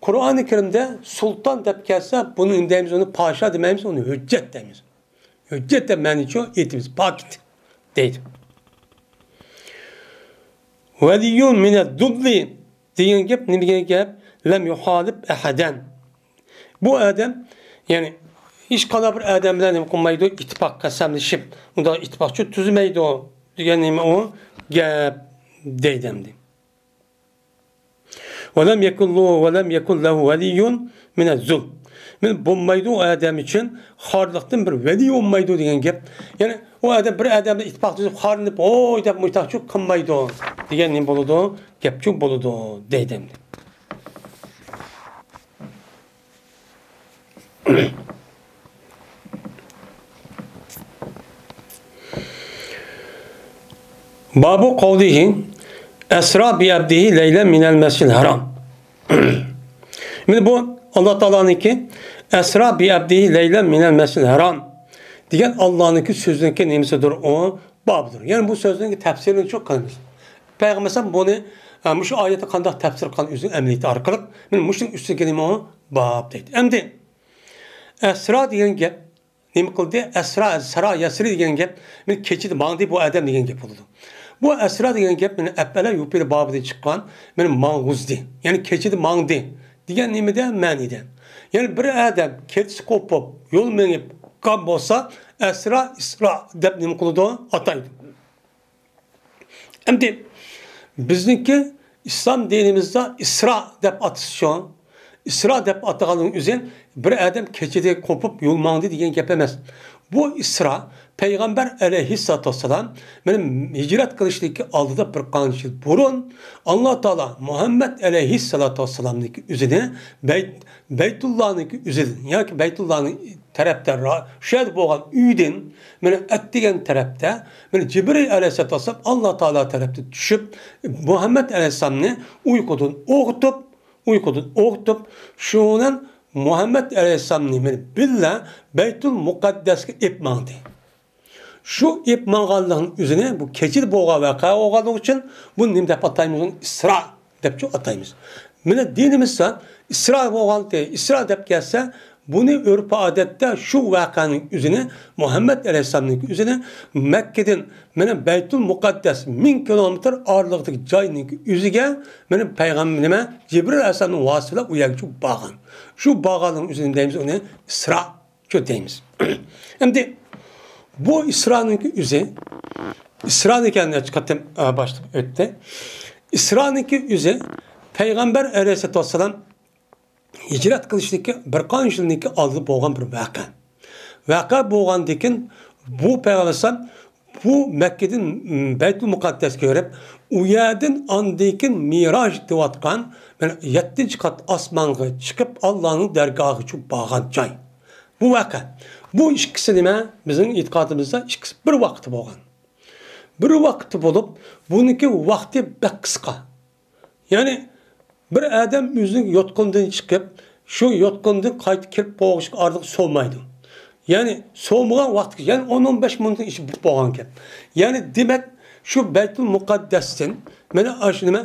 قۇرئانى كەرىمدە سۇلتان دەپ كەلسە، بۇنى نېمە دەيمىز؟ ئۇنى پاشا دېمەيمىز، ئۇنى ھۆججەت دەيمىز. ھۆججەت دەپ مەنىچۇ ئېيتىمىز، پاكىت دەيدۇ. ۋەلىييۇن مىنەز زۇللى دېگەن گەپ نېمە دېگەن گەپ؟ لەم يۇخالىپ ئەھەدەن. بۇ ئادەم، يەنى ھېچقانداق بىر ئادەم بىلەن نېمە قىلمايدۇ؟ ئىتتىپاق قەسەملىشىپ، ئۇنداق ئىتتىپاقچۇ تۈزمەيدۇ دېگەن نېمە ئۇ گەپ دەيدۇ ئەمدى. ۋەلەم يەكۇن لەھۇ، ۋەلەم يەكۇن لەھۇ ۋەلىييۇن مىنەز زۇل. مەن بولمايدۇ ئۇ ئادەم ئۈچۈن خارلىقتىن بىر ۋەلىي بولمايدۇ دېگەن گەپ. يەنى ئۇ ئادەم بىر ئادەم بىلەن ئىتتىپاق تۈزۈپ خارلىنىپ، ھوي دەپ مۇشتاقچۇ قىلمايدۇ دېگەن نېمە بولىدۇ؟ گەپچۇ بولىدۇ دەيدۇ ئەمدى. بابۇ قەۋلىھى ئەسرا بىئەبدىھى لەيلەن مىنەل مەسجىدىل ھەرام. مانا بۇ ئاللا تائالانىڭكى ئەسرا بىئەبدىھى لەيلەن مىنەل مەسجىدىل ھەرام دېگەن ئاللانىڭكى سۆزىنىڭكى نېمىسىدۇر؟ ئۇ بابىدۇر. يەنى بۇ سۆزنىڭكى تەپسىرىنى چوق قىلىمىز. پەيغەمبەر ئەلەيھىسسالام بۇنى، ئە، مۇشۇ ئايەتنى قانداق تەپسىر قىلغان ئۆزىنىڭ ئەمەلىيىتى ئارقىلىق، مانا مۇشۇنىڭ ئۈستىگە نېمە ئۇ؟ باب دەيدۇ. ئەمدى ئەسرا دېگەن گەپ نېمە قىلدى؟ ئەسرا، سارا يەسرى دېگەن گەپ، مانا كېچىدە ماڭدى بۇ ئادەم دېگەن گەپ بولىدۇ. بۇ ئەسرا دېگەن گەپ، مانا ئەپئەلە يۇپئىلۇ بابىدىن چىققان، مانا ماڭغۇزدى. يەنى كېچىدە ماڭدى دېگەن نېمىدە؟ مەنىدە. يەنى بىر ئادەم كېچىسى قوپۇپ، يول مېڭىپ قالغان بولسا، ئەسرا، ئىسرا دەپ نېمە قىلىدۇ؟ ئاتايدۇ. ئەمدى بىزنىڭكى ئىسلام دىنىمىزدا ئىسرا دەپ ئاتىشى، ئىسرا دەپ ئاتىغاننىڭ ئۆزى بىر ئادەم كېچىدە قوپۇپ يول ماڭدى دېگەن گەپ ئەمەس. بۇ ئىسرا پەيغەمبەر ئەلەيھىسسالاتۇ ۋەسسالام مانا ھىجرەت قىلىشتىكى ئالدىدا بىر قانچە يىل بۇرۇن ئاللا تائالا مۇھەممەد ئەلەيھىسسالاتۇ ۋەسسالامنىڭكى ئۆزىنى بەيت-، بەيتۇللانىڭكى ئۆزىدىن ياكى بەيتۇللانىڭ تەرەپتە را-، شۇ يەردە بولغان ئۆيدىن، مانا ئەتىگەن تەرەپتە، مانا جىبرىل ئەلەيھىسسالاتۇ ۋەسسالام ئاللا تائالا تەرەپتىن چۈشۈپ، مۇھەممەد ئەلەيھىسسالامنى ئۇيقۇدىن ئويغىتىپ، ئۇيقۇدىن ئويغىتىپ، شۇنىڭ مۇھەممەد ئەلەيھىسسالامنى مانا بىللە بەيتۇل مۇقەددەسكە ئېلىپ ماڭدى. شۇ ئېلىپ ماڭغانلىقنىڭ ئۆزىنى، بۇ كېچىدە بولغان ۋەقە بولغانلىقى ئۈچۈن، بۇنى نېمە دەپ ئاتايمىز؟ ئۇنى ئىسرا دەپچۇ ئاتايمىز. مانا دىنىمىزدا ئىسرا بولغانلىقى، ئىسرا دەپ كەلسە، بۇنى ئۆرپ-ئادەتتە شۇ ۋەقەنىڭ ئۆزىنى، مۇھەممەد ئەلەيھىسسالامنىڭ ئۆزىنى مەككىدىن مانا بەيتۇل مۇقەددەس مىڭ كىلومېتىر ئارىلىقتىكى جاينىڭ ئۆزىگە مانا پەيغەمبەر نېمە، جىبرىل ئەلەيھىسسالام ۋاسىتە بىلەن ئۇ يەرگە چۈشۈپ بارغان. شۇ بارغانلىقنىڭ ئۆزىنى دەيمىز ئۇنى ئىسرا. شۇ دەيمىز. ئەمدى بۇ ئىسرانىڭكى ئۆزى، ئىسرا دېگەن نەچچە قېتىم، ئە، باشلىق ئۆتتى. ئىسرانىڭكى ئۆزى پەيغەمبەر ئەلەيھىسسالاتۇ ۋەسسالام ھىجرەت قىلىشتىكى بىر قانچە يىلنىڭكى ئالدىدا بولغان بىر ۋەقە. ۋەقە بولغاندىن كېيىن بۇ پەيغەمبەر ئەلەيھىسسالام بۇ مەككىدىن، م، بەيتۇل مۇقەددەسكە بېرىپ، ئۇ يەردىن ئاندىن كېيىن مىراج دەۋاتقان، مانا يەتتىنچى قات ئاسمانغا چىقىپ، ئاللانىڭ دەرگاھىغا چۈشۈپ بارغان جاي. بۇ ۋەقە. بۇ ئىككىسى نېمە؟ بىزنىڭ ئېتىقادىمىزدا ئىككىسى بىر ۋاقىتتا بولغان. بىر ۋاقىتتا بولۇپ، بۇنىڭكى ۋاقتى بەك قىسقا. يەنى بىر ئادەم ئۆزىنىڭ يوتقىنىدىن چىقىپ، شۇ يوتقىنىدىن قايتا كىرىپ بولغۇچە ئارىلىق سومايدۇ. يەنى سومىغان ۋاقتى، يەنى ئون، ئون بەش مىنۇتنىڭ ئىچىدە بولۇپ بولغان گەپ. يەنى دېمەك، شۇ بەيتۇل مۇقەددەستىن، مانا ئاشۇ نېمە،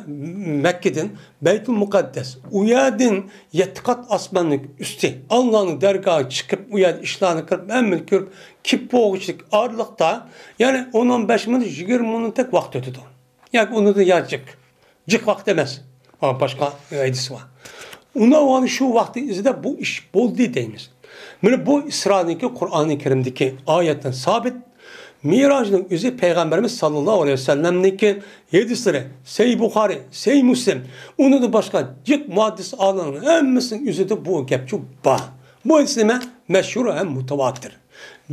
مەككىدىن بەيتۇل مۇقەددەس، ئۇ يەردىن يەتتە قات ئاسماننىڭ ئۈستى، ئاللانىڭ دەرگاھىغا چىقىپ، ئۇ يەردە ئىشلارنى قىلىپ، ھەممىنى كۆرۈپ، كېلىپ بولغۇچىلىك ئارىلىقتا، يەنى ئون، ئون بەش مىنۇت، يىگىرمە مىنۇتتەك ۋاقىت ئۆتىدۇ. ياكى ئۇنىڭدىن يا جىق. جىق ۋاقىت ئەمەس. ھا، باشقا ھەدىس بار. ئۇنىڭ شۇ ۋاقتى ئىچىدە بۇ ئىش بولدى دەيمىز. مانا بۇ ئىسرانىڭكى قۇرئانى كەرىمدىكى ئايەتتىن سابىت. مىراجنىڭ ئۆزى پەيغەمبىرىمىز ساللاللاھۇ ئەلەيھى ۋەسەللەمنىڭكى ھەدىسلىرى، سەھىھ بۇخارى، سەھىھ مۇسلىم، ئۇنىڭدىن باشقا جىق مۇھەددىس ئالىمنىڭ ھەممىسىنىڭ ئۆزىدە بۇ گەپچۇ بار. بۇ ھەدىس نېمە؟ مەشھۇر ھەم مۇتەۋاتىر.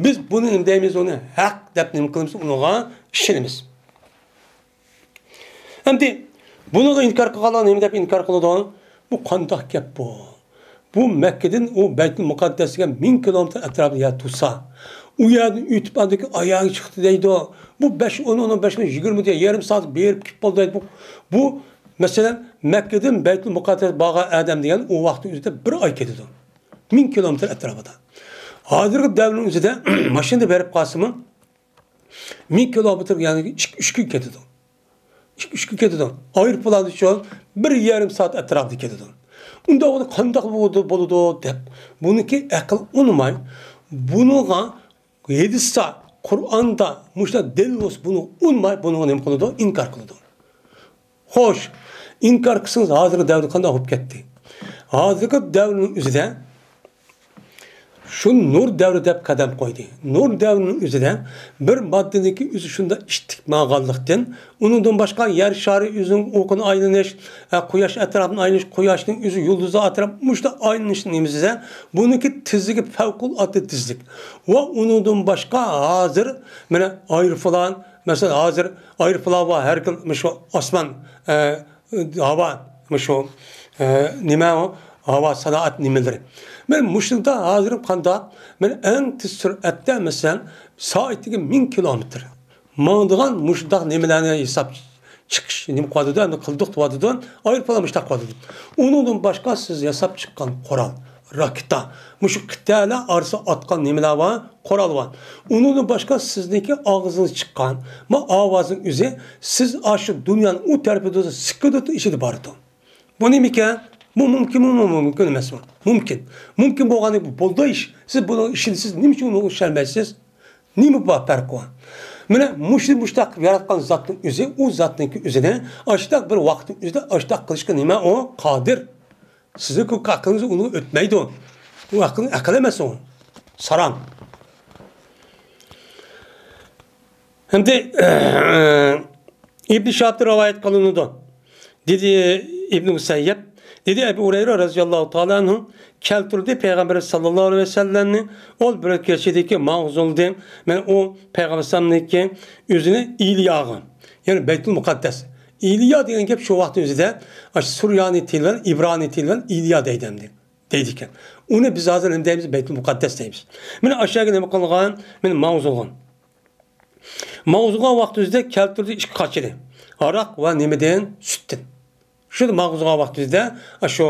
بىز بۇنى نېمە دەيمىز؟ ئۇنى ھەق دەپ نېمە قىلىمىز؟ ئۇنىڭغا ئىشىنىمىز. ئەمدى بۇنىڭغا ئىنكار قىلغانلار نېمە دەپ ئىنكار قىلىدۇ؟ بۇ قانداق گەپ بۇ؟ بۇ مەككىدىن ئۇ بەيتۇل مۇقەددەسكە مىڭ كىلومېتىر ئەتراپىدا يەر تۇرسا، ئۇ يەردىن ئۆتۈپ ئاندىن كېيىن ئاياغى چىقتى دەيدۇ. بۇ بەش، ئون، ئون بەش، يىگىرمە دېگەن يېرىم سائەت بېرىپ كېلىپ بولدى دەيدۇ. بۇ، بۇ، مەسىلەن، مەككىدىن بەيتۇل مۇقەددەس بارغان ئادەم دېگەن ئۇ ۋاقىتنىڭ ئۆزىدە بىر ئاي كېتىدۇ. مىڭ كىلومېتىر ئەتراپىدا. ھازىرقى دەۋرنىڭ ئۆزىدە ماشىنىدا بېرىپ قالسىمۇ، مىڭ كىلومېتىر، يەنى ئىككى، ئۈچ كۈن كېتىدۇ. ئىككى، ئۈچ كۈن كېتىدۇ. ئايروپىلان ئۈچۈن بىر يېرىم سائەت ئەتراپىدا كېتىدۇ. ئۇنداق بولسا قانداق بولىدۇ، بولىدۇ دەپ، بۇنىڭكى ئەقىل ئۇنىماي، بۇنىڭغا ھەدىستە، قۇرئاندا مۇشۇنداق دەلىل بولسا، بۇنى ئۇنىماي، بۇنىڭغا نېمە قىلىدۇ؟ ئىنكار قىلىدۇ. خوش، ئىنكار قىلسىڭىز، ھازىرقى دەۋردە قانداق بولۇپ كەتتى؟ ھازىرقى دەۋرنىڭ ئۆزىدە شۇ نۇر دەۋرى دەپ قەدەم قويدى. نۇر دەۋرىنىڭ ئۆزىدە بىر ماددىنىڭكى ئۆزى شۇنداق ئىتتىك ماڭغانلىقتىن، ئۇنىڭدىن باشقا يەر شارى ئۆزىنىڭ ئوقىنى ئايلىنىش، ئە، قۇياش ئەتراپىنى ئايلىنىش، قۇياشنىڭ ئۆزى يۇلدۇزلار ئەتراپ مۇشۇنداق ئايلىنىشنىڭ نېمىسىدە، بۇنىڭكى تېزلىكى پەۋقۇلئاددە تېزلىك. ۋە ئۇنىڭدىن باشقا ھازىر، مانا، ئايروپىلان، مەسىلەن، ھازىر ئايروپىلان بار، ھەر خىل مۇشۇ ئاسمان، ئە، ھاۋا، مۇشۇ، ئە، نېمە ئۇ؟ ھاۋا سانائەت نېمىلىرى. مانا مۇشۇندا ھازىر قانداق؟ مانا ئەڭ تېز سۈرئەتتە، مەسىلەن، سائىتىگە مىڭ كىلومېتىر ماڭىدىغان مۇشۇنداق نېمىلەرنى ياساپ چىقىش نېمە قىلىۋاتىدۇ، ئەمدى قىلدۇق دەۋاتىدۇ، ئايروپىلان مۇشۇنداق قىلىۋاتىدۇ. ئۇنىڭدىن باشقا سىز ياساپ چىققان قورال، راكېتا، مۇشۇ قىتئەلەر ئارىسىغا ئاتقان نېمىلەر بار؟ قورال بار. ئۇنىڭدىن باشقا سىزنىڭكى ئاغزىڭىز چىققان، ما ئاۋازنىڭ ئۆزى، سىز ئاشۇ دۇنيانىڭ ئۇ تەرىپىدە سېكۇنتنىڭ ئىچىدە بارىدۇ. بۇ نېمىكەن؟ بۇ مۇمكىنمۇ؟ مۇمكىن ئەمەسمۇ؟ مۇمكىن. مۇمكىن بولغاندىكىن بۇ بولىدۇ ئىش. سىز بۇنىڭ ئىچىدە سىز نېمە ئۈچۈن ئۇنىڭغا ئىشەنمەيسىز؟ نېمە بار پەرقى بار؟ مانا مۇشۇ مۇشتاق قىلىپ ياراتقان زاتنىڭ ئۆزى، ئۇ زاتنىڭكى ئۆزىنى ئاشتاق بىر ۋاقىتنىڭ ئۆزىدە ئاشتاق قىلىشقا نېمە ئۇ؟ قادىر. سىزنىڭ ئەقلىڭىز ئۇنى ئۆتمەيدۇ. ئۇ ئەقىل، ئەقىل ئەمەس ئۇ. ساراڭ. ئەمدى، ئىبن شىھابتىن رىۋايەت قىلىنىدۇ. دېدى ئىبن مۇسەييەب، دېدى ئەبۇ ھۇرەيرە رەزىياللاھۇ تائالا ئەنھۇ، كەلتۈردى پەيغەمبەر ساللاللاھۇ ئەلەيھى ۋەسەللەمنى ئول بىر كېچىدىكى ماڭزۇلدى. مەن ئۇ پەيغەمبەر ئەلەيھىسسالامنىڭكى ئۆزىنى ئىلياغا، يەنى بەيتۇل مۇقەددەس. ئىليا دېگەن گەپ شۇ ۋاقىتنىڭ ئۆزىدە، ئاشۇ سۇريانىي تىل بىلەن، ئىبرانىي تىل بىلەن ئىليا دەيدۇ ئەمدى. دەيدىكەن. ئۇنى بىز ھازىر نېمە دەيمىز؟ بەيتۇل مۇقەددەس دەيمىز. مانا ئاشۇ يەرگە نېمە قىلغان؟ مانا ماڭزۇلغان. ماڭزۇلغان ۋاقتىمىزدا كەلتۈردى ئىككى قاچىنى. ھاراق ۋە نېمىدىن؟ سۈتتىن. شۇ ماڭزۇلغان ۋاقتىمىزدا، ئاشۇ،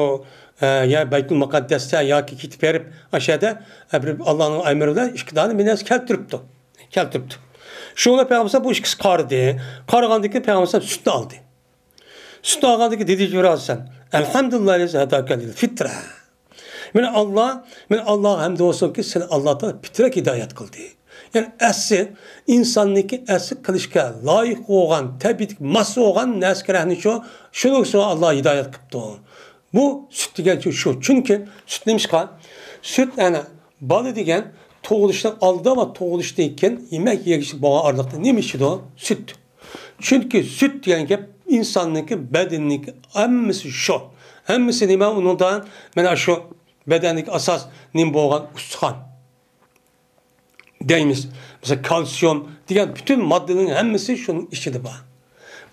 ئە، يا بەيتۇل مۇقەددەستە ياكى كېتىپ بېرىپ، ئاشۇ يەردە، ئە، بىر ئاللانىڭ ئەمرى بىلەن ئىككى دانە بىر نەرسە كەلتۈرۈپتۇ. كەلتۈرۈپتۇ. شۇڭا پەيغەمبەر بۇ ئىككىسى قارىدى. قارىغاندىن كېيىن پەيغەمبەر سۈتنى ئالدى. سۈتنى ئالغاندىن كېيىن دېدى جىبرىل ئەلەيھىسسالام، «ئەلھەمدۇلىللاھىللەزى ھەداكە لىل فىترە.» مانا ئاللا، مانا ئاللاغا ھەمد بولسۇنكى، سېنى ئاللا تائالا پىترەتكە ھىدايەت قىلدى. يەنى ئەسلى ئىنساننىڭكى ئەسلى قىلىشقا لايىق بولغان، تەبىئەتكە ماس بولغان نەرسە كېرەكنى شۇ، شۇنىڭ ئۈچۈن ئاللا ھىدايەت قىپتۇ. بۇ سۈت دېگەن شۇ، شۇ. چۈنكى سۈت نېمىشقا؟ سۈت ئەنە بالا دېگەن تۇغۇلۇشنىڭ ئالدىدا ۋە تۇغۇلۇشتىن كېيىن يېمەك يېگۈچىلىك بولغان ئارىلىقتا نېمە ئىچىدۇ؟ سۈت. چۈنكى سۈت دېگەن گەپ ئىنساننىڭكى، بەدىنىڭكى ھەممىسى شۇ. ھەممىسى نېمە ئۇنىڭدا؟ مانا شۇ بەدەندىكى ئاساس نېمە بولغان؟ ئۇستىخان دەيمىز. مەسىلەن، كالسىيوم دېگەن پۈتۈن ماددىنىڭ ھەممىسى شۇنىڭ ئىچىدە بار.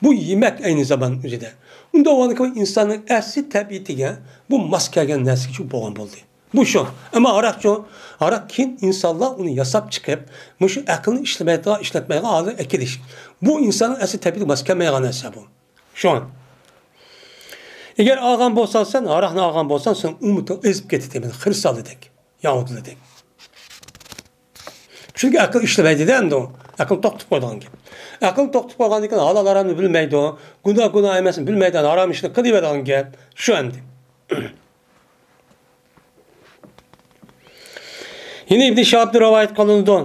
بۇ يېمەك ئەينى زامان ئۆزىدە. ئۇنداق بولغاندىكىن ئىنساننىڭ ئەسلى تەبىئىتىگە بۇ ماس كەلگەن نەرسىگە شۇ بولغان بولدى. بۇ شۇ. ئەمما ھاراقچۇ؟ ھاراق كېيىن ئىنسانلار ئۇنى ياساپ چىقىپ، مۇشۇ ئەقىلنى ئىشلىمەيدىغان، ئىشلەتمەيدىغان ھالغا ئەكېلىش. بۇ ئىنساننىڭ ئەسلى تەبىئىتىگە ماس كەلمەيدىغان نەرسە بۇ. شۇڭا. ئەگەر ئالغان بولساڭ سەن، ھاراقنى ئالغان بولساڭ، سېنىڭ ئۈمىدىڭ ئېزىپ كېتىدۇ، مانا خىرىسالىدەك، ياھۇدىيلىدەك. چۈنكى ئەقىل ئىشلىمەيدۇ-دە ئەمدى ئۇ. ئەقىل توختاپ قويىدىغان گەپ. ئەقىل توختاپ قويغاندىن كېيىن ھالال ھارامنى بىلمەيدۇ، گۇناھ گۇناھ ئەمەسنى بىلمەيدۇ، ھارام ئىشنى قىلىۋېرىدىغان گەپ. شۇ ئەمدى. يەنە ئىبن شىھابتىن رىۋايەت قىلىنىدۇ.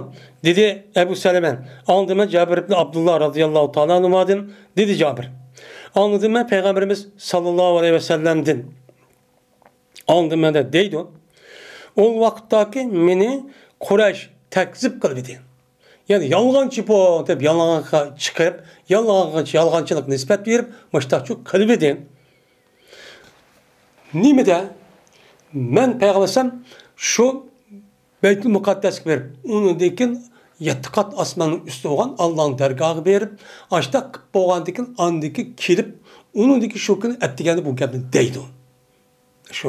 دېدى ئەبۇ سەلەمە، ئاڭلىدىم مەن جابىر ئىبن ئابدۇللا رازىياللاھۇ تائالا ئەنھۇمادىن، دېدى جابىر. ئاڭلىدىم مەن پەيغەمبىرىمىز ساللاللاھۇ ئەلەيھى ۋەسەللەمدىن. ئاڭلىدىم مەن دەيدۇ. ئۇ ۋاقىتتاكى مېنى قۇرەيش تەكزىپ قىلىۋىدى. يەنى يالغانچى بۇ دەپ يالغانغا چىقىرىپ، يالغانغا، يالغانچىلىق نىسبەت بېرىپ، مۇشتاقچۇ قىلىۋىدى. نېمىدە؟ مەن پەيغەمبەر شۇ بەيتۇل مۇقەددەسكە بېرىپ، ئۇنىڭدىن كېيىن يەتتە قات ئاسماننىڭ ئۈستى بولغان ئاللانىڭ دەرگاھىغا بېرىپ، ئاشتاق قىلىپ بولغاندىن كېيىن، ئاندىن كېيىن كېلىپ، ئۇنىڭدىن كېيىن شۇ كۈنى ئەتىگەندە بۇ گەپنى دەيدۇ. شۇ،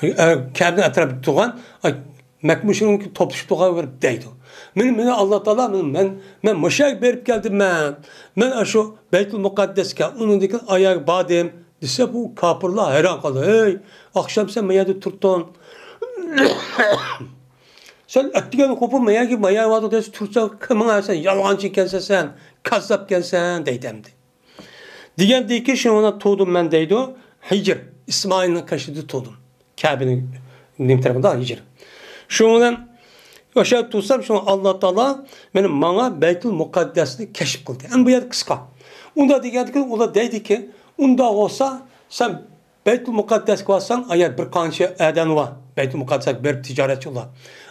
ئە، كەبىنىڭ ئەتراپىدا تۇرغان، ئە، مەككە مۇشرىكلار توپلىشىپ تۇرغان بىر دەيدۇ. مېنى، مېنى ئاللا تائالا، مېنى، مەن، مەن مۇشۇ يەرگە بېرىپ كەلدىم مەن. مەن ئاشۇ بەيتۇل مۇقەددەسكە، ئۇنىڭدىن كېيىن ئاياغ باردىم، دېسە، بۇ كاپىرلار ھەيران قالدى. ھەي، ئاخشام سەن ما يەردە تۇرتۇڭ. سەن ئەتىگەن قوپۇپ ما يەرگە، ما يەرگە باردىڭ دېسە، تۇرساڭ، كىمىڭ سەن؟ يالغانچى ئىكەنسەن سەن، كاززاپ ئىكەنسەن، دەيدۇ ئەمدى. دېگەندىكى شۇنىڭ بىلەن تۇردۇم مەن دەيدۇ، ھىجىر، ئىسمائىلنىڭ قېشىدا تۇردۇم. كەبىنىڭ نېمە تەرىپىدە ھىجىر. شۇنىڭ بىلەن ئاشۇ يەردە تۇرسام، شۇڭا ئاللا تائالا مېنى، ماڭا بەيتۇل مۇقەددەسنى كەشىپ قىلدى. ئەمدى بۇ يەردە قىسقا. ئۇنداق دېگەندىكى ئۇلار دەيدىكى، ئۇنداق بولسا سەن بەيتۇل مۇقەددەسكە بارساڭ، ئايا بىر قانچە ئادەم بار. بەيتۇل مۇقەددەسكە بېرىپ تىجارەتچى ئۇلار.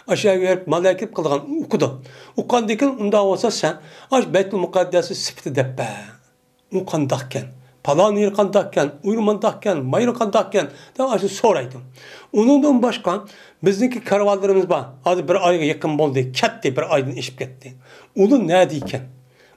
ئاشۇ يەرگە بېرىپ مال ئەكىرىپ قىلىدىغان ئۇقىدۇ. ئۇققاندىن كېيىن ئۇنداق بولسا سەن ئاشۇ بەيتۇل مۇقەددەسنى سۈپىتى دەپ بەر. ئۇ قانداقكەن؟ پالان يېرى قانداقكەن؟ ئۇ يېرى مانداقكەن؟ ما يېرى قانداقكەن؟ دەپ ئاشۇ سورايدۇ. ئۇنىڭدىن باشقا بىزنىڭكى كارۋانلىرىمىز بار. ھازىر بىر ئايغا يېقىن بولدى. كەتتى، بىر ئايدىن ئېشىپ كەتتى. ئۇلار نەدە ئىكەن؟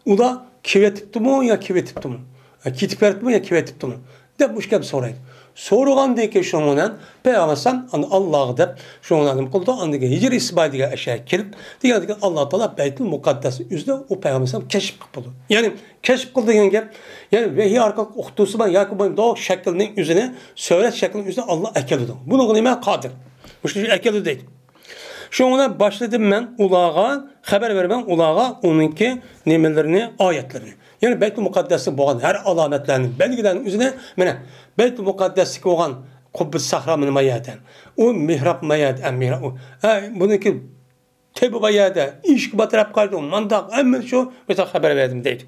ئۇلار كېلىۋېتىپتىمۇ يا كېلىۋېتىپتىمۇ؟ ھە، كېتىپ بېرىپتىمۇ يا كېلىۋېتىپتىمۇ؟ دەپ مۇشۇ گەپنى سورايدۇ. سورىغاندىن كېيىن شۇنىڭ بىلەن پەيغەمبەر ئەلەيھىسسالام ئاندىن ئاللاغا دەپ شۇنىڭ بىلەن نېمە قىلىدۇ؟ ئاندىن كېيىن ھىجر ئىسمائىل دېگەن ئەشەگە كېلىپ، دېگەندىكىن ئاللا تائالا بەيتۇل مۇقەددەسنى ئۆزىدە ئۇ پەيغەمبەر ئەلەيھىسسالام كەشىپ قىلىپ بولىدۇ. يەنى كەشىپ قىلدى دېگەن گەپ، يەنى ۋەھىي ئارقىلىق ئۇقتۇرسىمۇ ياكى بۇ شەكىلنىڭ ئۆزىنى، سۈرەت شەكلىنىڭ ئۆزىنى ئاللا ئەكېلىدۇ. بۇنىڭغا نېمە قادىر؟ مۇشۇنى ئەكېلىدۇ دەيدۇ. شۇنىڭ بىلەن باشلىدىم مەن ئۇلارغا، خەۋەر بېرىمەن ئۇلارغا ئۇنىڭكى نېمىلىرىنى، ئايەتلىرىنى. يەنى بەيتۇل مۇقەددەستە بولغان ھەر ئالامەتلەرنى، بەلگىلەرنى ئۆزىنى، مانا، بەيتۇل مۇقەددەستىكى بولغان قۇببىتۇ سەھرا مانا ما يەردە. ئۇ مېھراب ما يەردە، ئە، مېھراب ئۇ. ئە، بۇنىڭكى تېبە ما يەردە، ئىشىكى ما تەرەپ قارايدۇ، مانداق، ھەممىنى شۇ، مەسىلەن، خەۋەر بەردىم دەيدۇ.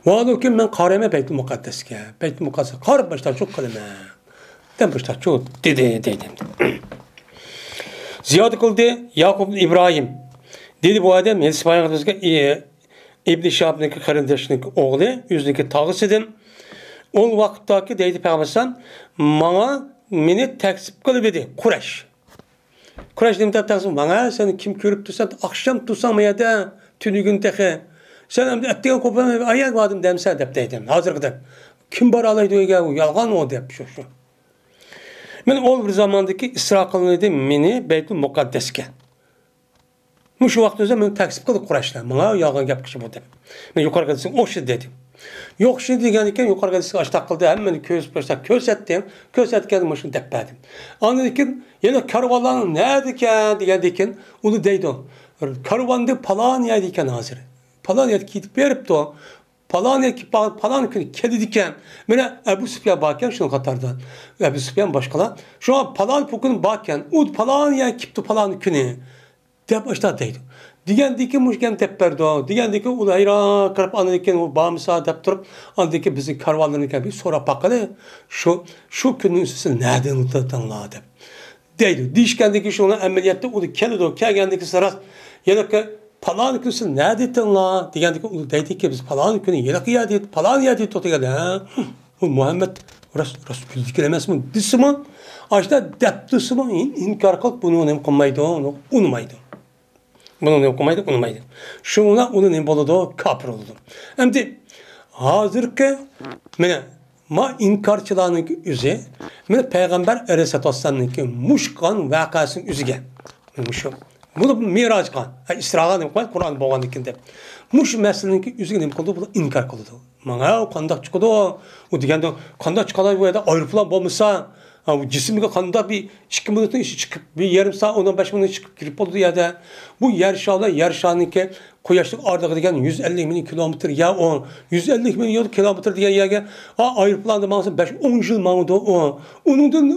ۋاھالەنكى مەن قارايمەن بەيتۇل مۇقەددەسكە. بەيتۇل مۇقەددەسكە قاراپ باشلاشۇق قىلىمەن. دەپ باشلاشۇق دېدى، دەيدۇ. زىيادە قىلدى، ياقۇب ئىبراھىم. دېدى، بۇ ئادەم ھېلىسى بايىقى بىزگە، ئى-، ئىبنى شىھابنىڭكى قېرىنداشنىڭكى ئوغلى، ئۆزىنىڭكى تاغىسىدىن. ئۇ ۋاقىتتاكى دەيدۇ پەيغەمبەر، ماڭا، مېنى تەكزىپ قىلىۋىدى قۇرەيش. قۇرەيش نېمە دەپ تەقسىم؟ ماڭا سېنى كىم كۆرۈپتۇ؟ سەن ئاخشام تۇرساڭ ما يەردە، تۈنۈگۈن تېخى. سەن ئەمدى ئەتىگەن قوپۇپ، ئايەر باردىم دەمسەن دەپ دەيدۇ. ھازىرقىدەك. كىم بارا ئالايدۇ ئۆيگە؟ ئۇ يالغان ئۇ دەپ شۇ، شۇ. مەن ئۇ بىر زاماندىكى ئىسرا قىلىنىدۇ مېنى بەيتۇل مۇقەددەسكە. مۇشۇ ۋاقىت ئۆزى مېنى تەكزىپ قىلدى قۇرەيشلار. ماڭا يالغان گەپ قىلىشى بۇ دەپ. مەن يۇقىرىقى ھەدىسكە ئوخشىدى دېدىم. يوق، شۇ دېگەندىكىن يۇقىرىقى ھەدىسكە ئاشتاق قىلدى، ھەممىنى كۆرسەتتىم. كۆرسەتكەن مۇشۇنى دەپ بەردىم. ئاندىن كېيىن يەنە كارۋانلارنىڭ نەدىكەن دېگەندىكىن ئۇنى دەيدۇ. كارۋاندى پالان يەردە ئىكەن ھازىر. پالان يەرگە كېتىپ بېرىپتۇ. پالان يەرگە پا-، پالان كۈنى كېلىدىكەن. مانا ئەبۇ سۇپيان باركەن شۇنىڭ قاتارىدا. ئەبۇ سۇپيان باشقىلار. شۇڭا پالان بۇ كۈنى باركەن. ئۇ پالان يەرگە كېپتۇ پالان كۈنى. دەپ ئاشتا دەيدۇ. دېگەندىكىن مۇشۇ گەپنى دەپ بەردۇ. دېگەندىكىن ئۇ ھەيران قېلىپ، ئاندىن كېيىن ئۇ بارمىسا دەپ تۇرۇپ، ئاندىن كېيىن بىزنىڭ كارۋانلىرىمىزغا بىر سوراپ باققىلى، شۇ، شۇ كۈننىڭ ئۈستىسى نەدىن تۇتتۇڭلار دەپ. دەيدۇ. دېيىشكەندىكىن شۇنىڭ ئەمەلىيەتتە ئۇ كېلىدۇ. كەلگەندىكىن راست، يەنە پالان كۈنى سىز نەدە ئىدىڭلار؟ دېگەندىكىن ئۇ دەيدۇكى، بىز پالان كۈنى ھېلىقى يەردە، پالان يەردە ئىدۇق دېگەن. ھە؟ ئۇ مۇھەممەد راست، راست بىلىدىكەن ئەمەسمۇ دېسىمۇ، ئاشۇنداق دەپ تۇرسىمۇ ئىن-، ئىنكار قىلىپ بۇنى نېمە قىلمايدۇ، ئۇنىمايدۇ. بۇنى نېمە قىلمايدۇ، ئۇنىمايدۇ. شۇنىڭ بىلەن ئۇنى نېمە بولىدۇ، كاپىر بولىدۇ. ئەمدى ھازىرقى، مانا، ما ئىنكارچىلارنىڭكى ئۆزى، مانا پەيغەمبەر ئەلەيھىسسالاتۇ ۋەسسالامنىڭكى مۇشۇ قىلغان ۋەقەسىنىڭ ئۆزىگە. مۇشۇ. بۇ مىراجقا، ھە، ئىسراغا نېمە قىلمايدۇ، قۇرئان بولغاندىن كېيىن دەپ. مۇشۇ مەسىلىنىڭكى ئۆزىگە نېمە قىلىدۇ، بۇلار ئىنكار قىلىدۇ. ماڭا ئۇ قانداق چىقىدۇ؟ ئۇ دېگەندە، قانداق چىقالايدۇ بۇ يەردە ئايروپىلان بولمىسا، ھا، ئۇ جىسىمگە قانداق بىر ئىككى مىنۇتنىڭ ئىچىدە چىقىپ، بىر يېرىم سائەت، ئون بەش مىنۇت چىقىپ كىرىپ بولىدۇ يەردە. بۇ يەر شارى بىلەن يەر شارىنىڭكى قۇياشلىق ئارىلىقى دېگەن يۈز ئەللىك مىڭ كىلومېتىر يا ئۇ. يۈز ئەللىك مىڭ يول كىلومېتىر دېگەن يەرگە، ئا، ئايروپىلاندا ماڭسا بەش، ئون يىل ماڭىدۇ ئۇ. ئۇنىڭدىن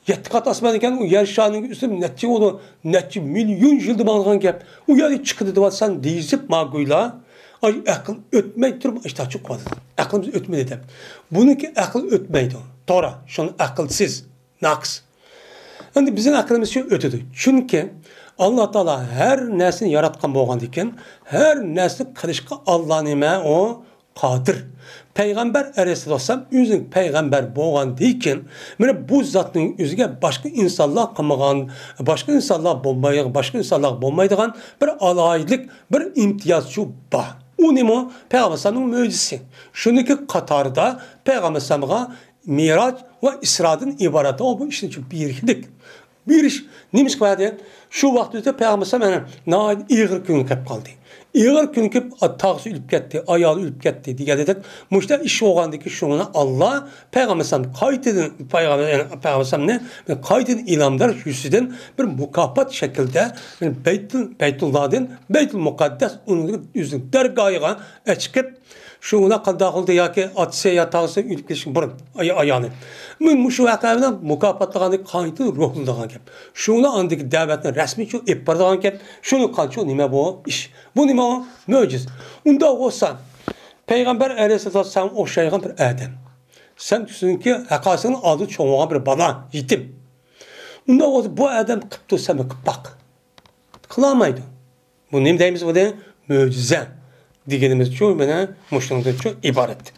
يەتتە قات ئاسمان ئىكەن، ئۇ يەر شارىنىڭ ئۈستى نەچچە بولىدۇ، نەچچە مىليون يىلدا ماڭىدىغان گەپ. ئۇ يەرگە چىقىدۇ دەۋاتسان دېيىزىپ ماگۇيلا. ئاي، ئەقىل ئۆتمەي تۇرۇپ ئىشتاچۇ قىلىۋاتىدۇ. ئەقلىمىز ئۆتمىدى دەپ. بۇنىڭكى ئەقىل ئۆتمەيدۇ. توغرا، شۇنى ئەقىلسىز، ناقىس. ئەمدى بىزنىڭ ئەقلىمىز شۇ ئۆتىدۇ. چۈنكى ئاللا تائالا ھەر نەرسىنى ياراتقان بولغاندىكىن، ھەر نەرسىنى قىلىشقا ئاللا نېمە ئۇ؟ قادىر. پەيغەمبەر ئەلەيھىسسالام ئۆزى پەيغەمبەر بولغاندىكىن، مانا بۇ زاتنىڭ ئۆزىگە باشقا ئىنسانلار قىلمىغان، باشقا ئىنسانلار بولماي-، باشقا ئىنسانلارغا بولمايدىغان بىر ئالاھىدىلىك، بىر ئىمتىياز شۇ بار. ئۇ نېمە؟ پەيغەمبەر ئەلەيھىسسالامنىڭ مۆجىزىسى. شۇنىڭكى قاتارىدا پەيغەمبەر ئەلەيھىسسالامغا مىراج ۋە ئىسرادىن ئىبارەت. ئۇ بۇ ئىشنى بېرىشلىك. بېرىش نېمە ئىش قىلدى؟ شۇ ۋاقىتتا پەيغەمبەر ئەلەيھىسسالام يەنە ناھايىتى ئېغىر كۈنگە كەپ قالدى. ئېغىر كۈنگە كېلىپ، تاغىسى ئۆلۈپ كەتتى، ئايالى ئۆلۈپ كەتتى دېگەندەك، مۇشۇنداق ئىش بولغاندىكىن شۇڭا ئاللا پەيغەمبەر ئەلەيھىسسالام قايتىدىن، پەيغەمبەر، يەنى پەيغەمبەر ئەلەيھىسسالامنى قايتىدىن ئىلھامدار يۈزىدىن بىر مۇكاپات شەكلىدە، يەنى بەيتۇل، بەيتۇللادىن بەيتۇل مۇقەددەس ئۇنىڭ ئۆزىنىڭ دەرگاھىغا ئەچىقىپ، شۇ ئۇلار قانداق قىلدى ياكى ئاتىسى يا تاغىسى ئۆلۈپ كېتىشتىن بۇرۇن، ئاي-، ئايالى. مۇ-، مۇشۇ ۋەقە بىلەن مۇكاپاتلىغاندىن قايتىدىن روھلىنىدىغان گەپ. شۇڭا ئاندىكى دەۋەتنى رەسمىيچە ئېلىپ بارىدىغان گەپ. شۇنى قانچە نېمە بۇ ئىش. بۇ نېمە ئۇ؟ مۆجىزە. ئۇنداق بولسا، پەيغەمبەر ئەلەيھىسسالام ساڭا ئوخشايدىغان بىر ئادەم. سەن چۈنكى ھەققاسىنىڭ ئالدىدا چوڭ بولغان بىر بالا، يېتىم. ئۇنداق بولسا بۇ ئادەم قىپتۇ، سەن قىپ باق. قىلالمايدۇ. بۇ نېمە دەيمىز بۇنى؟ مۆجىزە دېگىنىمىزچۇ، مانا مۇشۇنىڭدىنچۇ ئىبارەت.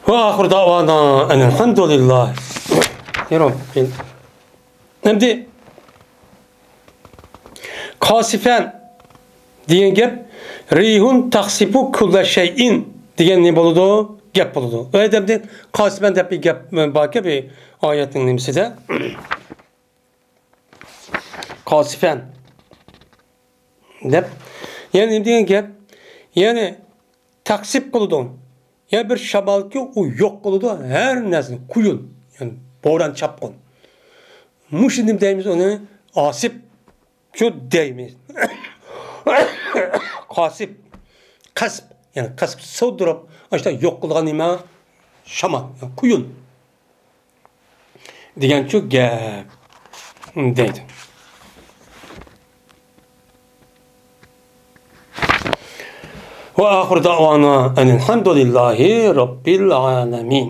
ۋە ئاخىر دەۋانا ئەنىلھەمدۇلىللاھى رەببىل. ئەمدى قاسىفەن دېگەن گەپ، رىھۇن تەخسىپۇ كۇللە شەيئىن دېگەن نېمە بولىدۇ؟ گەپ بولىدۇ. ئۇ يەردە قاسىفەن دەپ بىر گەپ باركەن، بىر ئايەتنىڭ نېمىسىدە. قاسىفەن دەپ. يەنى نېمە دېگەن گەپ؟ يەنى تەخسىپ قىلىدۇ. يەنى بىر شامالكى ئۇ يوق قىلىدۇ ھەر نەرسىنى. قۇيۇن، يەنى بوران، چاپقۇن. مۇشۇ نېمە دەيمىز ئۇنى؟ ئاسىپ. شۇ دەيمىز. قاسىپ. قەسپ. يەنى قەسپ سودۇرۇپ، ئاشۇنداق يوق قىلىدىغان نېمە؟ شامال. يەنى قۇيۇن. دېگەنچۇ گەپ دەيدۇ. ۋە ئاخىر دەۋانا ئەنىلھەمدۇلىللاھى رەببىل ئالەمىن.